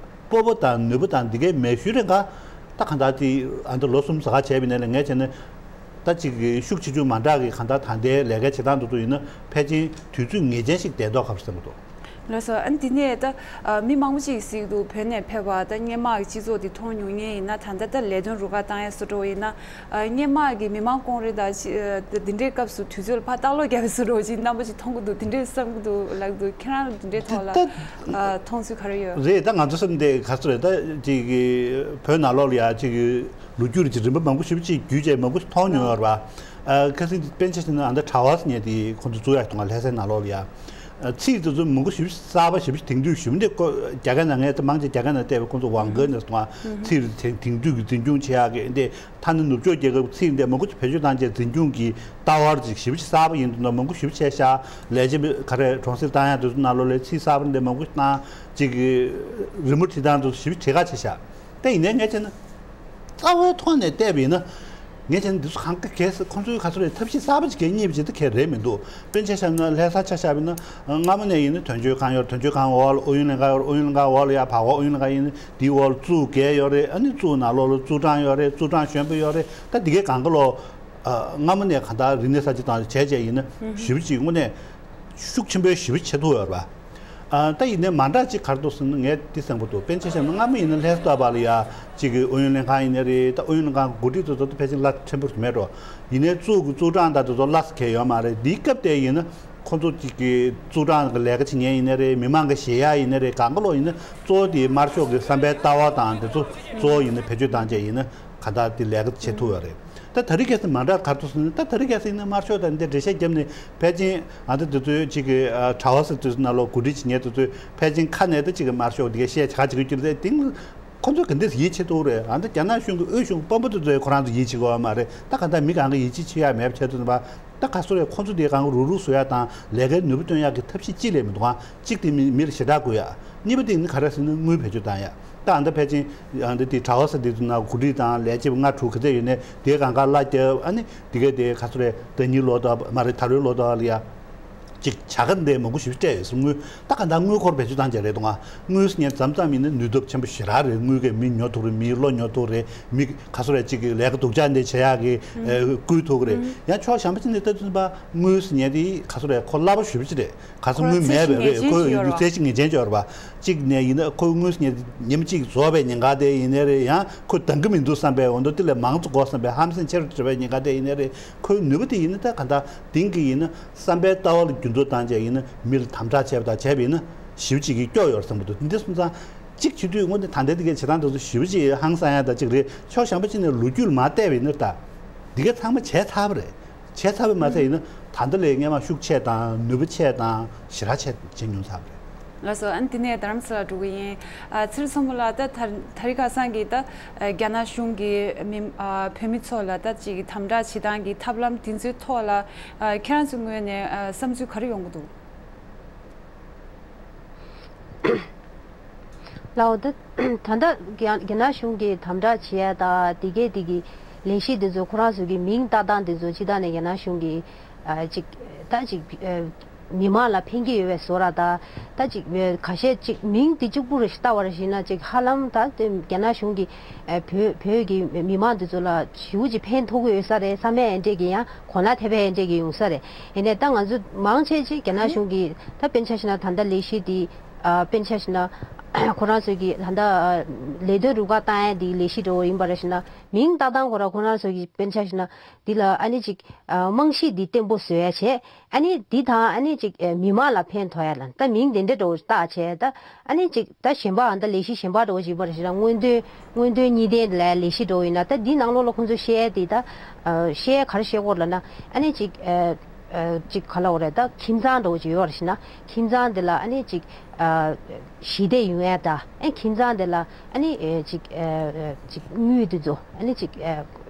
སྤོབས་པ་དང་ནུས་པ་དང་འདི་གའི་མེད་ཤུལ་རེད་འགའ། ད་གང་ལྟར་དེ་ཨ་འདི་ལོ་གསུམ་ཟ་ཁ་བྱས་པ་ཡིན་ན་ལས་ངས་བྱས་ན་ད་ཅིག་ཤུགས་ཆེ་ཆུང་མ་འདྲ་གི་གང་ལྟར་ད་ལྟའི་ལས་ཀའི་བྱེད་སྟངས་དེ་ཚོ་ཡིན་ན་ཕལ་ཆེར་དུས་ཚོད་ངེས་ཅན་ཞིག་བསྡད་མདོག་ཁ་པོ་སེམས་པ་འདུག་ལགས་སོ། ཨ་ནི་དེ་ནས་ད་ཨ་མི་མང་པོ་ཅིག་གཟིགས་འདུག་བོད་ནས་ཕེབས་པ་ད་སྔོན་མ་གི་སྤྱི་ཚོགས་དེ་མཐོང་མྱོང་མཁན་ཡིན་ན་ད་ལྟ་ད་ལས་དོན་རུ་ཁག་བཏང་ཡ་བཟོ་འདྲ་ཡིན་ན། ཨ་སྔོན་མ་གི་མི་མང་ཀོང་རེ་དང་ཅི་ཨ་འདི་འདྲའི་སྐབས་སུ་དུས་ཚོད་ལ་ཕར་ལྟ་ཀློག་རྒྱབ་པའི་བཟོ་འདྲ་ཅིག་རྣམ་པ་ཅིག་མཐོང་གི་འདུག་དེ་འདྲའི་བསམ་གི་འདུག་ལབ་གི་འདུག་ཁྱེད་རང་ལ་དེ་འདྲའི་ཐོག་ལ་ཨ་མཐོང་ཚུལ་ག་རེ་ཡོད། རེད། ད་ང་ཚོ་བསམ་དེ་ག་ཚོད་རེད། ད་ཅིག་གི་བོད་ནང་ལོགས་ལ་ཡ་ཅིག་གི་ལོ་རྒྱུས་ཅིག་རིམ་པ་མང་པོ་ཞེ་པོ་ཅིག་བརྒྱུད་བྱས་མང་པོ་ཞིག་མཐོང་མྱོང་ཡོད་རེད་པ། ཨ་ཁ་སང་དཔེར་ན་ཆ་བཞག་ན་ཨ་ད་གྲྭ་བ་ཟེར་མཁན་དེ་ཁོང་ཚོ་བཙུགས་ཡག་གཏོང་ག་ལྷ་སའི་ནང་ལོགས་ལ་ཡ། ཨ་ཚིག་དེ་ཚོ་མང་པོ་ཞེ་པོ་གསར་པ་ཞེ་པོ་ཅིག་དེང་དུས་ཞེ་པོ་འདི་ཀོ་རྒྱ་སྐད་ནང་ངས་ད་མང་ཆེ་རྒྱ་སྐད་ནང་བལྟས་པ་ཁོང་ཚོ་ཝང་གེ་ནས་གཏོང་བ་ཚིག་དེ་དེང་དུས་ཀྱི་འཛིན་སྐྱོང་བྱེད་ཡག་གི་འདི། ད་ནི་ནུབ་ཕྱོགས་རྒྱལ་ཁབ་ཚིག་འདི་མང་པོ་ཅིག་བེད་སྤྱོད་བཏང་བྱས་འཛིན་སྐྱོང་གི་ལྟ་བ་ཅིག་ཞེ་པོ་ཅིག་གསར་པ་ཡིན་འདུག་ན་མང་པོ་ཞེ་པོ་ཅིག་བྱས་ཤག་ལས་བྱེད་པ་ག་རེ་གྲོང་གསེབ་བཏང་ཡག་དེ་ཚོ་ནང་ལོགས་ལ་ཚིག་གསར་པ་འདི་མང་པོ་ཞིག་བཏང་ཅིག་རི་མོ་བྲིས་སྟངས་དེ་ཚོ་ཞེ་པོ་ཅིག་གྲས་ཁ་ཕྱེ་ཤག་དེ་ཡིན་ནའི་ངས་བྱས་ན་རྩ་བའི་ཐོག་ནས་བལྟས་པ་ཡིན་ན་ངས་བྱས་ན་འདི་ཚོ་གང་ག་གལ་སྲིད་ཁོང་ཚོའི་ག་ཚོད་རེད་ཐབས་ཤེས་གསར་པ་ཅིག་གས་རྙེད་པ་ཅིག་ད་གལ་རེད་མི་འདུག་དཔེར་ན་ཆ་བཞག་ན་ལྷ་སར་ཆ་བཞག་པ་ཡིན་ན་སྔ་མོ་ནས་ཡིན་ན་དོན་གཅོད་ཁང་ཡོད་རེད། དོན་གཅོད་ཁང་འོག་ལ་ཨུ་ཡོན་ལྷན་ཁང་ཡོད་རེད། ཨུ་ཡོན་ལྷན་ཁང་འོག་ལ་ཡ་བར་སྐོར་ཨུ་ཡོན་ལྷན་ཁང་ཡིན་ན། དེའི་འོག་ལ་ཙུའུ་བརྒྱད་ཡོད་རེད། ཨ་ནི་ཙུའུ་ནང་ལོགས་ལ་ཙུའུ་ཀྲང་ཡོད་རེད། ཙུའུ་ཀྲང་གཞོན་པ་ཡོད་རེད། ད་འདི་གའི་སྒང་ག་ལོག་ཨ་སྔ་མོ་ནས་གང་ལྟར་རིག་གནས་གསར་བརྗེ་བཏང་བྱས་བྱས་ཡིན་ན་ཞེ་པོ་ཅིག་དངོས་གནས་ཤུགས་ཆེན་པོའི་ཞེ་པོ་བྱེད་ཐུབ་ཡོད་རེད་པ། ཨ་ད་ཡིན་ནའི་མ་འདྲ་ཅིག་ག་རེ་འདུག་ཟེར་ན་ངས་འདི་བསམ་གྱི་འདུག་དཔེར་ན་ཆ་བཞག་ན་སྔ་མོ་ཡིན་ན་ལྷ་ས་ལྟ་བུ་ལ་ཡ་གཅིག་གི་ཨུ་ཡོན་ལྷན་ཁང་ཡིན་ནའི་རེད། ད་ཨུ་ཡོན་ལྷན་ཁང་གི་འགོ་ཁྲིད་དེ་ཚོ་ད་ཕལ་ཆེར་བླ་ཕྲན་བུ་མེད་འགྲོ། ཡིན་ནའི་ཙུའུ་གི་ཙུའུ་ཀྲང་ད་དེ་ཚོ་བླ་ས་གས་ཡོད་མ་རེད། འདིའི་སྐབས་དེ་ཡིན་ན། ཁོང་ཚོ་གཅིག་གི་ཙུའུ་ཀྲང་གི་ལས་ཀ་བྱེད་མཁན་ཡིན་ནའི་རེད། མི་མང་གི་བཞེས་ཡག་ཡིན་ནའི་རེད། སྒང་ག་ལོག་ཡིན་ན་གཙོ་བོ་དེ་དམར་ཤོག་གི་བསམ་པའི་ལྟ་བ་དང་དེ་ཚོ་གཙོ་བོ་ཡིན་ན་བེད་སྤྱོད་བཏང་བྱས་ཡིན་ན་ག་འདྲ་དེ་ལས་ཀ་བྱེད་ཐུབ་ཡོད་རེད། ད་ད་རེས་ཁ་སང་མ་འདྲ་ག་རེ་འདུག་ཟེར་ན་ད་ད་རེས་ཁ་སང་ཡིན་ན་དམར་ཤོག་དང་འདི་འགྲེལ་བཤད་བརྒྱབ་ནས་ཕལ་ཆེར་ཨ་ད་དེ་ཚོའི་གཅིག་གི་གྲྭ་བ་ཟེར་དུས་ནང་ལོགས་འགོ་ཁྲིད་བྱེད་མཁན་དེ་ཚོས་ཕལ་ཆེར་ཁ་ནས་ད་གཅིག་གི་དམར་ཤོག་འདི་གས་བཤད་བྱ་ག་བྱེད་ཀྱི་རྒྱུ་རེད། དེང་ཁོང་ཚོས་ག་འདྲས་ཡིད་ཆེས་ཐུབ་རེད། ཨ་ནི་རྒྱ་ནག་གཞུང་གི་དབུས་གཞུང་དཔོན་པོ་དེ་ཚོས་ཁོ་རང་ཚོ་ཡིད་ཆེས་དགོས་པ་མ་རེད། ད་ག་འདྲ་མི་གང་གི་ཡིད་ཆེས་བྱེད་ཡག་མེད་པ་བྱས་ཚུལ་ནི་པ། ད་ག་སོ་རེད། ཁོང་ཚོ་དེ་གང་རུག་རུག་བཟོ་ཡག་དང་ལས་ཀའི་ནུས་པ་བཏོན་ཡག་གི་ཐབས་ཤེས་ཅི་ལས་མི་འདུག་ཨང་། གཅིག་དེ་མི་མིར་ཞེ་དྲག་དགོས་ཡག་གཉིས་པ་དེ་ནི་ག་རེ་ཟེར་ན་དངུལ་བེད་སྤྱོད་བཏང་ཡག་ད་ཨ་འདྲ་ཕལ་ཆེར་ཨ་འདྲ་དེ་གྲྭ་བ་ཟེར་དེ་ཚོ་ནང་འགོ་ཁྲིད་དང་ལས་བྱེད་པ་ལྔ་དྲུག་ག་ཚད་ཡོད་ནས་དེའི་གང་ག་གླ་རྒྱབ། ཨ་ནི་དེ་ག་དེ་ག་སོ་རེད། ཟླ་ཉིན་ལོ་ཏོག་མ་རེད། ད་ལོའི་ལོ་ཏོག་ལ་ཡ། ཅིག་བྱ་དགའ་འདི་མང་པོ་ཞིག་སྤྲད་ཡོད་ཟེར། དངུལ་ད་ག་འདྲ་དངུལ་འཁོར་བེད་སྤྱོད་བཏང་བྱས་རེད་འདུག་ཨ། དངུལ་ཟེར་མཁན་མཚམས་མཚམས་ཡིན་ན་ནུས་སྟོབས་ཆེན་པོ་ཞེ་དྲག་རེད། དངུལ་གྱིས་མི་ཉོ་ཐུབ་རེད། མིའི་བློ་ཉོ་ཐུབ་རེད། མི་ག་སོ་རེད་ཅིག་གི་ལས་ཀ་སྡུག་ཅག་འདི་བྱེད་ཡག་གི་ཨེ་བསྐུལ་ཐུབ་ཀྱི་རེད། ཡང་ཕྱོགས་གཞན་པ་ཅིག་ནས་ལྟ་དུས་ཙམ་པ་དངུལ་ཟེར་མཁན་དེ་ག་སོ་རེད། ཁོ་གླ་པོ་ཞེ་པོ་ཅིག་རེད། ག་སོ་དངུལ་མེད་པའི་རེད། ཁོ་ཡོད་ཚད་ཅིག་ངེས་ཅན་ཅིག་ཡོད་རེད་པ། གཅིག་ནས་ཡིན་ན་ཁོ་དངུལ་ཟེར་མཁན་དེ་ཉིན་གཅིག་རྫོགས་པའི་ཉིན་ག་དེ་ཡིན་ནའི་རེད། ཡང་ཁོ་འདང་གི་མི་འདུག་བསམ་པའི་འོ་འདུག་དེ་ལས་མང་ཙམ་དགོས་བསམ་པའི་ཧམ་སེམས་ཆེ་རུ་འགྲོ་བའི་ཉིན་ག་དེ་ཡིན་ནའི་རེད། ཁོའི་ནུས་པ་དེ་ཡིན་ན་ད་ག་འདྲ་དེང་གི་ཡིན་ན། བསམ་པའི་ལྟ་བ་ལ་འགྱུར་ལྡོག་བཏང་བྱས་ཡིན་ན་མི་ལ་དམ་དྲག་བྱས་པ་དང་བྱས་པ་ཡིན་ན་ཞེ་པོ་ཅིག་གིས་སྐྱོ་ཡོད་རེད་བསམ་གྱི་འདུག་འདི་སོང་ཙང་གཅིག་བྱེད་དུས་དངོས་གནས་ད་ལྟའི་འདི་གའི་བྱེད་སྟངས་དེ་ཚོ་ཞེ་པོ་ཅིག་ཧང་སང་ཡ་ད་ཅིག་རེད། ཕྱོགས་གཞན་པ་ཅིག་ནས་ལོ་རྒྱུས་ལ་མར་བལྟས་པ་ཡིན་ན་ད་འདི་ག་ཚང་མ་བྱས་ཚར་བ་རེད། བྱས་ཚར་བ་མ་ཟད་ཡིན་ན་ད་ལྟ་ལས་སྔོན་མ་ཤུགས་ཆེ་དང་ནུས་པ་ཆེ་དང་ཞེ་དྲག་ཆེ་བྱེད་མྱོང་ཚར་བ་རེད། ལགས་སོ། ཨ་ནི་དེ་ནས་རྡ་རམ་ས་ལ་འགྲོ་གི་ཡིན། ཨ་ཚེ་རིང་མཚོ་མོ་ལགས། ད་ད་ད་རེས་ཁ་སང་གི་ད་རྒྱ་ནག་གཞུང་གིས་མི་ཨ་བོད་མི་ཚོ་ལ་ད་ཅིག་དམ་དྲག་བྱེད་སྟངས་ཀྱི་ཐབས་ལམ་དེ་ཚོའི་ཐོག་ལ་ཨ་ཁྱེད་རང་ཚོའི་ངོས་ནས་ཨ་བསམ་ཚུལ་ག་རེ་ཡོང་གི་འདུག་ལགས་འོ། ད་ད་ལྟ་རྒྱ་རྒྱ་ནག་གཞུང་གིས་དམ་དྲག་བྱེད་ཡ་ད་དེ་གས་དེ་གི་ལས་གཞི་དེ་ཚོ་ཁོ་རང་ཚོ་གི་མིང་བཏགས་སྟངས་དེ་ཚོ་སྤྱིར་བཏང་ནས་རྒྱ་ནག་གཞུང་གིས་ཨ་ཅིག་ད་ཅིག་ཨ་མི་མང་ལ་ཕན་གྱི་ཡོད་པའི་བཟོ་འདྲ་ད་ད་ཅིག་ཁ་ཤས་ཅིག་མིང་དེ་གཅིག་པུ་རེ་ཞིག་བཏགས་པ་རེ་ཞིག་ན་ཅིག་ཧ་ལམ་ད་དེ་རྒྱ་ནག་གཞུང་གིས་ཨ་བོད་བོད་ཀྱི་མི་མང་དེ་ཚོ་ལ་ཞེ་པོ་ཅིག་ཕན་ཐོགས་ཀྱི་ཡོད་ས་རེད་བསམ་ཡ་འདྲས་ཀྱི་ཡང་གོ་ན་ཐེབས་པ་འདྲས་ཀྱི་ཡོང་ས་རེད། ཡིན་ནའི་ད་ང་ཚོ་མང་ཆེ་ཅིག་རྒྱ་ནག་གཞུང་གིས་ད་དཔེར་ན་ཆ་བཞག་ན་ད་ལྟ་ལས་གཞི་དེ་ཨ་དཔེར་ན་ཆ་བཞག་ན་ ཁོ་རང་ཚོས་ཀྱི་ད་ལྟ་ལས་དོན་རུ་ཁག་བཏང་ཡ་འདི་ལས་གཞི་འདྲ་བོ་ཡིན་པ་རེད་ཞེ་ན། མིང་བཏགས་སྟངས་ཁོ་རང་ཁོ་རང་ཚོ་གི་དཔེར་ན་ཆ་བཞག་ན་འདི་ལ་ཨ་ནི་ཅིག་རྨང་གཞི་འདི་བརྟན་པོ་བཟོ་ཡ་བྱས། ཨ་ནི་འདི་དང་ཨ་ནི་ཅིག་མི་མང་ལ་ཕན་ཐོགས་ཡ་ལ་ད་མིང་དེ་འདྲ་འདྲ་བོ་བཏགས་བྱས། ད་ཨ་ནི་ཅིག་ད་གཞན་པ་ཨ་ད་ལས་གཞི་གཞན་པ་འདྲ་བོ་ཞིག་པ་རེད་ཞེ་ན། སྔོན་ཐོན་སྔོན་ཐོན་གཉིས་ལྡན་ལ་ལས་གཞི་འདྲ་བོ་ཡིན་ན། ད་འདི་ནང་ལོགས་ལ་ཁོང་ཚོས་བཤད་ཡ་འདི་ད་བཤད་ཡ་ག་རེ་བཤད་དགོས་རེད་ལབ་ན། ཨ་ནི་ཅིག་ཅིག་ག་ལབ་དགོས་རེད། ད་ཁྱིམ་ཚང་འདྲ་བོ་ཅིག་ཡོད་རེད་ཞེ་ན། ཁྱིམ་ཚང་འདི་ལ་ཨ་ནི་ཅིག་ཞི་བདེ་ཡོང་ཡ་ད། ཨ་ཁྱིམ་ཚང་འདི་ལ་ཨ་ནི་ཅིག་ཅིག་དངུལ་འདི་ཚོ་ཨ་ནི་ཅིག་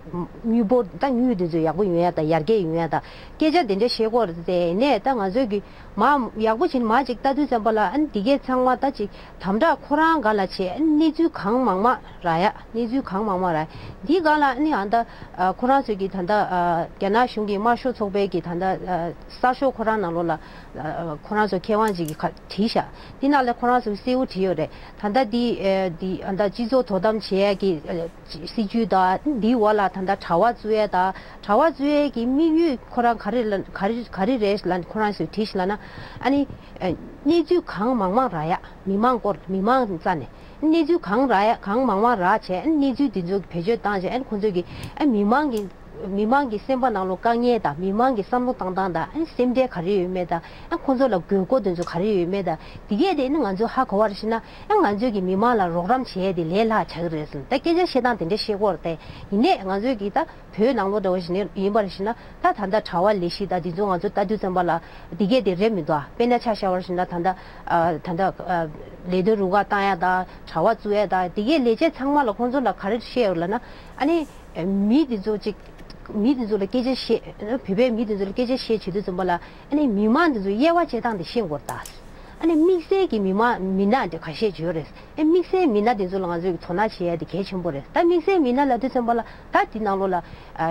དངུལ་འབོར་ད་དངུལ་འདི་ཚོ་ཡག་པོ་ཡོང་ཡ་ད། ཡར་རྒྱས་ཡོང་ཡ་ད། སྐད་ཆ་འདི་འདྲ་བཤད་དགོས་རེད་དེ། ཡིན་ནའི་ད་ང་ཚོས་ཀྱི་མ་ཡག་པོ་བྱས་ནས་མ་ཅིག་ལྟ་དུས་ཙམ་པ་ལ་ཨ་ནི་འདི་གས་ཚང་མ་ད་ཅིག་དམ་དྲག་ཁོ་རང་སྒང་ལ་བྱས། ཨ་ནི་གནས་ཚུལ་གང་མང་མང་རག་ཡ། གནས་ཚུལ་གང་མང་མང་རག་ཡ། འདི་སྒང་ལ་ཨ་ནི་ཨ་ད་ཁོ་རང་ཚོས་ཀྱི་ད་ལྟ་རྒྱ་ནག་གཞུང་གི་དམར་ཤོག་ཚོགས་པའི་གི་ད་ལྟ་གསར་ཤོག་ཁོ་རང་ནང་ལོགས་ལ་ཁོ་རང་ཚོ་མཁས་དབང་ཅིག་གིས་བྲིས་ཤག་འདི་ནང་ལ་ཁོ་རང་ཚོས་གསལ་བོ་བྲིས་ཡོད་རེད། ད་ལྟ་འདི་འདི་ཨ་ད་སྤྱི་ཚོགས་དོ་དམ་བྱེད་ཡ་གི་སྲིད་ཇུས་དང་། འདིའི་འོག་ལ་ད་ལྟ་དྲ་བ་བཙུགས་ཡས་དང་། དྲ་བ་བཙུགས་ཡས་ཀྱི་དམིགས་ཡུལ་ཁོ་རང་ག་རེ་ལ་ག་རེ་ག་རེ་རེད་ལབ་ཁོ་རང་ཚོས་བྲིས་ཤག་ལབ་ན། ཨ་ནི་གནས་ཚུལ་གང་མང་མང་རག་ཡ། མི་མང་སྐོར། མི་མང་རྩ་ནས་གནས་ཚུལ་གང་རག་ཡ། གང་མང་མང་རག་བྱས། ཨ་ནི་གནས་ཚུལ་འདི་ཚོ་བེད་སྤྱོད་བཏང་བྱས། ཨ་ནི་ཁོ་ཚོས་ཀྱི་ཨ་མི་མང་གི་མི་མང་གི་སེམས་པ་ནང་ལོགས་དཀའ་ངལ་དང་། མི་མང་གི་བསམ་བློ་བཏང་སྟངས་དང་། ཨ་ནི་སེམས་ཁྲལ་ག་རེ་ཡོད་མེད་དང་། ཨ་ཁོ་ཚོ་ལ་དགོས་མཁོ་དེ་ཚོ་ག་རེ་ཡོད་མེད་དང་། དེ་གས་དེ་ནི་ང་ཚོས་ཧ་གོ་བ་རེད་ཞེ་ན། ཨ་ང་ཚོས་ཀྱི་མི་མང་ལ་རོགས་རམ་བྱེད་ཡས་དེ་ལས་སླ་ཆགས་ཀྱི་རེད་ཟེར། ད་སྐད་ཆ་བཤད་སྟངས་དེ་འདྲ་བཤད་ཀྱི་ཡོད་རེད་དེ། ཡིན་ནའི་ང་ཚོས་ཀྱི་ད་བོད་ནང་ལོགས་འདྲ་བོ་ཞིག་ནས་ཡིན་པ་རེད་ཞེ་ན། ད་ད་ལྟ་དྲ་བ་ལས་གཞི་དང་དེ་ཚོ་ང་ཚོ་ལྟ་དུས་ཙམ་པ་ལ་དེ་གས་དེ་རེད་མི་འདུག་དཔེར་ན་ཆ་བཞག་པ་རེད་ཞེ་ན། ད་ལྟ་ད་ལྟ་ལས་དོན་རུ་ཁག་བཏང་ཡ་དང་། དྲ་བ་བཙུགས་ཡ་དང་། དེ་གས་ལས་བྱེད་ཚང་མ་ལ་ཁོང་ཚོ་ལ་ག་རེ་བཤད་ཡོད་ལབ་ན། ཨ་ནི་མི་དེ་ཚོ་ཅིག་མི་དེ་ཚོ་ལ་སྐད་ཆ་བཤད། བོད་པའི་མི་དེ་ཚོ་ལ་སྐད་ཆ་བཤད་བྱེད་དུས་ཙམ་པ་ལ། ཨ་ནི་མི་མང་དེ་ཚོ་དབྱེ་བ་འབྱེད་སྟངས་དེ་ཤེས་དགོས་རེད་ད། ཨ་ནི་དམིགས་བསལ་གྱི་མི་མང་མི་སྣ་དེ་ཁ་ཤས་ཅིག་ཡོད་རེད། ཨ་དམིགས་བསལ་མི་སྣ་དེ་ཚོ་ལ་ང་ཚོས་དོ་སྣང་བྱེད་ཡ་དེ་གལ་ཆེན་པོ་རེད། ད་དམིགས་བསལ་མི་སྣ་ལབ་དུས་ཙམ་པ་ལ་ད་དེ་ནང་ལོགས་ལ་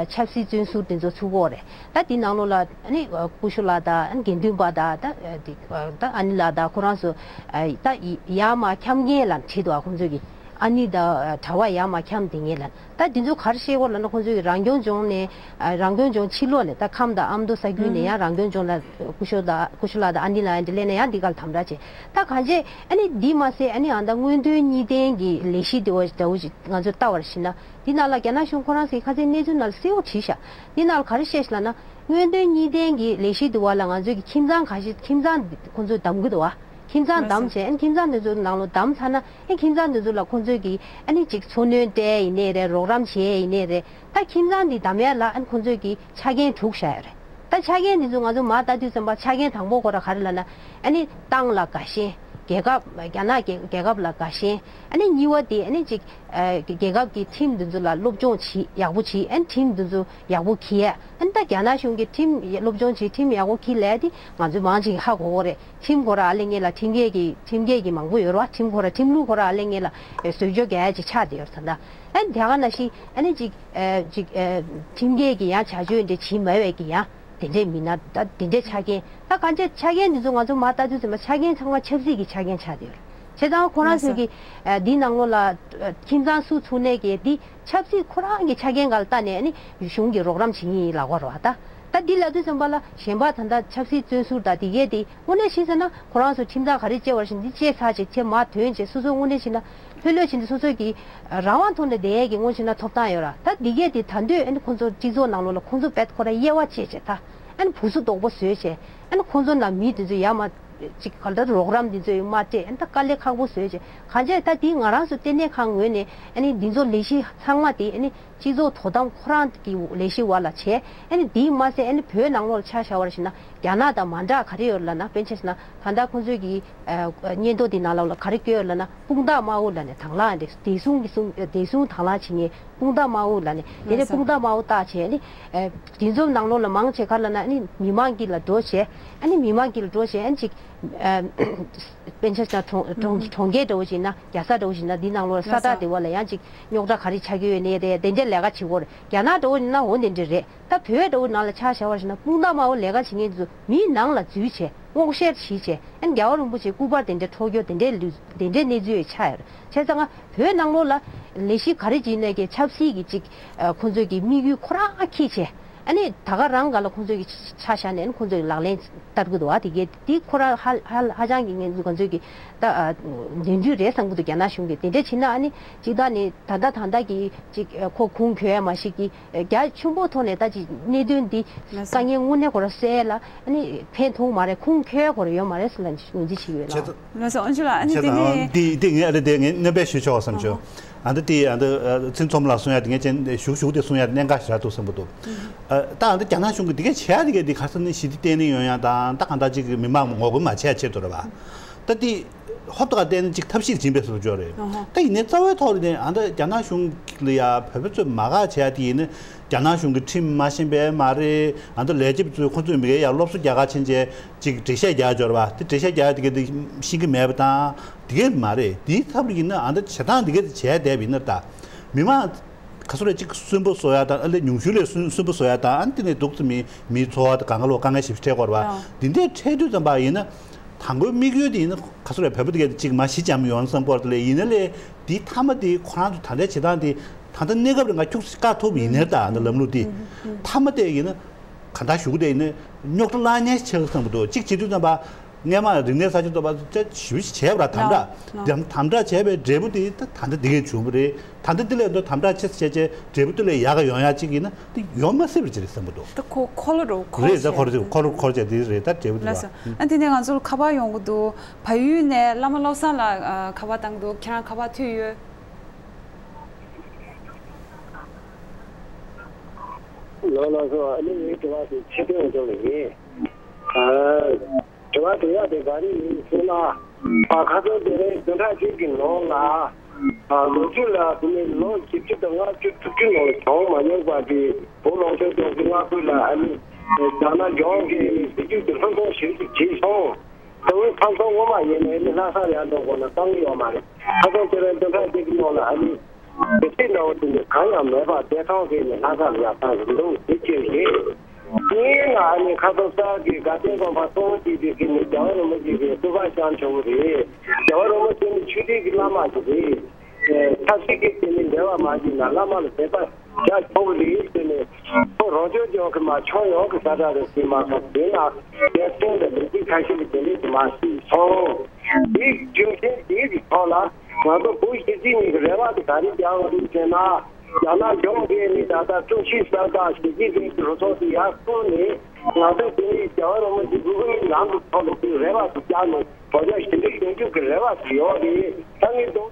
ཆབ་སྲིད་བཙོན་ཟུར་དེ་ཚོ་ཚུད་ཀྱི་ཡོད་རེད། ད་དེ་ནང་ལོགས་ལ་ཨ་ནི་སྐུ་ཞབས་ལགས་དང་། ཨ་ནི་དགེ་འདུན་པ་དང་། ད་དེ་ད་ཨ་ནི་ལགས་དང་ཁོ་རང་ཚོ་ད་ཡར་མར་འཁྱམ་མཁན་ལབ་བྲིས་འདུག་ཁོང་ཚོས་ཀྱི། ཨ་ནི་ད་དྲ་བ་ཡར་མར་འཁྱམས་བསྡད་མཁན་ལ། ད་འདི་ཚོ་ག་རེ་བཤད་ཀྱི་ཡོད་ལབ་ན། ཁོང་ཚོས་རང་སྐྱོང་ལྗོངས་ནས་ཨ་རང་སྐྱོང་ལྗོངས་ཕྱི་ལོགས་ནས། ད་ཁམས་དང་ཨ་མདོ་ས་ཁུལ་ནས་ཡང་རང་སྐྱོང་ལྗོངས་ལ་སྐུ་ཞབས་དང་སྐུ་ཞབས་ལགས་དང་ཨ་ནི་ལགས་ཡང་འདི་སླེབས་ན་ཡང་འདི་ག་ལ་དམ་དྲག་བྱས། ད་གང་བྱས་ཨ་ནི་འདི་མ་ཟད། ཨ་ནི་ཨ་ད་སྔོན་ཐོན་གཉིས་ལྡན་གྱི་ལས་གཞི་དེ་བ་འདྲ་བོ་ཞིག་ང་ཚོས་ལྟ་བར་ཕྱིན་ན། འདི་ནང་ལ་རྒྱ་ནག་གཞུང་ཁོ་རང་ཚོའི་ཁ་སང་གནས་ཚུལ་ནང་ལ་གསལ་བོ་བྲིས་ཤག་འདི་ནང་ལ་ག་རེ་བཤད་ཤག་ལབ་ན། སྔོན་ཐོན་གཉིས་ལྡན་གྱི་ལས་གཞི་དེ་བ་ལ་ང་ཚོས་ཀྱི་ཁྱིམ་ཚང་ཁ་ཤས། ཁྱིམ་ཚང་ཁོང་ཚོས་བདམས་ཀྱི་འདུག་བ། ཁྱིམ་ཚང་བདམས་བྱས། ཨ་ནི་ཁྱིམ་ཚང་དེ་ཚོའི་ནང་ལོགས་བདམས་ཚར་ན། ཨ་ཁྱིམ་ཚང་དེ་ཚོ་ལ་ཁོང་ཚོས་ཀྱིས་ཨ་ནི་ཅིག་འཚོ་སྣོན་སྤྲད་ཡིན་ནའི་རེད། རོགས་རམ་བྱས་ཡིན་ནའི་རེད། ད་ཁྱིམ་ཚང་འདི་བདམས་ཡ་ལ་ཨ་ནི་ཁོང་ཚོས་ཀྱིས་ཆ་རྐྱེན་དྲུག་བཞག་ཡོད་རེད། ད་ཆ་རྐྱེན་འདི་ཚོ་ང་ཚོ་མར་ལྟ་དུས་ཙམ་པ་ཆ་རྐྱེན་དང་པོ་ཁོ་རང་ག་རེ་ལབ་ན། ཨ་ནི་ཏང་ལ་དགའ་ཞེན། རྒྱལ་ཁབ་རྒྱ་ནག་རྒྱལ་རྒྱལ་ཁབ་ལ་དགའ་ཞེན། ཨ་ནི་གཉིས་པ་དེ་ཨ་ནི་ཅིག་ཨ་རྒྱལ་ཁབ་ཀྱི་ཁྲིམས་འདི་ཚོ་ལ་སློབ་སྦྱོང་བྱེད། ཡག་པོ་བྱེད། ཨ་ནི་ཁྲིམས་འདི་ཚོ་ཡག་པོ་འཁྱེར་ཡ། ཨ་ནི་ད་རྒྱ་ནག་གཞུང་གི་ཁྲིམས་སློབ་སྦྱོང་བྱེད། ཁྲིམས་ཡག་པོ་འཁྱེར་ལབ་ཡ་དེ་ང་ཚོ་མང་ཆེ་གིས་ཧ་གོ་གི་རེད། ཁྲིམས་ཁོ་རང་ཨ་ལེ་ངེ་ལ་ཁྲིམས་འགལ་གྱི་ཁྲིམས་འགལ་གྱི་མང་པོ་ཡོད་རེད་བ། ཁྲིམས་ཁོ་རང་ཁྲིམས་ལུགས་ཁོ་རང་ཨ་ལེ་ངེ་ལ་ཨེ་བཟོ་བཅོས་རྒྱག་ཡ་ཅིག་ཆགས་བསྡད་ཡོད་རེད་ད། ཨ་ནི་དེ་ག་ནང་བཞིན་ཨ་ནི་ཅིག་ཨེ་ཅིག་ཨེ་ཁྲིམས་འགལ་གྱི་ཡང་བྱ་སྤྱོད་འདི་བྱེད་མ་བས་ཀྱི་ཡང་དེ་འདྲའི་མི་སྣ། ད་དེ་འདྲའི་ཆ་རྐྱེན། ད་གང་ཅི་ཆ་རྐྱེན་འདི་ཚོ་ང་ཚོ་མར་ལྟ་དུས་ཙམ་པ་ཆ་རྐྱེན་ཚང་མ་ཆབ་སྲིད་ཀྱི་ཆ་རྐྱེན་ཆགས་བསྡད་ཡོད་རེད། བྱས་ཙང་ཁོ་རང་ཚོས་ཀྱི་ཨེ་འདི་ནང་ལོགས་ལ་ཨེ་ཁྱིམ་ཚང་སུ་ཚུགས་ནས་ཀྱི་འདི་ཆབ་སྲིད་ཁོ་རང་གི་ཆ་རྐྱེན་སྒང་ལ་ལྟ་ནས་ཨ་ནི་གཞུང་གིས་རོགས་རམ་བྱེད་ཀྱི་ཡིན་ལབ་ཀྱི་ཡོད་རེད་བ། ད་ད་འདི་ལབ་དུས་ཙམ་པ་ལ་གཞན་པ་ད་ལྟ་ཆབ་སྲིད་བཙོན་ཟུར་དང་དེ་གས་དེ་དངོས་གནས་བྱས་ཟེར་ན་ཁོ་རང་ཚོ་ཁྲིམས་ཐག་ག་རེ་བཅད་པ་རེད་ཟེར་ན། འདི་བཅད་ཚར་བྱས་ཁྱེད་མར་ཐོན་བྱས་སོ་སོ་དངོས་གནས་བྱས་ན་ལྷོད་ལྷོད་བྱས་ནས་སོ་སོ་གི་རང་དབང་ཐོག་ནས་བསྡད་ཡས་ཀྱི་དངོས་གནས་བྱས་ན་ཐོབ་ཐང་ཡོད་ར། ད་འདི་གས་དེ་ད་འདོད་ཨ་ནི་ཁོང་ཚོ་སྤྱི་ཚོགས་ནང་ལོགས་ལ་ཁོང་ཚོ་བེད་ཁོ་ར་དབྱེ་བ་ཕྱེ་བྱས། ད་ཨ་ནི་བུ་སུ་རྡོག་པོ་བཟོས་བྱས། ཨ་ནི་ཁོང་ཚོ་ནང་མི་དེ་ཚོ་ཡར་མར་ཅིག་ག་ལ་ད་རོགས་རམ་དེ་ཚོ་ཡང་མ་སྤྲད། ཨ་ནི་ད་དཀའ་ལས་ཁག་པོ་བཟོས་བྱས། གང་བྱས་ད་འདི་ང་རང་ཚོ་ལྟེ་གནས་ཁང་ངོས་ནས་ཨ་ནི་འདི་ཚོ་ལས་གཞི་ཚང་མ་དེ་ཨ་ནི་སྤྱི་ཚོགས་དོ་དམ་ཁོ་རང་གི་ལས་གཞི་བ་ལ་བྱས། ཨ་ནི་དེའི་མ་ཟད་ཨ་ནི་བོད་ནང་ལོགས་ལ་ཆ་བཞག་པ་རེད་ཞེ་ན། རྒྱ་ནག་དང་མ་འདྲ་ག་རེ་ཡོད་ལབ་ན། དཔེར་ན་ཆ་བཞག་ན་ད་ལྟ་ཁོང་ཚོས་ཀྱི་ཨ་སྙན་ཐོ་དེ་ནང་ལོགས་ལ་ག་རེ་བཀོད་ཡོད་ལབ་ན། དཔུང་རྡང་དམར་པོ་ལབ་ནས་དང་བླངས་དེ་བདེ་སྲུང་གི་སྲུང་བདེ་སྲུང་དང་བླངས་བྱེད་མཁན་དཔུང་རྡང་དམར་པོ་ལབ་ནས། དེ་ནས་དཔུང་རྡང་དམར་པོ་བཏགས་བྱས་ནི་ཨ་དེ་ཚོ་ནང་ལོགས་ལ་མང་ཆེ་ག་རེ་ལབ་ན། ཨ་ནི་མི་མང་གི་ལ་འགྲོ་བྱས། ཨ་ནི་མི་མང་གི་ལ་འགྲོ་བྱས། ཨ་ནི་ཅིག་ཨ་དཔེར་ན་ཆ་བཞག་ན་གྲོང་གྲོང་གྲོང་ཁྱེར་འདྲ་བོ་ཞིག་ན། རྒྱལ་ས་འདྲ་བོ་ཞིག་ན། འདི་ནང་ལོགས་ས་ཐག་དེ་བ་ལ་ཡང་ཅིག་རྙོག་དྲ་ག་རེ་ཆགས་ཀྱི་ཡོད་ནའི་རེད། དེ་འདྲའི་ལས་ཀ་བྱེད་དགོས་རེད། རྒྱ་ནག་འདྲ་བོ་ཡིན་ན་འོ་དེ་འདྲ་རེད། ད་བོད་འདྲ་བོ་ནང་ལ་ཆ་བཞག་པ་ཞིག་ན། དཔུང་རྡང་དམར་པོ་ལས་ཀ་བྱེད་མཁན་ཚོ་མིའི་ནང་ལ་འཛུལ་བྱས་སྔོག་བཤེར་བྱས་བྱས། ཨ་ནི་རྒྱལ་བ་རིན་པོ་ཆེའི་སྐུ་པར་དེ་འདྲ་འཕྲོག་རྒྱུ་དེ་འདྲའི་ལུས་དེ་འདྲའི་གནས་ཚུལ་ཆགས་ཡོད་རེད། བྱས་ཙང་བོད་ནང་ལོགས་ལ་ལས་གཞི་ག་རེ་བྱེད་ནའི་གི་ཆབ་སྲིད་ཀྱི་ཅིག་ཁོང་ཚོས་ཀྱི་དམིགས་ཡུལ་ཁོ་རང་འཁྱེར་བྱས། ཨ་ནི་ད་ག་རང་ག་ལ་ཁོང་ཚོས་ཀྱི་ཆ་བཞག་ནས་ཨ་ནི་ཁོང་ཚོས་ཀྱི་ལག་ལེན་བསྟར་གྱི་འདུག་བ། དེ་གས་དེ་ཁོ་རང་ཧ་ཧ་ཧ་ཅང་གི་ངས་ང་ཚོས་ཀྱི་ད་ཨ་ནོར་འཁྲུལ་རེད་བསམ་གྱི་འདུག་རྒྱ་ནག་གཞུང་གིས་དེ་འདྲ་བྱས་ན་ཨ་ནི་གཅིག་ད་ནི་ད་ལྟ་ད་ལྟ་གི་ཅིག་ཁོ་ཁུངས་འཁྱོལ་ཡ་མ་ཞིག་གི་རྒྱ་ཆེན་པོ་ཐོག་ནས་ད་ཅིག་གནད་དོན་འདི་ལགས་སོ། དཀའ་ངལ་དངོས་གནས་ཁོ་རང་སེལ་ལ་ཨ་ནི་ཕན་ཐོགས་མ་རེད། ཁུངས་འཁྱོལ་ཁོ་རང་ཡོད་མ་རེད་ཟེར་ལ་ངོས་འཛིན་བྱེད་ཀྱི་ཡོད་ལགས། ལགས་སོ། ཨོན་ཅུ་ལགས། ཨ་ནི་བྱས་དེ་ཙང་ནས་འདི་འདི་ངས་ཨ་རེ་དེ་ངས་སྣོན་པ་ཞུ་ཆོག་བསམ་བྱུང་། ཨ་འདི་དེ་ཨ་འདི་ཨ་ཚེ་རིང་མཚོ་མོ་ལགས་གསུང་ཡ་དེ་ངས་ཅན་ཞུ་ཞུ་དེ་གསུང་ཡ་དེ་གནད་འགག་ཞེ་དྲག་འདུག་བསམ་གྱི་འདུག་ཨ་ད་ཨ་འདི་རྒྱ་ནག་གཞུང་གིས་དེ་གས་བྱེད་ཡ་དེ་གས་དེ་ག་ས་ནས་ཞི་བདེ་བརྟན་ལྷིང་ཡོང་ཡ་དང་ད་གང་ལྟར་ཅིག་མི་མང་ངོ་རྒོལ་མ་བྱེད་ཡ་ཆེད་དུ་རེད་བ། ད་དེ་ཧོབ་ཏེ་ག་བལྟས་ན་ཅིག་ཐབས་ཤེས་ཅིག་ཡིན་པའི་བཟོ་བཅོས་རེད། ཨ་ཧོ། ད་ཡིན་ནའི་རྩ་བའི་ཐོག་ནས་ཨ་འདི་རྒྱ་ནག་གཞུང་ལ་ཡ་བོད་པ་ཚོས་མ་དགའ་བྱེད་ཡ་དེ་ཡིན་ན་རྒྱ་ནག་གཞུང་གི་ཁྲིམས་མ་ཤེས་པས་མ་རེད། ཨ་འདི་ལས་བྱེད་པ་ཚོས་ཁོ་ཚོས་མི་སྒེར་ཡ་སློབ་གསོ་རྒྱག་ག་ཕྱིན་བྱས་ཅིག་འགྲེལ་བཤད་རྒྱག་འབྱོར་བ་དེ་འགྲེལ་བཤད་རྒྱག་ཡ་དེ་ག་དེ་ཤེས་ཀྱི་མེད་པ་དང་དེ་གས་མ་རེད། དེའི་ཐབས་ལ་ཡིན་ན་ཨ་འདི་བྱེད་སྟངས་དེ་གས་དེ་བྱས་བསྡད་པ་ཡིན་ན་ད་མི་མང་ག་ཚོད་རེ་ཅིག་སུན་པོ་བཟོ་ཡ་དང་ཨ་ལས་ཉུང་ཤོས་ལས་སུན་སུན་པོ་བཟོ་ཡ་དང་ཨ་ནི་དེ་ནས་འདུག་ཙམ་མི་མིའི་འཚོ་བ་དང་གང་ག་ལོ་དཀའ་ངལ་ཞིབ་འཕྲད་དགོས་རེད་བ། ཨ། འདི་འདྲས་འཕྲད་དུས་ཙམ་པ་ཡིན་ན་དང་པོའི་དམིགས་ཡུལ་དེ་ཡིན་ན་ག་ཚོད་རེ་བོད་པ་དེ་གས་ཅིག་མ་ཞི་འཇམ་ཡོང་བསམ་སྐོར་དེ་ལས་ཡིན་ན་ལས་དེའི་མཐའ་མ་དེ་ཁོ་རང་ཚོ་ད་ལྟའི་བྱེད་སྟངས་དེ་ད་ལྟ་གནས་སྐབས་རིང་ཁྱུག་ཙམ་བཀག་ཐུབ་ཡིན་ནའི་ད་ལམ་ལུགས་དེ་མཐའ་མ་དེ་ཡིན་ན་ག་འདྲ་ཞུ་གི་དེ་ཡིན་ན་རྙོག་དྲ་བསླང་ཉེན་ཆེ་གི་བསམ་གི་འདུག་གཅིག་བྱེད་དུས་ཙམ་པ། སྔས་མ་རིག་གནས་གསར་བརྗེ་ཐོག་པ་ཅིག་ཞིབ་ཞིབ་བྱས་པ་ར་དམ་དྲག་ལགས། དམ་དམ་དྲག་བྱས་པའི་འབྲས་བུ་དེ་ད་ད་ལྟ་འདི་གས་བྱུང་བ་རེད། ད་ལྟ་འདི་ལས་ལྡོག་དམ་དྲག་ཆེ་ཙམ་བྱས་བྱས་འབྲས་བུ་དེ་ལས་ཡག་ག་ཡོང་ཡ་ཅིག་ཡིན་ན་དེ་ཡོང་མ་སྲིད་པ་ཅིག་རེད་བསམ་གི་འདུག་ད་ཁོ་འཁོར་ལོ་རོ་འཁོར་རེད། ད་འཁོར་ཅིག་འཁོར་འཁོར་བྱས་དེ་རེད། ད་འབྲས་བུ་དེ་ལགས་སོ། ཨ་དེ་ནས་ང་ཚོར་ཁ་པར་ཡོང་གི་འདུག་བལ་ཡུལ་ནས་བླ་མ་བློ་བཟང་ལགས་ཨ་ཁ་པར་བཏང་གི་འདུག་ཁྱེད་རང་ཁ་པར་མཐུད་ཡོད། ལགས་ལགས་སོ། ཨ་ནི་ངའི་དྲི་བ་དེ་ཆེ་མཐོང་འདྲ་བ་ཡིན། ཨ། དྲི་བ་དེ་ཡག་དེ་ག་རེ་ཡིན་ཟེར་ན། ཨ་ཁ་སང་དེ་རིང་བདུན་ཕྲག་གཅིག་གི་ནང་ལ། ཨ་ལོ་རྒྱུས་ལ་དེ་ནི་ལོ་བཞི་བཅུ་དང་ལྔ་བཅུ་དྲུག་ཅུ་ནང་ལ་བྱུང་མ་མྱོང་པ་དེ་བོད་ལུང་ཕྱོགས་ལྗོངས་ཀྱི་མངའ་ཁུལ་ལ་ཨ་ནི་རྒྱ་ནག་གཞུང་གིས་སྲིད་ཇུས་དེ་ལྷུག་གཏོང་ཞིབ་ཏུ་བྱས་སོང་། དེ་བས་ཁ་སང་སྔོན་མ་ཡིན་ནའི་ནི་ལྷ་ས་ལ་ཡར་འགྲོ་དགོས་ན་བཏང་གི་ཡོད་མ་རེད། ཁ་སང་དེ་རིང་བདུན་ཕྲག་གཅིག་གི་ནང་ལ་ཨ་ནི། དེ་ཚེ་འདྲ་བོ་དེ་འདྲ་གང་ཡང་མེད་པར་བདེ་ཐང་གིས་ནི་ལྷ་ས་ལ་ཡར་བཏང་གི་འདུག་དེ་ཅི་རེད། དེའི་ནང་ནས་ཁ་སང་གསར་གྱི་དགའ་ལྡན་དགོན་པ་སོང་གཅིག་དེ་གི་ནི་རྒྱལ་བ་རིན་པོ་ཆེ་གི་སྐུ་པར་བཤམས་ཆོག་གི་རེད། རྒྱལ་བ་རིན་པོ་ཆེ་ནི་ཆོས་ལྡན་གྱི་བླ་མ་ཞིག་རེད། ཐབས་ཤེས་ཀྱིས་དེ་ནི་འབྲེལ་བ་མ་བྱས་ན་བླ་མ་ལ་དད་པ་བྱ་ཆོག་གི་རེད་ཟེར་ནས་ཁོ་རང་ཚོའི་ལྗོངས་ཀྱི་མ་ཆོས་ཡོངས་ཀྱི་ས་ཁྲ་རེད་ཟེར་མ་སོང་། དེ་ན་རྒྱལ་སྲས་དང་ལས་ཀྱི་ཁ་ཤས་ཀྱི་དེ་འདྲས་ཀྱི་མ་ཤེས་སོང་། དེའི་རྒྱུ་མཚན་དེའི་གི་ཐོག་ལ། ང་ཚོ་བོད་གཞིས་བྱེས་གཉིས་ཀྱི་རེ་བ་དེ་ག་རེ་རྒྱག་དགོས་རེད་ཟེར་ན། རྒྱ་ནག་གཞུང་གིས་ནི་ད་ལྟ་ཀྲུའུ་ཞི་གསར་པ་ཞི་ཅིན་ཕིང་གི་རུ་ཚོགས་དེ་ཡར་བསྐུར་ནས་ང་ཚོ་དེ་ནི་རྒྱལ་བ་རིན་པོ་ཆེ་སྐུ་ཁམས་ལམ་གྱི་ཐོག་ལ་དེ་རེ་བ་དེ་བརྒྱབ་ནས་བོད་རྒྱ་ཞི་འགྲིག་ཡོང་རྒྱུ་གི་རེ་བ་དེ་ཡོད་རེད། ད་ངས་འདུག་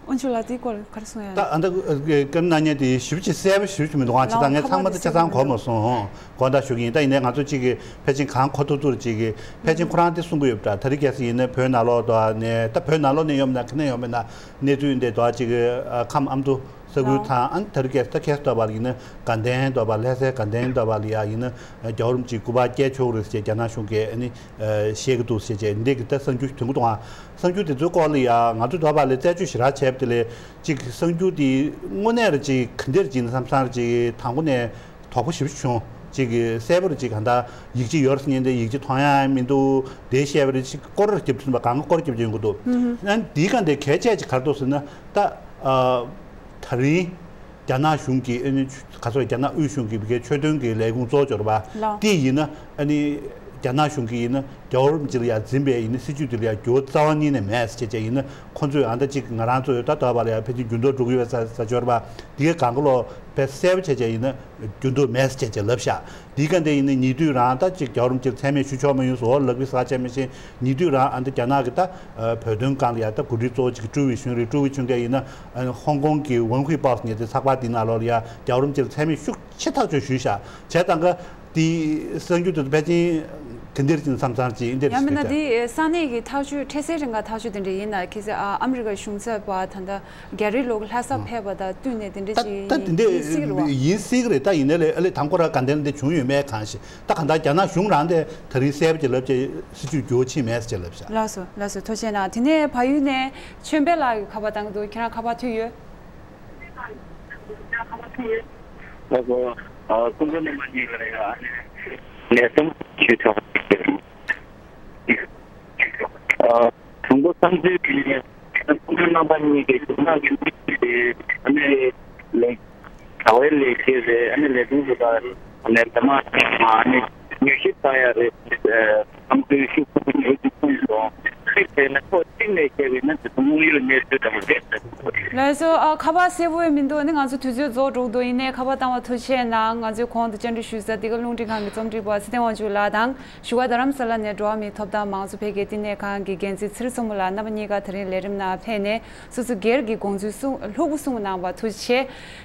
ཨོན་ཆུ་ལགས་དེའི་སྐོར་ག་རེ་གསུང་ཡ། ད་ཨ་ད་སྐབས་ན་ཉེ་དེ་ཞིབ་ཅིག་གསལ་པོ་ཞིབ་ཅིག་མི་འདུག་ཨ་ཅི་ད་ངས་ཚང་མ་ད་ཆ་ཚང་གོ་མ་སོང་། དགོངས་དག་ཞུ་གི་ཡིན། ད་ཡིན་ནའི་ང་ཚོ་གཅིག་གི་ཕལ་ཆེར་གང་གོ་ཐུབ་ཐུབ་ཅིག་གི་ཕལ་ཆེར་ཁོ་རང་དེ་གསུང་གི་ཡོད་པ་འདྲ། ད་རེས་གལ་སྲིད་ཡིན་ན་བོད་ནང་ལོགས་དུ་ནས་ད་བོད་ནང་ལོགས་ནས་ཡོང་མིན་ན་ག་ནས་ཡོང་མིན་ན་གནས་ཚུལ་འདི་དོ་ཅིག་གི་ཨ་ཁམས་ཨ་མདོ་ས་ཁུལ་དང་ཨ་ནི་ད་རེས་གལ་སྲིད་ད་ཁྱེད་དོ་བ་ལ་ཡིན་ན་དགའ་ལྡན་དོ་བ་ལྷ་སའི་དགའ་ལྡན་དོ་བ་ལ་ཡ་ཡིན་ན་རྒྱལ་བ་རིན་པོ་ཆེའི་སྐུ་པར་བསྐྱལ་ཆོག་རེད་ཟེར་རྒྱ་ནག་གཞུང་གིས་ཨ་ནི་བཤད་ཀྱི་འདུག་ཟེར་བྱས་འདི་གི་ད་གསར་འགྱུར་དོན་གོ་དང་གསར་འགྱུར་དེ་ཚོའི་སྐོར་ལ་ཡ་ང་ཚོ་དོ་བ་ལ་རྩད་གཅོད་ཞེ་དྲག་བྱས་པ་དེ་ལས་ཅིག་གསར་འགྱུར་དེ་དངོས་གནས་རེད་ཅིག་ག་འདིར་ཅིག་ཡིན་བསམ་བསམ་རེད་ཅིག་དང་པོ་ནས། དོགས་པ་ཞེ་པོ་བྱུང་། ཅིག་གི་གསལ་པོ་རེད་ཅིག་གང་ལྟར་ཡིག་ཆ་ཡོད་རེད་ཟེར་མཁན་དེ་ཡིག་ཆ་མཐོང་ཡ་མི་འདུག་དེ་བཤད་པ་རེད་ཅིག་སྐོར་ར་རྒྱབ་ཐུབ་པ་གང་ག་སྐོར་རྒྱབ་ཀྱི་ཡོང་གི་འདུག་ཨ་ནི་འདིའི་སྒང་དེ་གལ་ཆེ་ཅིག་ག་རེ་འདུག་ཟེར་ན་ད་ཨ་ད་རིང་རྒྱ་ནག་གཞུང་གིས་ཨ་ནི་ག་ཚོད་རྒྱ་ནག་དབུས་གཞུང་གི་བི་ཀའི་ཆོས་དོན་གྱི་ལས་ཁུངས་གཙོ་བོ་འབྱོར་བ་དེ་ཡིན་ན་ཨ་ནི་རྒྱ་ནག་གཞུང་གིས་ཡིན་ན་རྒྱལ་བ་རིན་པོ་ཆེ་ལ་ཡ་འཛིན་པའི་ཡིན་ན་སྲིད་ཇུས་དེ་ལ་ཡ་འགྱུར་བ་རྩ་བ་ཉིད་ནས་མེད་ཟེར་བྱས་བྱས་ཡིན་ན་ཁོ་ཚོས་ཨ་ད་ཅིག་ང་རང་ཚོ་ད་ལྟ་བ་ལ་ཡ་ཕལ་ཆེར་འགྱུར་ལྡོག་འགྲོ་གི་ཡོད་ས་ས་འབྱོར་བ་དེ་གའི་སྒང་ག་ལོ་དཔེ་གསལ་པོ་བྱས་བྱས་ཡིན་ན། རྒྱུན་དུ་མེད་ཟེར་བྱས་བྱས་ལབ་ཤག་འདིའི་སྒང་དེ་ཡིན་ན་ཉེ་དུས་རང་ད་ཅིག་རྒྱལ་བ་རིན་པོ་ཆེ་མཚན་སྨད་ཞུ་ཆོག་མ་ཡོང་ཟེར་ལབ་པའི་ས་ཆ་མི་ཤེས། ཉེ་དུས་རང་ཨ་འདི་རྒྱ་ནག་གི་ད་བོད་དོན་སྒང་ལ་ཡ་ད་འགོ་ཁྲིད་གཙོ་བོ་ཅིག་ཀྲུའུ་ཝེ་ཆུན་རེད། ཀྲུའུ་ཝེ་ཆུན་གྱིས་ཡིན་ན་ཧོང་ཀོང་གི་ཝུན་ཧུའེ་པོ་སི་ངེས་དེ་ཚགས་པར་དེའི་ནང་ལོགས་ལ་ཡ་རྒྱལ་བ་རིན་པོ་ཆེ་མཚན་སྨད་ཤུགས་ཆེ་ཐག་ཆོད་ཞུས་ཤག་བྱས་ཙང་ག་དེ་གསར་འགྱུར་དེ་ཚོ་ཕལ་ཆེར་ག་འདིར་ཅིག་མཚམས་མཚམས་ཅིག་འདིར་ཡང་མིན་ན་ཅིག་དེ་ས་གནས་ཀྱི་ཐག་གཅོད་འཕྲལ་སེལ་རིང་ག་ཐག་གཅོད་དེ་འདྲ་ཡིན་ན་གལ་སྲིད་ཨ་ཨ་མི་རི་ཀའི་གཞུང་ཚབ་པ་ད་ལྟ། རྒྱ་རིགས་ལོག་ལྷ་ས་ཕེབས་པ་དང་བསྟུན་ནས་དེ་འདྲ་ད་ཞིག་ད་དེ་འདྲ་ཡིན་སྲིད་ཀྱི་རེད་བ། ཡིན་སྲིད་ཀྱི་རེད། ད་ཡིན་ནའི་ལས་ཨ་ལས་དང་པོ་ར་དགའ་ལྡན་ལ་འདི་བྱུང་ཡོད་མེད་གང་ཤེས། ད་གང་ལྟར་རྒྱ་ནག་གཞུང་རང་དེ་ད་རིང་གསལ་པོ་ཅིག་ལབ་ཀྱི་སྲིད་ཇུས་འགྱུར་བ་ཕྱིན་མེད་ཟེར་ལབ་ཤག་ལགས་སོ་ལགས་སོ། ཐུགས་རྗེ་གནང་། དེ་ནས་བལ་ཡུལ་ནས་ཆོས་འཕེལ་ལགས་ཀྱིས་ཁ་པར་བཏང་གི་འདུག་ཁྱེད་རང་ཁ་པར་མཐུད་ཡོད། ལགས་སོ། ཨ་ཀུན་སློང་རྣམ་པ་གཉིས་ལ་ཡང་ལས་གསུམ་ཞུས་ཆོག་ཨ་དང་པོ་བསམ་ཚུལ་དེ་ནི་ཀུན་སློང་རྣམ་པ་གཉིས་ཀྱིས་རྒྱ་ནག་གི་དམིགས་ཡུལ་དེ་ཨ་ནི་ལས། བྱ་བའི་ལས་བྱེད་རེད། ཨ་ནི་ལས་དོན་རུ་ཁག་ནས་དེ་མ་ཨ་ནི་མྱུལ་ཞིབ་བཏང་ཡ་རེད། ཨ་ནི་ཨམ་སྲུའི་ཤུགས་ཆེན་པོ་ཞིག་ཐོན་སོང་། གཅིག་བྱས་ན་ཕྱོགས་གཅིག་ནས་བཤད་པ་ཡིན་ན་དེ་ཚོ་དངོས་ཡོད་གནས་ཚུལ་དང་འབྲེལ་ཏེ། ལགས་སོ། ཨ་ཁ་པར་གསལ་པོ་མི་འདུག་ཨ་ནི་ང་ཚོ་དུས་ཚོད་རྫོགས་འགྲོ་གི་འདུག་ཡིན་ནའི་ཁ་པར་བཏང་བ་ཐུགས་རྗེ་གནང་། ང་ཚོས་གོང་དུ་བཅར་འདྲི་ཞུས་ས་འདི་ག་རླུང་འཕྲིན་ཁང་གི་རྩོམ་སྒྲིག་པ་ཚེ་བརྟན་དབང་ཕྱུག་ལགས་དང་། བཞུགས་སྒར་རྡ་རམ་ས་ལ་ནས་འགྲོ་བ་མིའི་ཐོབ་ཐང་མང་གཙོ་འཕེལ་རྒྱས་བསྟི་གནས་ཁང་གི་འགན་འཛིན་ཚེ་རིང་མཚོ་མོ་ལགས། རྣམ་པ་གཉིས་ཀ་དེ་རིང་ལས་རིམ་ནང་ཕེབས་ནས་སོ་སོ་སྒེར་གྱི་དགོངས་ཚུལ་གསུང་ལྷུག་པོ་གསུངས་གནང་བ་ཐུགས་རྗེ་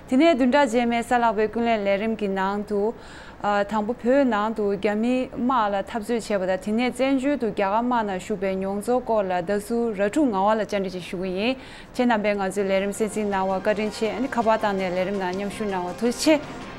ཆེ། དེ་ནས་བདུན་ཕྲག་རྗེས་མའི་གཟའ་ལྷག་པའི་ཀུན་གླེང་ལས་རིམ་གྱི་ནང་དུ། ཨ་དང་པོ་བོད་ནང་དུ་རྒྱ་མི་དམག་ལ་འཐབ་རྩོད་བྱས་པ་དང་། དེ་ནས་བཙན་བྱོལ་དུ་རྒྱ་གར་དམག་ནང་ཞུགས་པའི་མྱོང་ཚོར་སྐོར་ལ་ཟླ་ཟུར་ར་ཕྲུག་ངག་དབང་ལ་བཅར་འདྲི་ཅིག་ཞུ་གི་ཡིན། ཁྱེད་རྣམ་པས་ང་ཚོའི་ལས་རིམ་གསན་གཟིགས་གནང་བར་བཀའ་དྲིན་ཆེ། ཨ་ནི་ཁ་པར་བཏང་ནས་ལས་རིམ་ནང་མཉམ་ཞུགས་གནང་བར་ཐུགས་རྗེ་ཆེ།